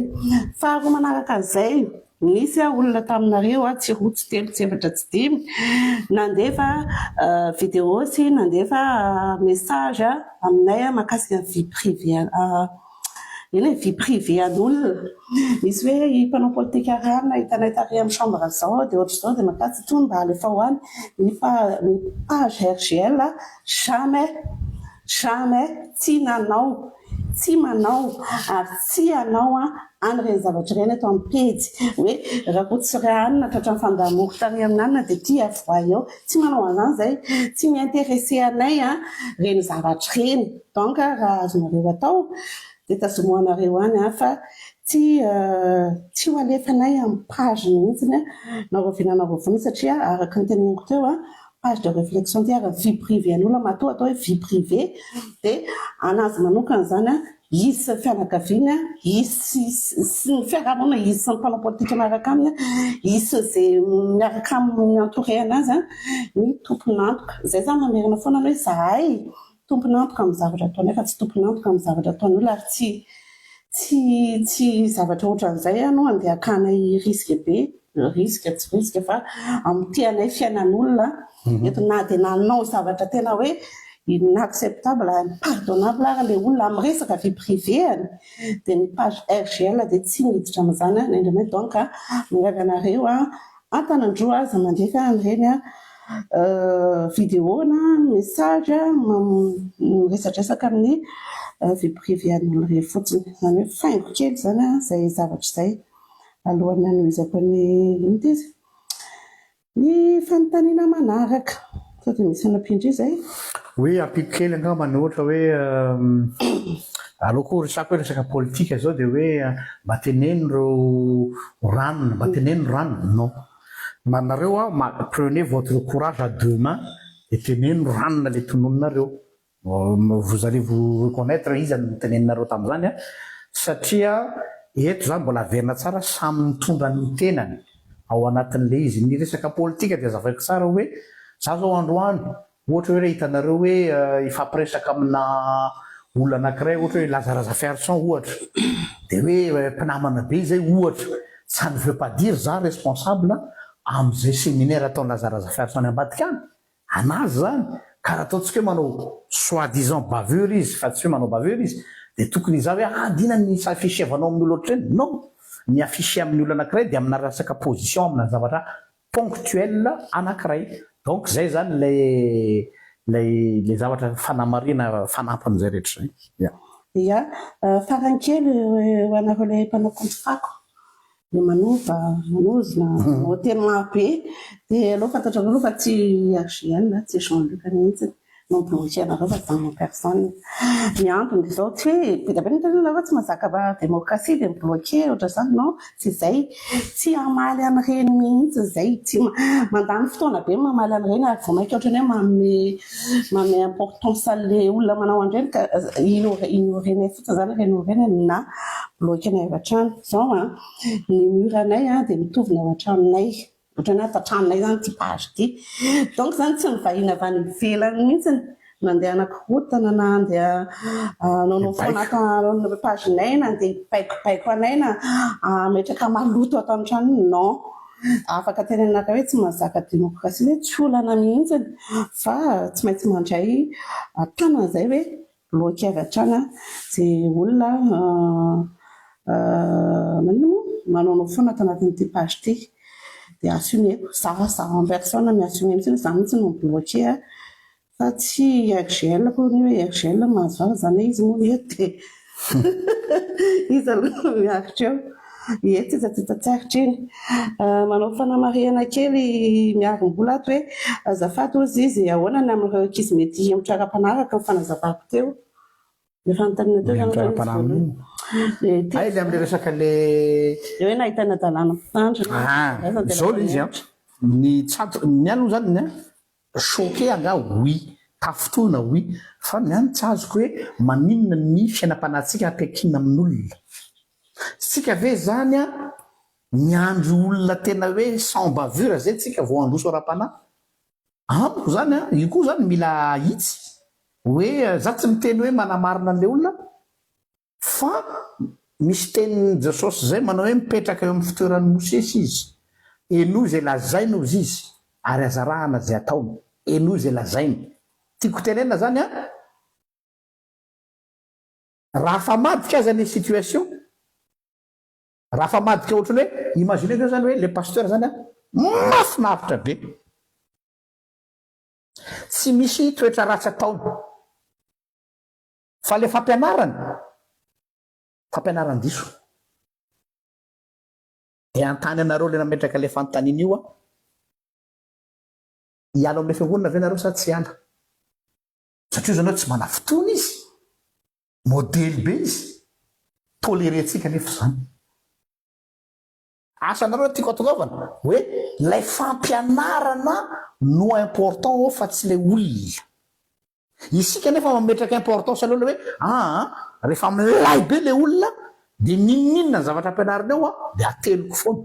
Faharoa manaraka an'izay, nisy olona taminareo, tsy roa, tsy telo, tsy efatra, tsy dimy, nandefa vidéo sy nandefa message aminay mahakasika ny vie privée, eny e, vie privée an'olona. Misy hoe mpanao politika ranona hitanay tary amin'ny chambre izao dia ohatr'izao, dia mahakasika itony mba alefao any. Ny page RGL jamais, jamais tsy nanao. Tsy manao ary tsy hanao an'ireny zavatra ireny eto amin'ny pejy hoe Rakototsirahana tratran'ny fandamory tary amin'anona dia ity avoahy eo. Tsy manao an'izany izahay. Tsy mi-interesser anay ireny zavatra ireny. Donc raha azonareo atao dia tazomo anareo any fa tsy tsy ho alefanay amin'ny page mihitsy na rahoviana na rahoviana satria araka ny teneniko teo page de réflexion ty ary vie privée an'olona matoa atao hoe vie privée dia anazy manokana izany an, izy sy ny fianakaviany an, izy sy ny fiarahamonina, izy sy ny mpanao politika miaraka aminy an, izy sy izay miaraka aminy mi-entourer anazy an, ny tompon'antoka. Izay izany mamerina foana ny hoe izahay tompon'antoka amin'ny zavatra ataonay fa tsy tompon'antoka amin'ny zavatra ataon'ny olona ary tsy tsy tsy zavatra ohatran'izay no andeha hakanay risque be. Risque tsy risque fa amotehanay fiainan'olona eto na dia nanao zavatra tena hoe inacceptable, impardonnable ary ilay olona amin'ny resaka vie privée-ny dia ny page RGL dia tsy miditra amin'izany na indray mandeha donc miangavy anareo antanandroa aza mandefa an'ireny vidéo na message miresadresaka amin'ny vie privée an'olona ireny fotsiny. Izany hoe faingo kely izany izay zavatra izay. Alohan'ny hanohizako ny inona ity izy? Ny fanontaniana manaraka. Sao dia misy hanampian-dry izay? Hoe ampiako kely angamba ny ohatra hoe aleo koa resako hoe resaka politika zao dia hoe mba teneno ireo ranona, mba teneno ranona. Non. Nareo a, prenez votre courage à deux mains dia teneno ranona ilay tononinareo. Vous allez vous reconnaitre iza no noteneninareo tamin'izany an, satria eto izany mbola averina tsara samy mitondra ny tenany ao anatin'ilay izy. Ny resaka politika dia azavaiko tsara hoe za zao androany ohatra hoe raha hitanareo hoe hifampiresaka amina olona anankiray ohatra hoe Laza Razafiarison ohatra dia hoe mpinamana be izay ohatra, ça ne veut pas dire za responsable amin'izay séminaire ataon'i Laza Razafiarison any ambadika any. Anazy zany, ka raha ataontsika hoe manao soit disant bavure izy fa tsy hoe manao bavure izy dia tokony hizaha hoe ah dina ny s'afficher-vanao amin'ny olona ohatr'ireny, non! Ny afficher amin'ny olona anankiray dia amina resaka position amina zavatra ponctuel anankiray, donc zay zany ilay ilay ilay zavatra fanamarihana fanampin'izay rehetra izay. Ya. Ya, farany kely ho anareo ilay mpanao kaonty fako. Dia manova, manozona, manao teny maro be. Dia aleo fantatrareo aloha fa tsy RGL, tsy Jean Luc mihitsy no mi-bloquer anareo fa za en personne. Ny antony dia izao, tsy hoe be dia be ny miteny hoe nareo tsy mahazaka démocratie dia mi-bloquer ohatran'izany, non, tsy izay. Tsy hamaly an'ireny mihitsy izay, tsy mandany fotoana be ny mamaly an'ireny ary vao mainka ohatran'ny hoe manome manome importance an'ilay olona manao an'ireny ka ignorer-nay fotsiny izany ireny olona ireny na bloquer-nay avy hatrany. Izao an, ny mur anay dia mitovy ny ao an-tranonay. Ohatran'ny hoe ato an-tranonay izany ity page ity. Donc izany tsy ny vahiny avy any ivelany mihitsy no andeha hanakorontana na andeha hanaonao foana ato amin'ny page-nay na andeha hibaikobaiko anay na hametraka maloto ato an-trano. Non. Afaka tenenina hoe tsy mahazaka demokrasia hoe tsy olana mihitsy fa tsy maintsy mandray an-tanana izay hoe bloqué avy hatrany izay olona maninona moa manaonao foana ato anatin'ity page ity dia assumer-ko, za za en personne mi-assumer mihitsy hoe za mihitsy no mi-bloqué Fa tsy RGL akory ny hoe RGL mahazo vava izany hoe izy moa eto dia iza aloha no miaritra eo. Ie tsitsatsitsa tsy aritra iny. Manao fanamarihana kely miarim-bola ato hoe azafady hozy izy ahoana ny amin'ireo ankizy mety hihemotra ara-panahy araka ny fanazavako teo. Ny fanontaniana teo izany Mihemotra ara-panahy amin'inona? Dia Hay ilay amin'ilay resaka ilay Ilay hoe nahitana hadalana mpitandrina. Ah, izao ilay izy an. Ny tsato, ny ahy aloha izany ny ahy Choqué angaha oui, tafintohina oui, fa ny ahy ny tsy azoko hoe maninona ny fiainam-panahintsika ampiakiana amin'olona? Tsika ve zany an miandry olona tena hoe sans bavure zay tsika vao handroso ara-panahy? Amiko zany an, io koa zany mila ahitsy hoe za tsy miteny hoe manamarina an'le olona Fa misy tenin'i Jesosy izay manao hoe mipetraka eo amin'ny fitoeran'i Mosesy izy. Henoy izay lazainy hozy izy ary aza arahana izay ataony. Henoy izay lazainy. Tiako tenenina izany an, raha afamadika aza ny situation, raha afamadika ohatran'ny hoe, imaginez zao izany hoe le pasteur izany an, mahafinaritra be. Tsy misy toetra ratsy ataony. Fa le fampianarana? Fampianaran-diso. Dia hanontany anareo ilay nametraka ilay fanontaniana io aho, hiala ao amin'ilay fiangonana ve nareo sa tsy hiala? Satria io zany hoe tsy manafotoana izy, modely be izy, tolérer-tsika anefa izany. Asa anareo tiako atongavana hoe ilay fampianarana no important ao fa tsy ilay olona. Isika nefa mametraka importance aloha ilay hoe aa rehefa milay be ilay olona dia n'inon'inona ny zavatra ampianariny ao dia ateliko foana.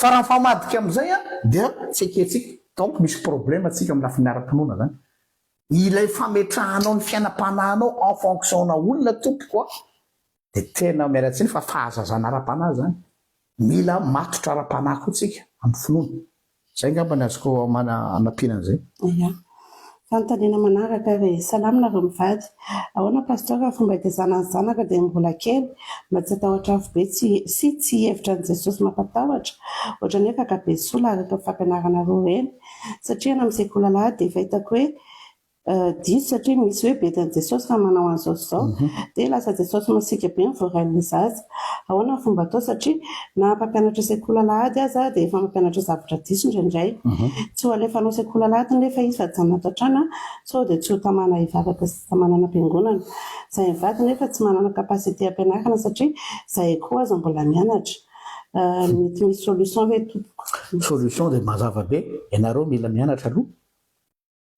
Fa raha mifamadika amin'izay dia tsy ekentsika. Donc misy problème tsika amin'ny lafiny ara-pinoana zany. Ilay fametrahanao ny fiainam-panahinao en fonction-na olona tompoko a, dia tena miala tsiny fa fahazazana ara-panahy zany. Mila matotra ara-panahy koa tsika amin'ny finoana. Zay angamba ny azoko anampiana an'izay. Ia. Fanontaniana manaraka ary. Salama nareo mivady. Ahoana Pasteur ny fomba hitezana ny zanaka dia mbola kely mba tsy hatahotra afo be tsy sy tsy hihevitra an'i Jesosy mampatahotra ohatran'ny hoe kaka be sola araka ny fampianaranareo ireny satria any amin'ny sekoly alahady dia efa hitako hoe diso satria misy hoe bedin'i Jesosy raha manao an'izao sy izao dia lasa Jesosy masiaka be ny voarain'ilay zaza. Ahoana ny fomba atao satria na mpampianatra sekoly alahady aza dia efa mampianatra zavatra diso indraindray. Tsy ho alefanao sekoly alahady nefa izy fa ajanona ato an-trano sao dia tsy ho tamana hivavaka sy tamana any am-piangonana. Izahay mivady nefa tsy manana capacité hampianarana satria izahay koa aza mbola mianatra. Mety misy solution ve tompoko? Solution dia mazava be, ianareo mila mianatra aloha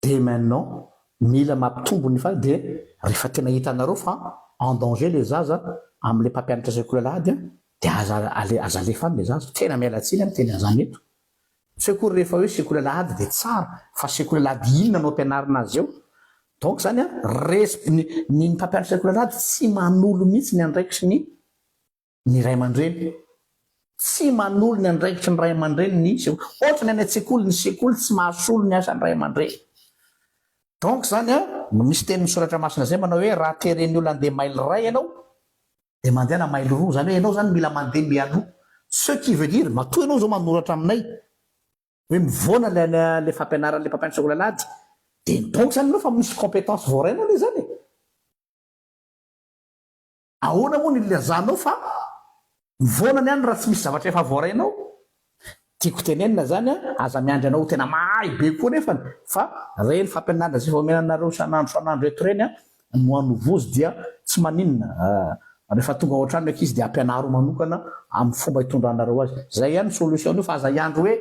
Dès maintenant mila mampitombo ny fa dia rehefa tena hitanareo fa en danger le zaza amle mpampianatra sekoly alahady an dia aza ale aza alefa any le zaza, tena miala tsiny aho miteny an'izany eto, tsy hoe akory rehefa hoe sekoly alahady dia tsara fa sekoly alahady inona no ampianarina azy eo, donc zany an resp ny ny mpampianatra sekoly alahady tsy manolo mihitsy ny andraikitry ny Ny ray aman-dreny. Tsy manolo ny andraikitry ny ray aman-dreny ny sekoly. Ohatra ny any an-tsekoly, ny sekoly tsy mahasolo ny asan'ny ray aman-dreny. Donc izany an, misy tenin'ny soratra masina izay manao hoe raha teren'ny olona handeha mailo iray ianao, dia mandehana mailo roa. Izany hoe ianao izany mila mandeha mialoha. Ce qui veut dire, matoa ianao izao manoratra aminay hoe mivoana ilay ilay fampianaran'ilay mpampianatra sekoly alahady, dia donc izany ianao fa misy compétence voarainao anie izany e. Ahoana moa no ilazanao fa mivoana ny any raha tsy misy zavatra efa voarainao? Tiako tenenina zany an, aza miandry anao ho tena mahay be koa nefany fa reny fampianarana zay efa omena anareo isan'andro isan'andro eto ireny an no anovozy dia tsy maninona rehefa tonga ao an-trano ny ankizy dia ampianaro manokana amin'ny fomba hitondranareo azy. Zay ihany ny solution-nio fa aza hiandry hoe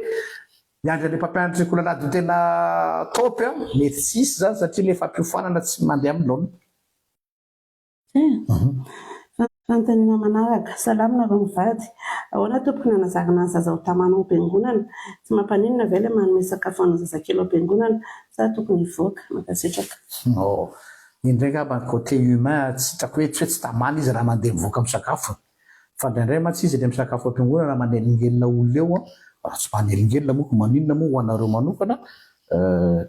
hiandry an'ilay mpampianatra sekoly alahady ho tena top an, mety tsy hisy zany satria ilay fampiofanana tsy mandeha amin'ny laoniny. Fanontaniana manaraka, Salama nareo mivady, ahoana tompoko ny hanazarana ny zaza ho tamana ao am-piangonana? Tsy mampaninona ve ilay manome sakafo an'ny zazakely ao am-piangonana sa tokony hivoaka? Mankasitraka. Oh, indray angamba ny côté humain tsy hitako hoe tsy hoe tsy tamana izy raha mandeha mivoaka misakafo e! Fa indraindray mantsy izy ilay misakafo ao am-piangonana manelingelina olona eo an, raha tsy manelingelina moa ko maninona moa ho anareo manokana,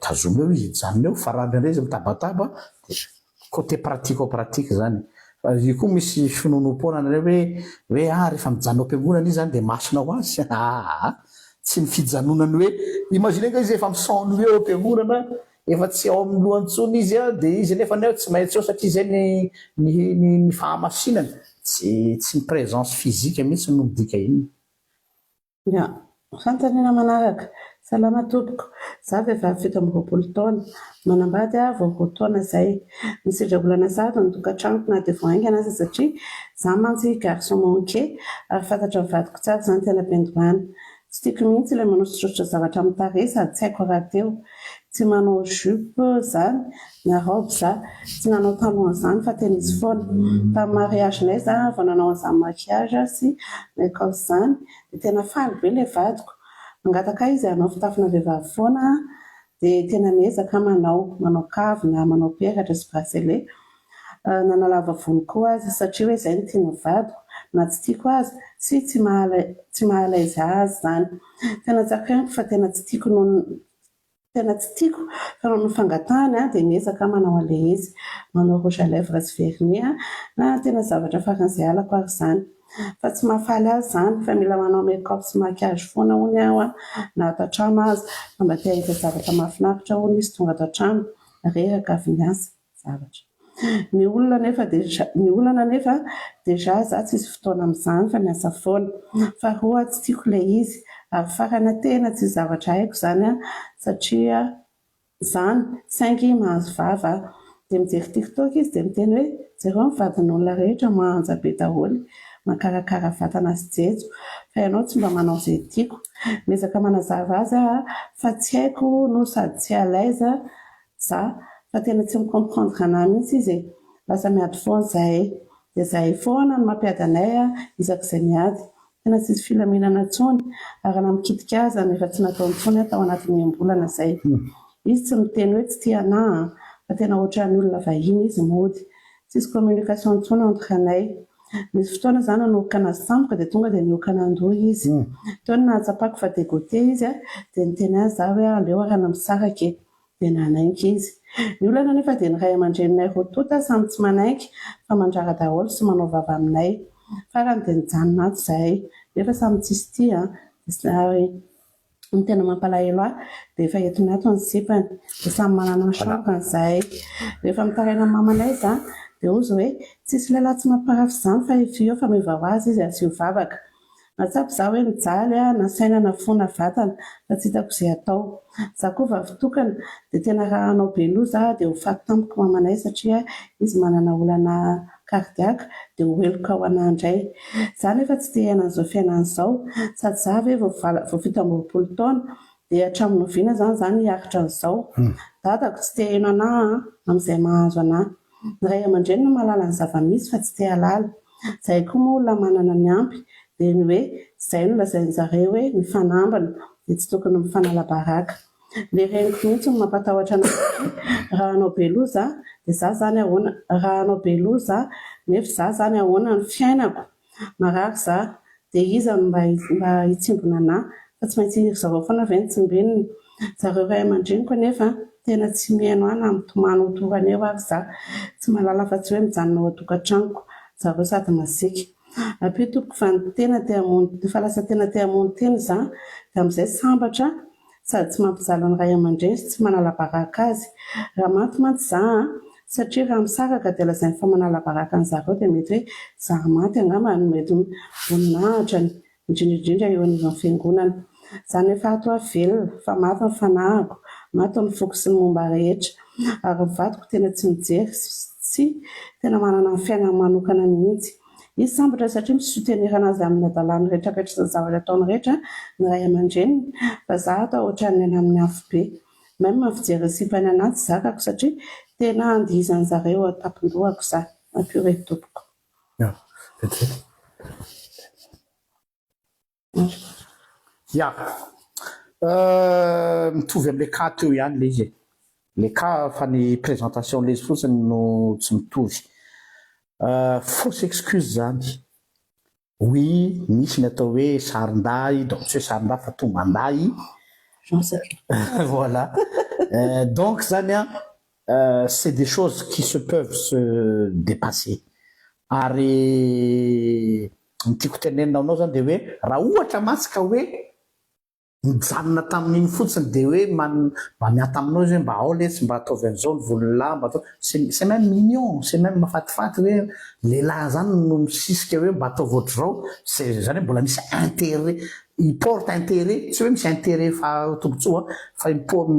tazomy eo izy hijanona eo fa raha indraindray izy mitabataba dia Côté pratico-pratique zany. Fa io koa misy finoanoam-poana indray hoe hoe ah rehefa mijanona ao am-piangonana izy zany dia masina ho azy. Aa! Tsy ny fijanonany hoe imaginez nga izy efa mi-s'ennuyer ao am-piangonana, efa tsy ao amin'ny lohany intsony izy an, dia izy nefa anie tsy maintsy eo satria izay ny ny ny ny fahamasinana. Tsy tsy ny présence physique mihitsy no midika inona. Ya. Fanontaniana manaraka. Salama tompoko. Za vehivavy 27 taona. Manambady aho vao roa taona izay. Misedra olana sahady ny tokantranoko na dia vao haingana aza satria za mantsy garçon manqué ary fantatra ny vadiko tsara izany teny am-piandohana. Tsy tiako mihitsy ilay manosotrosotra zavatra amin'ny tarehy sady tsy haiko rahateo. Tsy manao jupe zany na robe za. Tsy nanao talohan'izany fa tena izy foana. Tamin'ny mariage-nay za vao nanao an'izany maquillage sy make up izany dia tena faly be ilay vadiko. Mangataka ahy izy hanao fitafina vehivavy foana dia tena miezaka aho manao. Manao kavina, manao peratra sy bracelet. Nanalava volo koa aza satria hoe izay no tian'ny vadiko na tsy tiako aza sy tsy tsy maha à l'aise azy izany. Tena tsakaiko fa tena tsy tiako noho ny tena tsy tiako fa noho ny fangatahany aho dia miezaka aho manao an'ilay izy. Manao rouge à lèvres sy vernis aho na tena zavatra faran'izay halako ary izany. Fa tsy mahafaly azy izany fa mila manao make up sy maquillage foana hono aho na ato an-trano aza fa mba te hahita zavatra mahafinaritra hono izy tonga ato an-trano reraka avy niasa. Zavatra. Ny olona nefa déjà ny olana nefa déjà za tsisy fotoana amin'izany fa miasa foana. Faharoa tsy tiako ilay izy ary farany tena tsisy zavatra haiko izany an satria izany saingy mahazo vava aho. Dia mijery TikTok izy dia miteny hoe jereo ny vadin'olona rehetra manja be daholo makarakara vatana sy jejo fa ianao tsy mba manao izay tiako. Miezaka manazava azy aho fa tsy haiko no sady tsy à l'aise za fa tena tsy mi-comprendre anah mihitsy izy e! Lasa miady foana zahay. Dia zahay foana no mampiady anay isak'izay miady. Tena tsisy filaminana intsony ary na mikitika aza no efa tsy nataony intsony aho tao anatin'ny enim-bolana izay. Izy tsy miteny hoe tsy tia anah an! Fa tena ohatran'ny olona vahiny izy mody. Tsisy communication intsony entre anay. Nisy fotoana za nanoroka anazy tampoka dia tonga dia nihoaka nandoa izy. Teo no nahatsapako fa dégoûté izy dia niteny azy za hoe aleo arana misaraka e! Dia nanaiky izy. Ny olana anefa dia ny ray aman-dreninay roa tonta samy tsy manaiky fa mandrara daholo sy manao vava aminay. Farany dia nijanona ato izahay. Nefa samy tsisy tia an! Ary ny tena mampalahelo ahy dia efa entiny ato ny sipany. Dia samy manana ny chambre-ny izahay. Rehefa mitaraina amin'ny mamanay izaho dia hozy hoe tsisy lehilahy tsy mamparafy izany fa efa eo fa miova ho azy izy asio vavaka. Nahatsapa izaho hoe mijaly aho na saina na fo na vatana fa tsy hitako izay atao. Izaho koa vavy tokana dia tena raha hanao be loza aho dia ho faty tampoka mamanay satria izy manana olana cardiaque dia ho heloka ho anah indray. Izaho nefa tsy te hiaina an'izao fiainana izao sady izaho ve vao vao 27 taona dia hatramin'ny oviana izany izaho no hiaritra an'izao. Dadako tsy te haheno anah an amin'izay mahazo anah. Ny ray aman-dreny no mahalala ny zava-misy fa tsy te hahalala. Zahay koa moa olona manana ny ampy dia ny hoe zay no lazain-jareo hoe mifanambina dia tsy tokony mifanala baraka. Le reniko mihitsy no mampatahotra anah satria raha hanao be loza dia za zany ahoana raha hanao be loza nefa za zany ahoana ny fiainako? Marary za dia iza no mba mba hitsimbina anah fa tsy maintsy ry zareo foana ve no tsimbinina? Zareo ray aman-dreniko anefa tena tsy mihaino ahy na mitomany ho torana eo ary za tsy mahalala afa-tsy hoe mijanona ao an-tokantranoko zareo sady masiaka. Ampio tompoko fa ny tena te hamono fa lasa tena te hamono tena za dia amin'izay sambatra sady tsy mampijaly ny ray aman-dreny sy tsy manala baraka azy. Raha maty mantsy za an, satria raha misaraka dia lazainy fa manala baraka an'zareo dia mety hoe za maty angamba no mety voninahitrany, indrindra indrindra eo anivon'ny fiangonana. Za nefa ato aho velona fa maty ny fanahiko, maty ny foko sy ny momba rehetra. Ary ny vadiko tena tsy mijery sy tena manana ny fiainany manokana mihitsy. Izy sambatra satria mi-soutenir anazy amin'ny hadalany rehetra rehetra sy ny zavatra ataony rehetra ny ray aman-dreniny fa za ato ohatran'ny any amin'ny afobe. Même ny fijery ny sipany anahy tsy zakako satria tena andihizan'zareo ao an-tampon-dohako za. Ampio re tompoko. Ya, vetivety. Ya. Mitovy amin'ilay cas teo ihany ilay izy e. Ilay cas fa ny présentation an'ilay izy fotsiny no tsy mitovy. Fausse excuse izany. Oui, misy ny atao hoe sarin-dahy, donc tsy hoe sarin-dahy fa tomban-dahy. Voilà. Donc izany an, c'est des choses qui se peuvent se dépasser. Ary ny tiako tenenina aminao zany dia hoe raha ohatra mantsy ka hoe nijanona tamin'iny fotsiny dia hoe man- mba miata aminao izy hoe mba ao letsy mba ataovy an'izao ny volon'ny lahy mba atao c'est c'est même mignon, c'est même mahafatifaty hoe lehilahy zany no misisika hoe mba ataovy ohatr'izao, c'est zany hoe mbola misy intérêt, il porte intérêt, tsy hoe misy intérêt fa tombotsoa fa mi-por-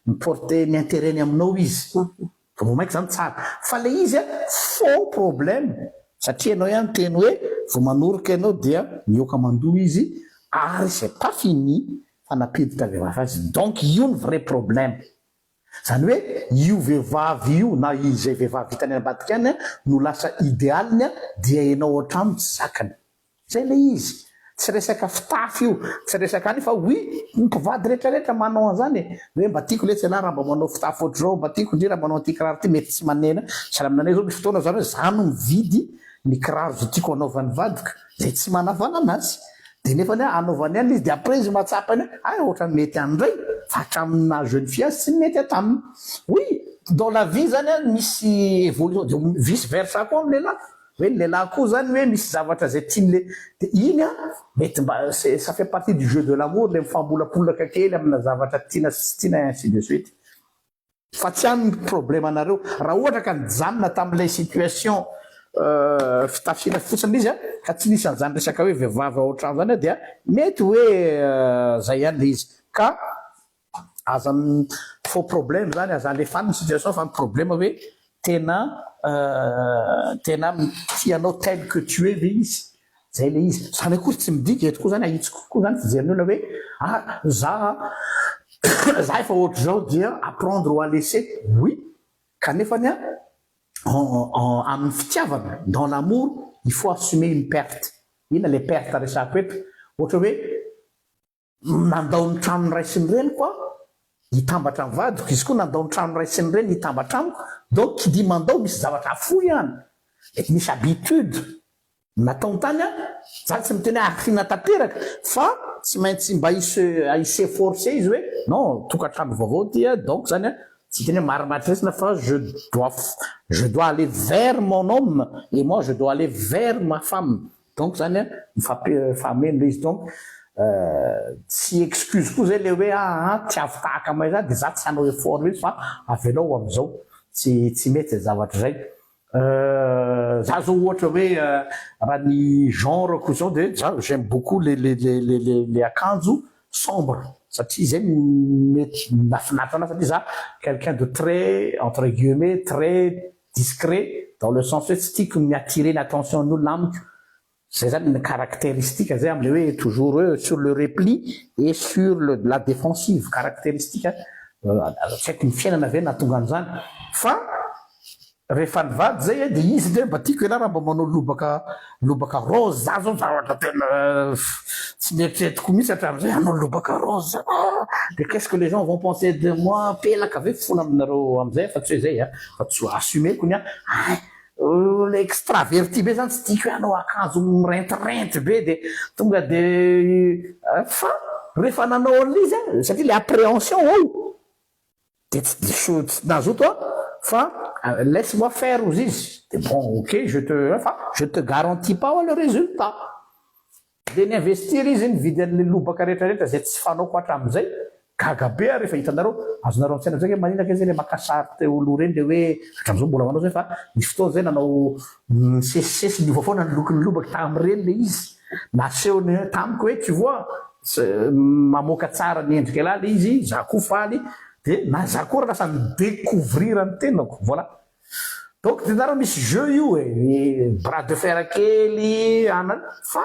mi-porter ny intérêt-ny aminao izy. Vao mainka zany tsara. Fa le izy a faux problème satria ianao ihany niteny hoe vao manoroka ianao dia mihoaka mandoa izy ary c'est pas fini fa nampiditra vehivavy azy donc io ny vrai problème. Zany hoe io vehivavy io na izay vehivavy hitany any ambadika any no lasa ideal-ny dia ianao ao an-trano tsy zakany. Zay le izy. Tsy resaka fitafy io, tsy resaka any fa oui, ny mpivady rehetra rehetra manao an'zany e, hoe mba tiako letsy ialahy raha mba manao fitafy ohatr'izao, mba tiako ndry raha manao an'ity kiraro ity, mety tsy manena, sahala aminanay zao misy fotoana zany hoe za no mividy ny kiraro zay tiako hanaovan'ny vadiko, zay tsy manavana anazy, de nefany a anaovany any le izy de après izy mahatsapa any hoe hay ohatran'ny mety any ndray, fa hatramin'ny naha jeune fille azy tsy nety taminy. Oui, dans la vie zany a misy évolution, de vice versa koa amin'ny lehilahy. Hoe ny lehilahy koa zany hoe misy zavatra zay tian'le de iny an mety mba c'est ça fait partie du jeu de l'amour le mifambolapolaka kely amina zavatra tiana sy tsy tiana ainsi de suite. Fa tsy any ny problème anareo. Raha ohatra ka nijanona tamin'ilay situation fitafiana fotsiny izy ka tsy nisy an'izany resaka hoe vehivavy ao an-trano zany dia mety hoe zay ihany le izy. Ka aza faux problème zany, aza alefa any ny situation fa ny problème hoe tena tianao tel que tu es ve izy? Zay le izy. Zany akory tsy midika eto koa zany, ahitsiko kokoa zany fijerin'ny olona hoe ah, za efa ohatr'izao dia à prendre ou à laisser. Oui, kanefany amin'ny fitiavana, dans l'amour, il faut assumer une perte. Inona le perte resako eto? Ohatra hoe nandao ny trano ray sy ny reniko aho hitambatra amin'ny vadiko, izy koa nandao ny trano ray sy ny reny hitambatra amiko. Donc qui dit mandao, misy zavatra afoy ihany, mety misy habitude nataony tany zany, tsy miteny hoe ariana tanteraka, fa tsy maintsy mba i-s'efforcer izy hoe non, tokantrano vaovao ty donc zany tsy teny hoe marimaritresina fa je dois aller vers mon homme et moi je dois aller vers ma femme. Donc zany mifampifameno le izy. Donc tsy excuse koa zay le hoe tiavo tahaka amay zany de za tsy hanao effort mihitsy fa avelao am'izao, tsy mety zavatra zay. Za zao ohatra hoe raha ny genre ko zao de za j'aime beaucoup le akanjo sombre satria zay mety mahafinaritra anahy, satria za quelqu'un de très, entre guillemets, très discret, dans le sens hoe tsy tiako mi-attirer l'attention n'olona amiko. Zay zany ny caractéristique zay am'le hoe toujours hoe sur le repli et sur la défensive, caractéristique tsy haiko ny fiainana ave nahatonga an'izany. Fa rehefa nivady zay de izy de mba tiako ialahy raha mba manao lobaka rose. Za zao zavatra tena tsy mieritreretiko mihitsy hatramin'izay hanao lobaka rose de qu'est-ce que les gens vont penser de moi, pelaka ave fona aminareo am'izay, fa tsy hoe zay fa tsy assumeko ny ay le extraverti be zany. Tsy tiako hoe hanao akanjo mirentirrenty be de tonga de fa rehefa nanao an'le izy satria le appréhension ao de tsy diso, tsy nazoto fa laisse-moi faire ozy izy de bon, ok, je te fa je te garantis pas le résultat. De ni-investir izy, nividy an'le lobaka rehetrarehetra zay tsy fanaoko hatramin'izay. Gaga be rehefa hitanareo, azonareo antsaina zay hoe maninaka zay le makasary teo reny, le hoe hatram'izao mbola manao zay, fa misy fotoana zay nanao misesisesy niova foana ny lokony lobaka tam'ireny. Le izy nasehony tamiko hoe tu vois, mamoaka tsara ny endrika lahy le izy, za koa faly de na za koa raha lasa ni-découvrir ny tenako. Voilà, donc de nareo misy jeu io e, bras de fer kely ana, fa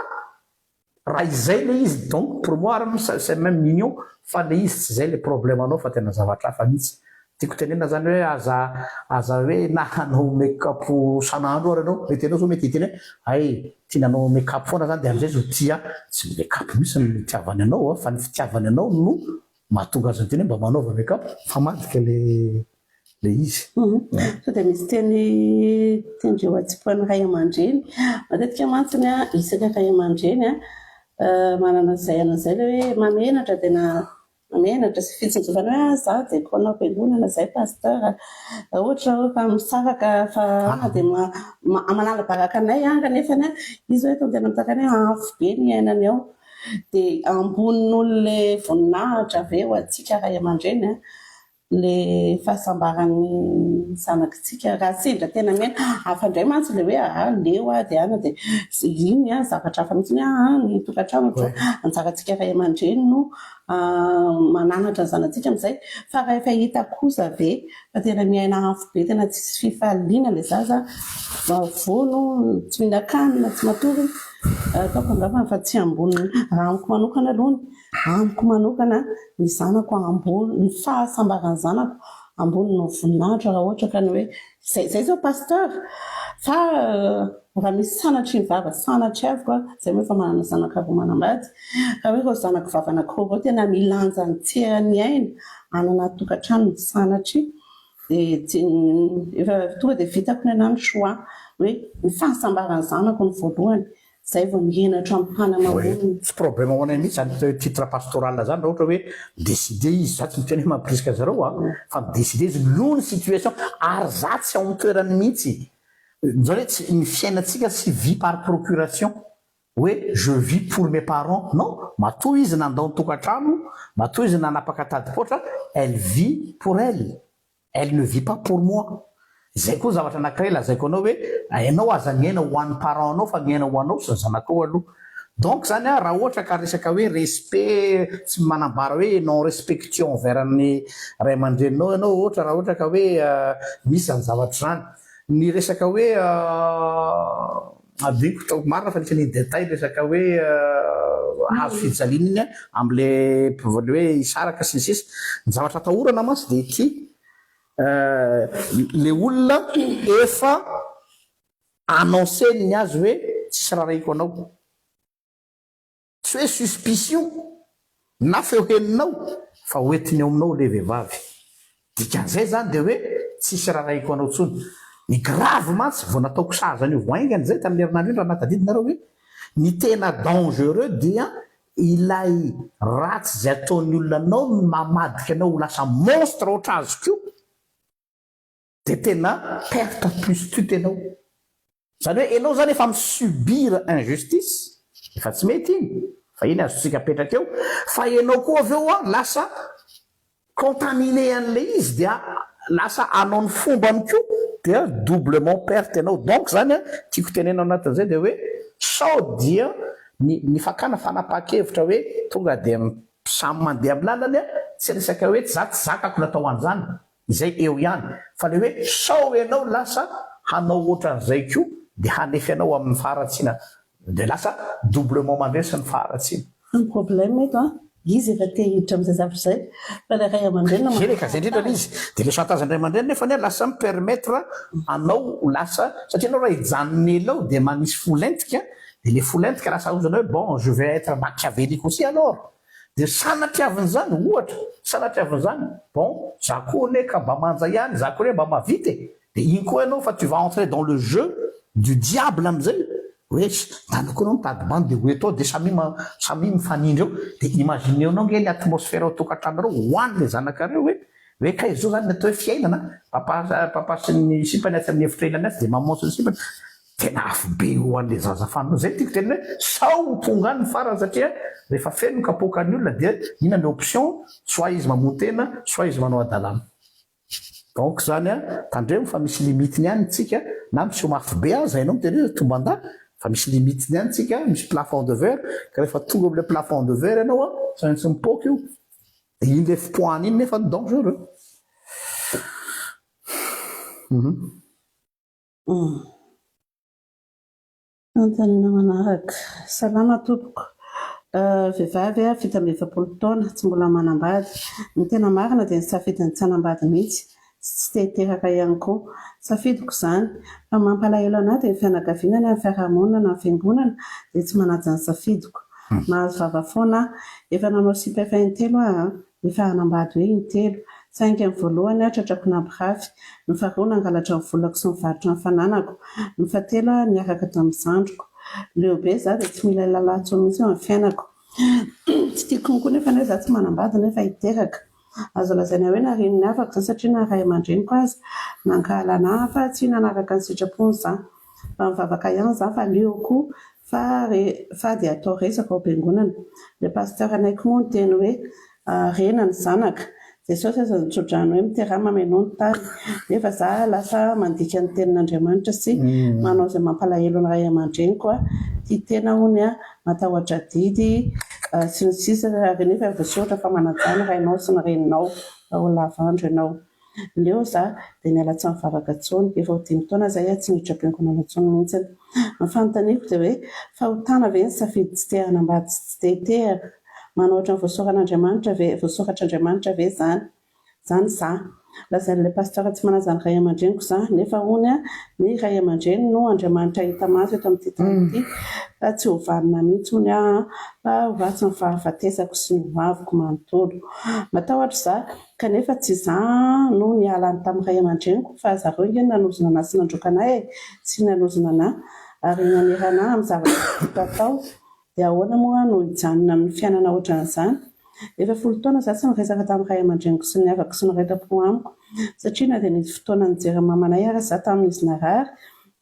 raha izay le izy, donc pour moi c'est même mignon. Fa le izy tsy zay le problème anao fa tena zavatra hafa mihitsy. Tiako tenena zany hoe aza hoe na hanao make-up san'andro ary anao, mety anao zao mety hiteny hoe ay, tia nanao make-up foana zany de am'izay zao tia. Tsy make-up mihitsy ny fitiavany anao fa ny fitiavany anao no mahatonga azy nyteny hoe mba manaova make-up fa madika le izy. So de misy teny tendreo atsipoan'ny ray aman-dreny matetika mantsiny isaka ray aman-dreny manana zay an'izay le hoe mamenatra, tena mamenatra sy fitsinjovana hoe za de konao am-piangonana zay, pasteur, ohatra hoe fa misaraka fa de manala baraka anay kanefany izy hoe tonga tena mitaka hoe afo be ny iainany ao, de ambonin'olona voninahitra ave ho antsika ray aman-dreny le fahasambaran'ny zanakitsika raha sendra tena mena hafa indray mantsy le hoe leo de ana de iny zavatra hafa mihitsy ny ny tokantrano anjarantsika ray aman-dreny no mananatra ny zanatsika amin'izay. Fa rehefa hita kosa ve fa tena miaina afo be, tena tsisy fifaliana le zaza, vono, tsy mihinan-kanina, tsy matory, ataoko angambany fa tsy amboniny. Raha amiko manokana alohany, amiko manokana, ny zanako ambony, ny fahasambaran'ny zanako ambony no voninahitra raha ohatra ka ny hoe zay zao, pasteur. Fa raha misy sanatry ny vava, sanatry avy zay moa efa manana zanaka roa manambady, raha hoe ireo zanako vavy anankiroa ireo tena milanja ny tseran'ny aina any anaty tokantrano, sanatry, de tsy efa tonga de vitako ny anahy ny choix hoe ny fahasambaran'ny zanako ny voalohany, zay vao mihenatra amin'ny olona. Tsy problème ho anay mihitsy zany titre pastoral zany raha ohatra hoe décidé izy. Za tsy miteny hoe mampirisika zareo fa mi-décidé izy noho ny situation, ary za tsy ao amin'ny toerany mihitsy zao hoe tsy ny fiainantsika sy vie par procuration hoe je vis pour mes parents. Non, matoa izy nandao ny tokantrano, matoa izy nanapaka tady poatra, elle vit pour elle. Elle ne vit pas pour moi. Izay koa zavatra anankiray lazaiko anao hoe ianao aza miaina ho an'ny parents anao fa miaina ho anao sy ny zanakao aloha. Donc zany an, raha ohatra ka resaka hoe respect, tsy manambara hoe non respectueux envers ny ray aman-dreninao ianao ohatra raha ohatra ka hoe misy izany zavatra izany. Ny resaka hoe adinoko tao marina fa nisy an'iny détail resaka hoe hazo fijaliana iny an, am'le le hoe hisaraka sy ny sisa. Ny zavatra atahorana mantsy dia ity, le olona efa annoncer-ny azy hoe tsisy rarahiko anao. Tsy hoe suspicion na feo henonao fa hoentiny ao aminao le vehivavy. Dikan'izay zany dia hoe tsisy rarahiko anao tsony. Ny grave mantsy vao nataoko sahaza an'io vao haingana izay tamin'ny herinandro iny raha nahatadidy nareo hoe ny tena dangereux dia ilay ratsy izay ataon'ny olona anao no mamadika anao ho lasa monstre ohatr'azy koa. Dia tena perte plus tut enao. Zany hoe enao zany efa mi-subir injustice, efa tsy mety iny, fa iny azontsika apetraka eo, fa enao koa avy eo an lasa contaminé an'ilay izy dia lasa hanao ny fombany koa dia doublement perte enao. Donc zany an, tiako tenenina ao anatin'izay dia hoe sao dia ny ny fakana fanapahan-kevitra hoe tonga dia samy mandeha amin'ny lalany an, tsy resaka hoe za tsy zakako natao an'izany, Izay eo ihany. Fa le hoe sao ianao lasa hanao ohatran'izay koa dia hanefy anao amin'ny faharatsiana dia lasa doublement mandresy ny faharatsiana. Ny problème eto an, izy efa te hiditra amin'izay zavatra izay fa ilay ray aman-dreniny Zay le ka zay indrindra le izy. Dia le chantage ny ray aman-dreny nefa anie lasa mi permettre anao ho lasa satria ianao raha hijanona ela ao dia manisy fo lentika dia le fo lentika lasa ozona hoe bon je vais être machiavélique aussi alors. Dia sanatriavin'izany, ohatra, sanatriavin'izany, bon, za koa anie ka mba manja ihany, za koa anie mba mahavita e! Dia iny koa ianao fa tu vas entrer dans le jeu du diable amin'izay, hoe ndana koa ianao mitady bandy dia ho eto ao dia samia ma, samia mifanindry eo, dia imaginez-nao ange ny atmosphère ao an-tokantranonareo ho an'ilay zanakareo hoe, hoe kay izao izany ny atao hoe fiainana, papa, papa sy ny sipany atsy amin'ny efitra ilany atsy dia maman sy ny sipany, Tena afo be ho an'le zaza fanina io. Zay no tiako tenena hoe sao ho tonga any ny farany satria rehefa feno ny kapoakan'ny olona dia inona ny option, soit izy mamono tena, soit izy manao hadalana. Donc zany an, tandremo fa misy limite-ny ihany tsika, na miseho mafy be aza ianao miteny hoe tomban-dahy, fa misy limite-ny ihany tsika, misy plafond de verre, ka rehefa tonga amin'ilay plafond de verre ianao an, tsy maintsy mipoaka io. Dia iny le fipoahana iny nefa no dangereux. Fanontaniana manaraka. Salama tompoko. Vehivavy aho, 47 taona, tsy mbola manambady. Ny tena marina dia nisafidy ny tsy hanambady mihitsy sy tsy te hiteraka ihany koa. Safidiko izany. Fa ny mampalahelo an'ahy dia ny fianakaviana na ny fiarahamonina na ny fiangonana dia tsy manaja ny safidiko. Mahazo vava foana aho. Efa nanao sipa efa intelo aho an! Efa hanambady hoe intelo. Saingy ny voalohany aho tratrako nampirafy. Ny faharoa nangalatra ny volako sy nivarotra ny fananako. Ny fahatelo aho niaraka tamin'ny zandriko. Leo be za dia tsy mila lehilahy intsony mihitsy eo amin'ny fiainako. Tsy tiako konko nefa ny hoe za tsy manambady nefa hiteraka. Azo lazaina hoe narian'ny havako izany satria na ray aman-dreniko aza nankahala anah fa tsy nanaraka ny sitrapony za. Mba mivavaka ihany za fa leo koa Fa re fa dia atao resaka ao am-piangonana. Ilay pasteur anay koa moa niteny hoe rena ny zanaka. Jesosy aza nitsodrano hoe miteraha mamenoa ny tany. Nefa za lasa mandika ny tenin'Andriamanitra sy manao izay mampalahelo ny ray aman-dreniko aho. Tia tena hono aho, matahotra adidy sy ny sisa ary nefa voasoratra fa manajà ny rainao sy ny reninao raha ho lava andro ianao. Leo za dia niala tsy nivavaka intsony, efa ho dimy taona zay aho tsy niditra am-piangonana intsony mihitsiny. Ny fanontaniako dia hoe, fahotana ve ny safidy tsy te hanambady sy tsy te hiteraka? Manao ohatran'ny voasoran'Andriamanitra ve, voasoratr'Andriamanitra ve izany? Izany za. Lazain'ilay pasteur tsy manaja ny ray aman-dreniko za, nefa hono ny ray aman-dreny no Andriamanitra hita maso eto amin'ity tany ity, fa tsy ho vanona mihitsy hono aho fa ho ratsy ny fahafatesako sy ny hoaviko manontolo. Matahotra za Kanefa tsy za no niala any tamin'ny ray aman-dreniko fa zareo ange no nanozona anah sy nandroaka anah e! Sy nanozona anah ary nanery anah amin'ny zavatra tsy tiako atao. Dia ahoana moa aho no hijanona amin'ny fiainana ohatran'izany? Efa folo taona za tsy niresaka tamin'ny ray aman-dreniko sy ny havako sy ny iray tampo amiko satria na dia nisy fotoana nijery ny mamanay ara za tamin'izy narary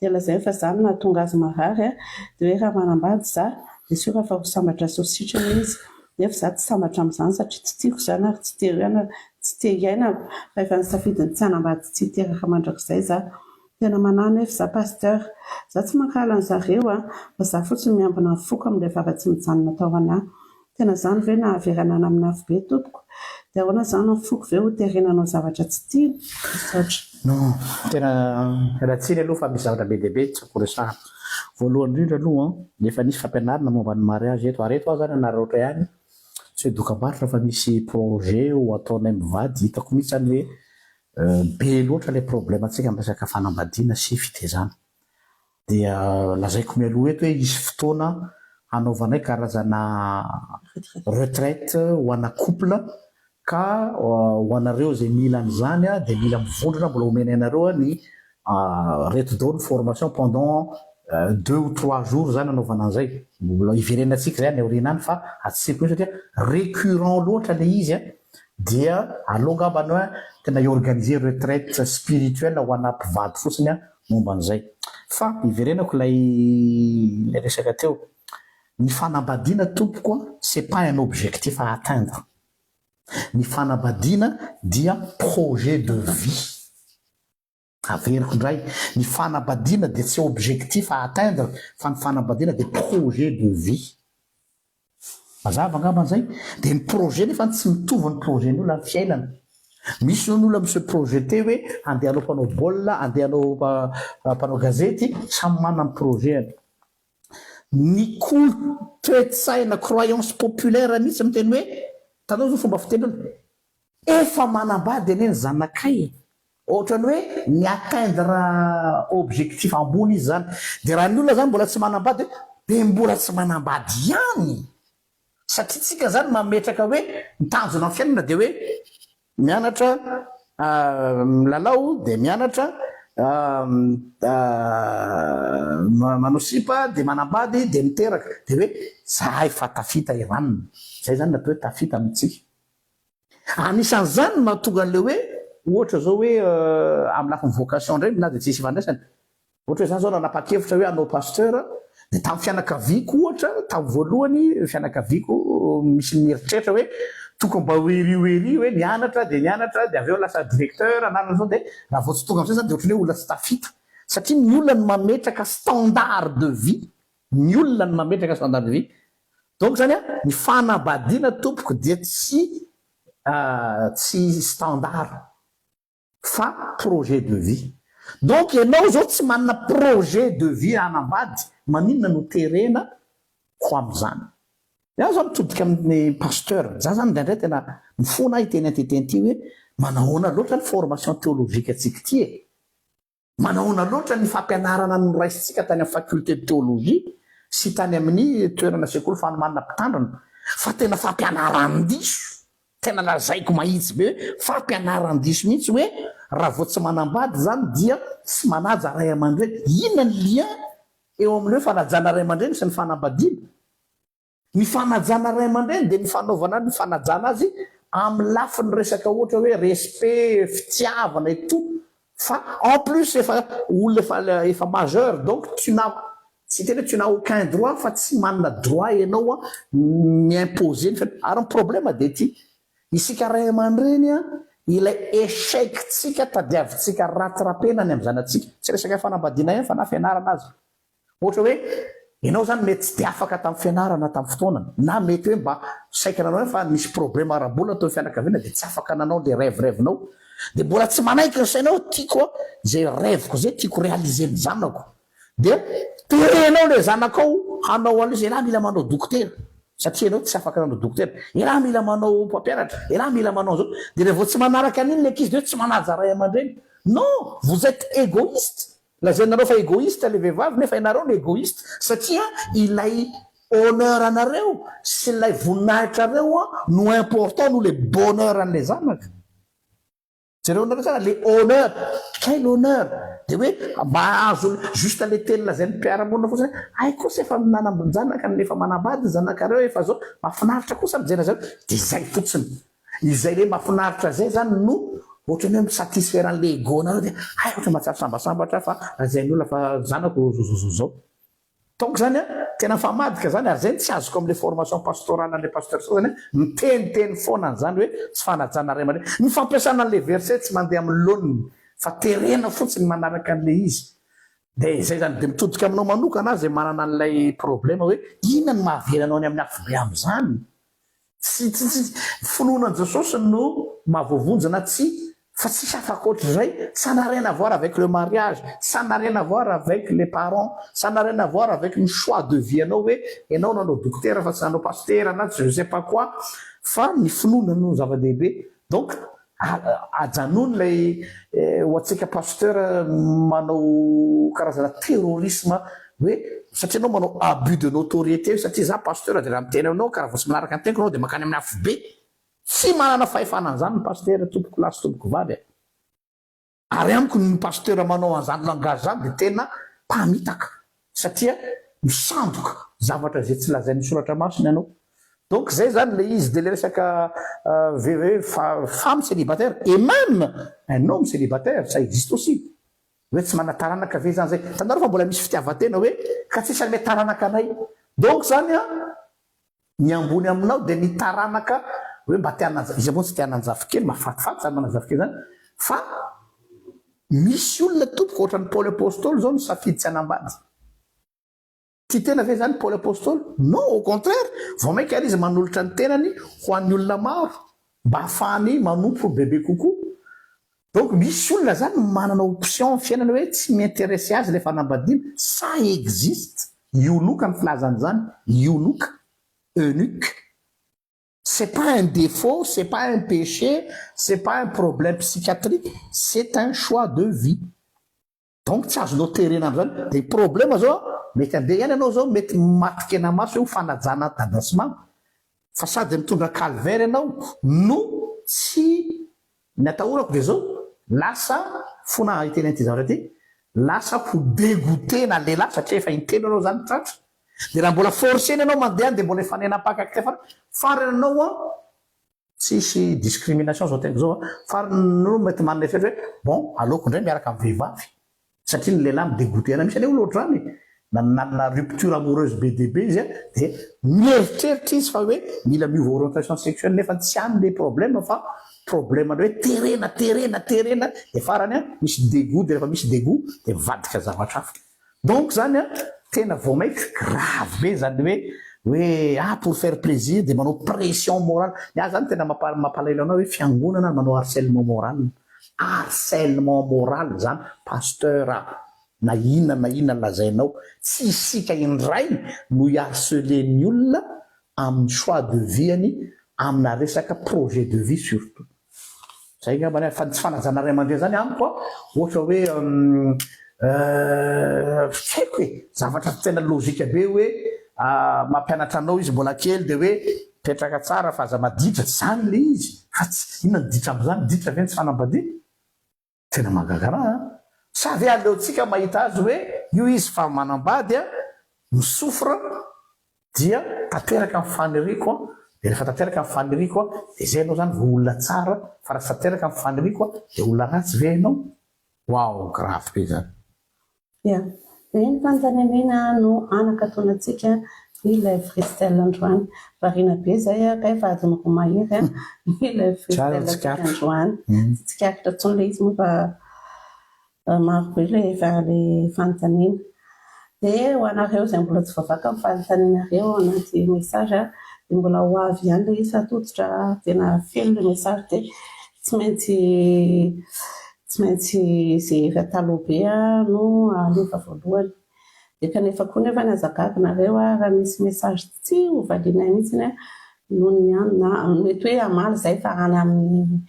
dia lazainy fa za no nahatonga azy marary a, dia hoe raha manambady za dia sûr fa ho sambatra sy ho sitrana izy, nefa za tsy sambatra amin'izany satria tsy tiako izany ary tsy te tsy te hiainako fa efa nisafidy ny tsy hanambady tsy hiteraka mandrakizay za. Tena manahy nefa za Pasteur. Za tsy mankahala an'zareo a, fa za fotsiny miambina ny foko amin'ilay vava tsy mijanona atao anah. Tena zany ve nahaveranana amin'ny afobe tompoko? Dia ahoana zany ny foko ve ho terena hanao zavatra tsy tiany? Misaotra. Non, tena miala tsiny aloha fa misy zavatra be dia be tsy aiko resahana. Voalohany indrindra aloha an, efa nisy fampianarana momba ny mariage eto, ary eto aho zany hanararaotra ihany, tsy hoe dokambarotra fa misy projet ho ataonay mivady, hitako mihitsy zany hoe be loatra ilay problème antsika amin'ny resaka fanambadiana sy fitezana. Dia lazaiko mialoha eto hoe hisy fotoana hanaovanay karazana retraite ho ana couple ka ho anareo izay mila an'izany dia mila mivondrona, mbola omenay anareo ny reto daholo ny formation pendant 2 ou 3 jours zany anaovana an'izay. Mbola hiverenantsika izay any aoriana any fa atsipiko io satria récurrent loatra ilay izy an, dia aleo angambany hoe tena hi-organiser retraite spirituelle ho ana mpivady fotsiny an momba an'izay. Fa hiverenako ilay ilay resaka teo, ny fanambadiana tompoko an, c'est pas un objectif à atteindre. Ny fanambadiana dia projet de vie. Averiko indray, ny fanambadiana dia tsy objectif à atteindre fa ny fanambadiana dia projet de vie. Mazava angamba zay? Dia ny projet nefa tsy mitovy ny projet-ny olona amin'ny fiainana. Misy zao ny olona mi-se projeter hoe andeha hanao mpanao baolina, andeha hanao mpanao gazety, samy manana ny projet-ny. Ny kolo-toe-tsaina croyance populaire mihitsy miteny hoe, hitanao zao fomba fiteny olona, efa manambady anie ny zanakay e! Ohatrany hoe mi-atteindre objectif ambony izy zany. Dia raha ny olona zany mbola tsy manambady hoe dia mbola tsy manambady ihany. Satria tsika zany mametraka hoe ny tanjona amin'ny fiainana dia hoe mianatra milalao dia mianatra manao sipa dia manambady dia miteraka. Dia hoe zahay fa tafita i ranona. Zay zany no atao hoe tafita amintsika. Anisan'izany no mahatonga an'ilay hoe ohatra zao hoe amin'ny lafiny vocation indray na dia tsisy ifandraisany. Ohatra hoe za zao nanapa-kevitra hoe hanao pasteur dia tamin'ny fianakaviako ohatra tamin'ny voalohany fianakaviako misy mieritreritra hoe tokony mba ho ery ho ery hoe nianatra dia nianatra dia avy eo lasa directeur na zao dia raha vao tsy tonga amin'izay zany dia ohatran'ny hoe olona tsy tafita satria ny olona no mametraka standard de vie. Ny olona no mametraka standard de vie. Donc zany an, ny fanambadiana tompoko dia tsy tsy standard fa projet de vie. Donc ianao zao tsy manana projet de vie hanambady, maninona no terena ho amin'izany? Izaho zao mitodika amin'ny pasteur, za zany indraindray tena mifona aho hiteny an'ity teny ity hoe manahoana loatra ny formation théologique antsika ity e? Manahoana loatra ny fampianarana noraisintsika tany amin'ny faculté de théologie sy tany amin'ny toerana sekoly fanomanana mpitandrina fa tena fampianaran-diso, tena lazaiko mahitsy be hoe fampianaran-diso mihitsy hoe raha vao tsy manambady izany dia tsy manaja ray aman-dreny. Inona ny lien eo amin'ny hoe fanajana ray aman-dreny sy ny fanambadiana? Ny fanajana ray aman-dreny dia ny fanaovana ny fanajana azy amin'ny lafiny resaka ohatra hoe respect, fitiavana et tout fa en plus efa olona efa efa majeur donc tu n'as tsy hiteny hoe tu n'as aucun droit fa tsy manana droit ianao an mi-imposer ny ary ny problème dia ity isika ray aman-dreny an ilay échec tsika tadiavintsika rattrapena any amin'ny zanatsika tsy resaka fanambadiana ihany fa na fianarana aza. Ohatra hoe, ianao izany mety tsy dia afaka tamin'ny fianarana tamin'ny fotoanany, na mety hoe mba saika nanao ihany fa nisy problème ara-bola teo amin'ny fianakaviana dia tsy afaka nanao ilay rêve rêve-nao. Dia mbola tsy manaiky ny sainao hoe tiako aho izay rêve-ko izay tiako réaliser-n'ny zanako. Dia terenao ilay zanakao hanao an'ilay izy, ialahy mila manao dokotera satria ianao tsy afaka nanao dokotera, ialahy mila manao mpampianatra, ialahy mila manao an'izao. Dia rehefa vao tsy manaraka an'iny ny ankizy dia hoe tsy manaja ray aman-dreny. Non! Vous êtes égoïste! Lazainareo fa egoiste le vehivavy nefa ianareo no egoiste satria ilay honneur anareo sy ilay voninahitrareo no important noho le bonheur an'le zanaka. Jereo nareo tsara le honneur, quel honneur? De hoe mba azo juste le teny lazain'ny mpiara-monina fotsiny hoe hay kosa efa nanambin-janaka efa manambady ny zanakareo efa zao, mahafinaritra kosa mijery an'zareo, de zay fotsiny. Izay le mahafinaritra zay zany no ohatran'ny hoe mi-satisfaire an'le ego-nareo dia hay ohatra mahatsiaro sambasambatra aho fa lazain'ny olona fa zanako zao zao zao zao. Donc zany a, tena mifamadika zany ary zay no tsy azoko amle formation pastorale anle pasteur sasany a, miteniteny foana an'izany hoe tsy fanajana ray aman-dreny. Ny fampiasana anle verset tsy mandeha amin'ny laoniny fa terena fotsiny manaraka anle izy. De zay zany, de mitodika aminao manokana aho zay manana an'ilay problème hoe inona no mahavery anao any amin'ny afobe amin'izany? Tsy tsy tsy finoana an'i Jesosy no mahavoavonjy na tsia fa tsisy hafa ankoatr'izay, ça n'a rien à voir avec le mariage, ça n'a rien à voir avec les parents, ça n'a rien à voir avec ny choix de vie anao hoe ianao nanao dokotera fa tsy nanao pasitera na je sais pas quoi fa ny finoana no zava-dehibe donc ajanony ilay ho antsika pasteur manao karazana terrorisme hoe satria anao manao abus de notoriété satria za pasteur de raha miteny aminao ka raha vao tsy manaraka ny teniko anao de mankany amin'ny afobe. Tsy manana fahefana an'izany ny pasitera tompoko lahy sy tompoko vavy a. Ary amiko ny pasteur manao an'izany langage zany de tena mpamitaka satria misandoka zavatra izay tsy lazain'ny soratra masina ianao. Donc zay zany le izy de le resaka hoe femme célibataire et même un homme célibataire ça existe aussi. Hoe tsy manana taranaka ve zany zay? Hitanareo fa mbola misy fitiavan-tena hoe ka tsisy hanome taranaka anay. Donc zany an, ny ambony aminao dia ny taranaka hoe mba te hanan-, iza moa tsy te hanan-jafikely, mahafatifaty zany manan-jafikely zany, fa misy olona tompoko ohatran'i Paoly Apostoly zao nisafidy tsy hanambady. Tia tena ve zany Paoly Apostoly? Non, au contraire, vao mainka ary izy manolotra ny tenany ho an'ny olona maro mba hahafahany manompo bebe kokoa. Donc misy olona zany manana option amin'ny fiainana hoe tsy mi-interesse azy ilay fanambadiana, ça existe, ionoka ny filazana izany, ionoka, eunuque. C'est pas un défaut, c'est pas un péché, c'est pas un problème psychiatrique, c'est un choix de vie. Donc tsy azonao terena amzany de problème zao an, mety andeha ihany ianao zao mety maty kenamaso hoe ho fanajana dada sy mama fa sady mitondra calvaire ianao no tsy ny atahorako de zao lasa fona hiteny an'ity zavatra ity lasa ho dégoûté na lehilahy satria efa intelo ianao zany tratra de raha mbola forcena ianao mandeha any de mbola hifanena ampakak'ity farany farany ianao an Tsisy discrimination zao teniko zao a! Fa ry no mety manana eritreritra hoe bon aleoko indray miaraka amin'ny vehivavy satria ny lehilahy mi-degouter anah, misy anie olona ohatr'izany e! Na nanana rupture amoureuse be dia be izy a dia mieritreritra izy fa hoe mila miova orientation sexuelle nefa tsy any le problème fa problème ny hoe terena terena terena dia farany a misy degout dia rehefa misy degout dia mivadika zavatra hafa. Donc zany an, tena vao maika grave be zany hoe hoe ah pour faire plaisir dia manao pression morale. Ny ahy zany tena mampalahelo anah hoe fiangonana manao harcèlement moral. Harcèlement moral zany pasteur a! Na inona na inona lazainao, tsy isika indray no hi-harceler ny olona amin'ny choix de vie-ny amina resaka projet de vie surtout. Zay angambany a, fa ny tsy fanajana ray aman-dreny zany amiko a, ohatra hoe tsy haiko e, zavatra tena logique be hoe mampianatra anao izy mbola kely de hoe mipetraka tsara fa aza maditra, tsy zany le izy fa tsy, inona ny ditra am'zany, ditra ve ny tsy fanambadiana? Tena mahagaga raha an! Sa ve aleontsika mahita azy hoe io izy fa manambady an, mi-souffre dia tanteraka ny faniriako an, dia rehefa tanteraka ny faniriako an, dia izay ianao izany vao olona tsara, fa raha tsy tanteraka ny faniriako an, dia olona ratsy ve ianao? Waouh grave be izany. Ya. Dia iny fanontaniana iny no hanakatonantsika ny live freestyle androany. Variana be izay aho kay fa adiny roa mahery ny live freestyle antsika androany. Tsy tsikaritra intsony ilay izy moa fa maro be ilay efa ilay fanontaniana. Dia ho anareo izay mbola tsy voavaky ny fanontanianareo ao anaty message dia mbola ho avy ihany ilay izy fa tototra tena feno ilay message dia tsy maintsy Tsy maintsy izay efa taloha be no alefa voalohany. Dia kanefa koa nefa aza gaga nareo raha misy message tsy ho valianay mihitsy noho ny antony na mety hoe hamaly izahay fa any amin'ny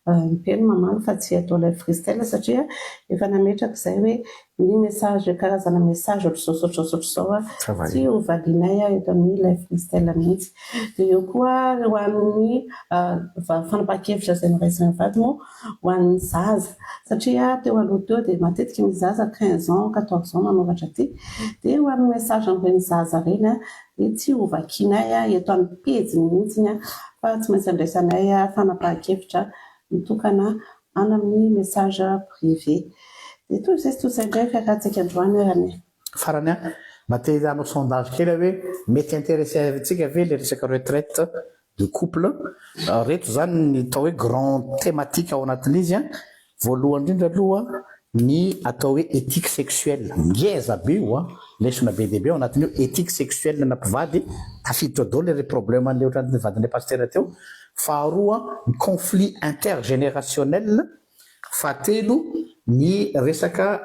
miteny mamaly fa tsy atao live freestyle satria efa nametraka izahay hoe ny message karazana message ohatr'izao sy ohatr'izao sy ohatr'izao tsy ho valianay eto amin'ny live freestyle mihitsy. Dia eo koa ho an'ny fanapahan-kevitra izay noraisin'ny vady moa ho an'ny zaza satria teo aloha teo dia matetika misy zaza 15 ans, 14 ans manoratra aty dia ho an'ny message an'ireny zaza ireny dia tsy ho vakianay eto amin'ny pejy mihitsy fa tsy maintsy andraisanay fanapahan-kevitra mitokana any amin'ny message privé. Dia toy izay sy toy izay indray fiarahantsika androany Rania. Farany an! Mba te hanao sondage kely hoe mety intéressé antsika ve le resaka retraite de couple. Reto zany ny atao hoe grand thématique ao anatin'izy a. Voalohany indrindra aloha ny atao hoe éthique sexuelle, ngeza be io a, lesona be dehibe ao anatin'io éthique sexuelle na mpivady, tafiditra daholo le problème an'le ohatran'ny vadin'le pasteur teo. Faharoa, ny conflit intergénérationnel. Fahatelo, ny resaka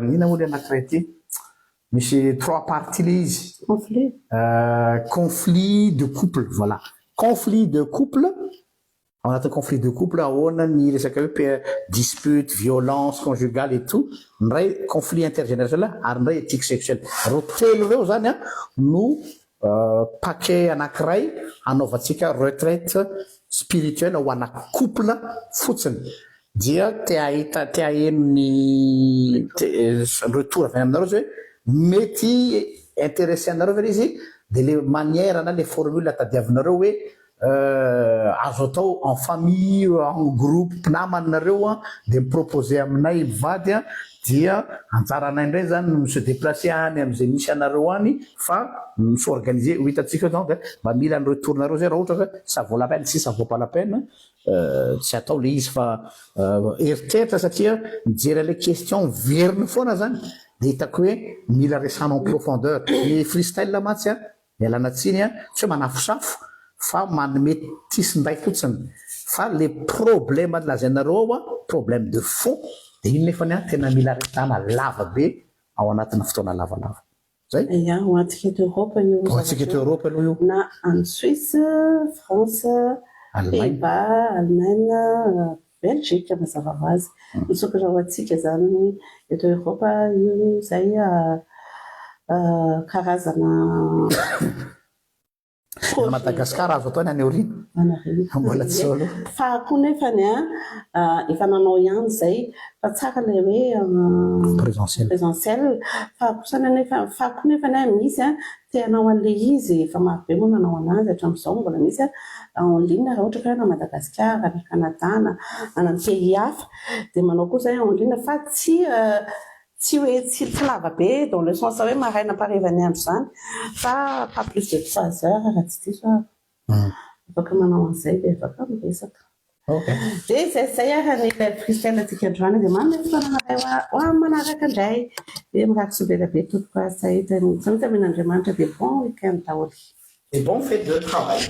ina moa le anankiray ty, misy trois parties le izy. Conflit. Conflit de couple, voilà, conflit de couple. Ao anatin'ny conflit de couple, ahoana ny resaka hoe dispute, violence conjugale et tout, ndray conflit intergénérationnel, ary ndray éthique sexuelle. Reo telo reo zany a no paquet anankiray anaovantsika retraite spirituelle ho ana couple fotsiny. Dia te ahita, te aheno ny retour avy any aminareo zay hoe mety intéressé anareo ve le izy, de le manière na le formule tadiavinareo hoe azo atao en famille, en groupe, mpinamanareo a, de miproposer aminay mivady a, dia anjaranay indray zany mi-se déplacer any am'izay misy anareo any, fa mi-s'organiser ho hitantsika eo zany. De mba mila ny retour-nareo zay raha ohatra ka ça vaut la peine. Si ça vaut pas la peine, tsy atao le izy, fa eritreritra satria mijery ale question veriny foana zany, de hitako hoe mila resana en profondeur. Ny freestyle mantsy a, mialana tsiny a, tsy hoe manafosafo fa manome tisinday fotsiny, fa le problème lazainareo ao a, problème de fond, de iny nefany a tena mila resana lava be ao anatina fotoana lavalava zay. Ya, ho antsika eto Europe io. Ho antsika eto Europe aloha io. Na any Suisse, France, Allemagne. Pays-Bas, Allemagne, Belgique, mazava ho azy. Misokatra ho antsika zany eto Europe io zay karazana. Na Madagasikara azo atao ny any aoriana. Anareo. Mbola tsy ao aloha. Fa koa nefany a, efa nanao ihany zay, fa tsara le hoe présentiel. Présentiel, fa kosany nefa, fa koa nefany a, misy a te hanao an'le izy, efa marobe moa nanao anazy hatramin'izao, mbola misy a en ligne raha ohatra ka hoe na Madagasikara na Canada na any amin'ny pays hafa, dia manao koa zay en ligne, fa tsy hoe tsy lava be dans le sens hoe maraina amparivany andro zany, fa pas plus de 3 heures raha tsy diso aho. Afaka manao an'izay dia afaka miresaka. Dia zay ara ny freestyle antsika androany, dia manome fotoana anareo ho amin'ny manaraka indray, dia mirary soa be dia be tompoko a, sahita samy tamin'Andriamanitra, dia bon week-end daholo. Et bon fête de travail.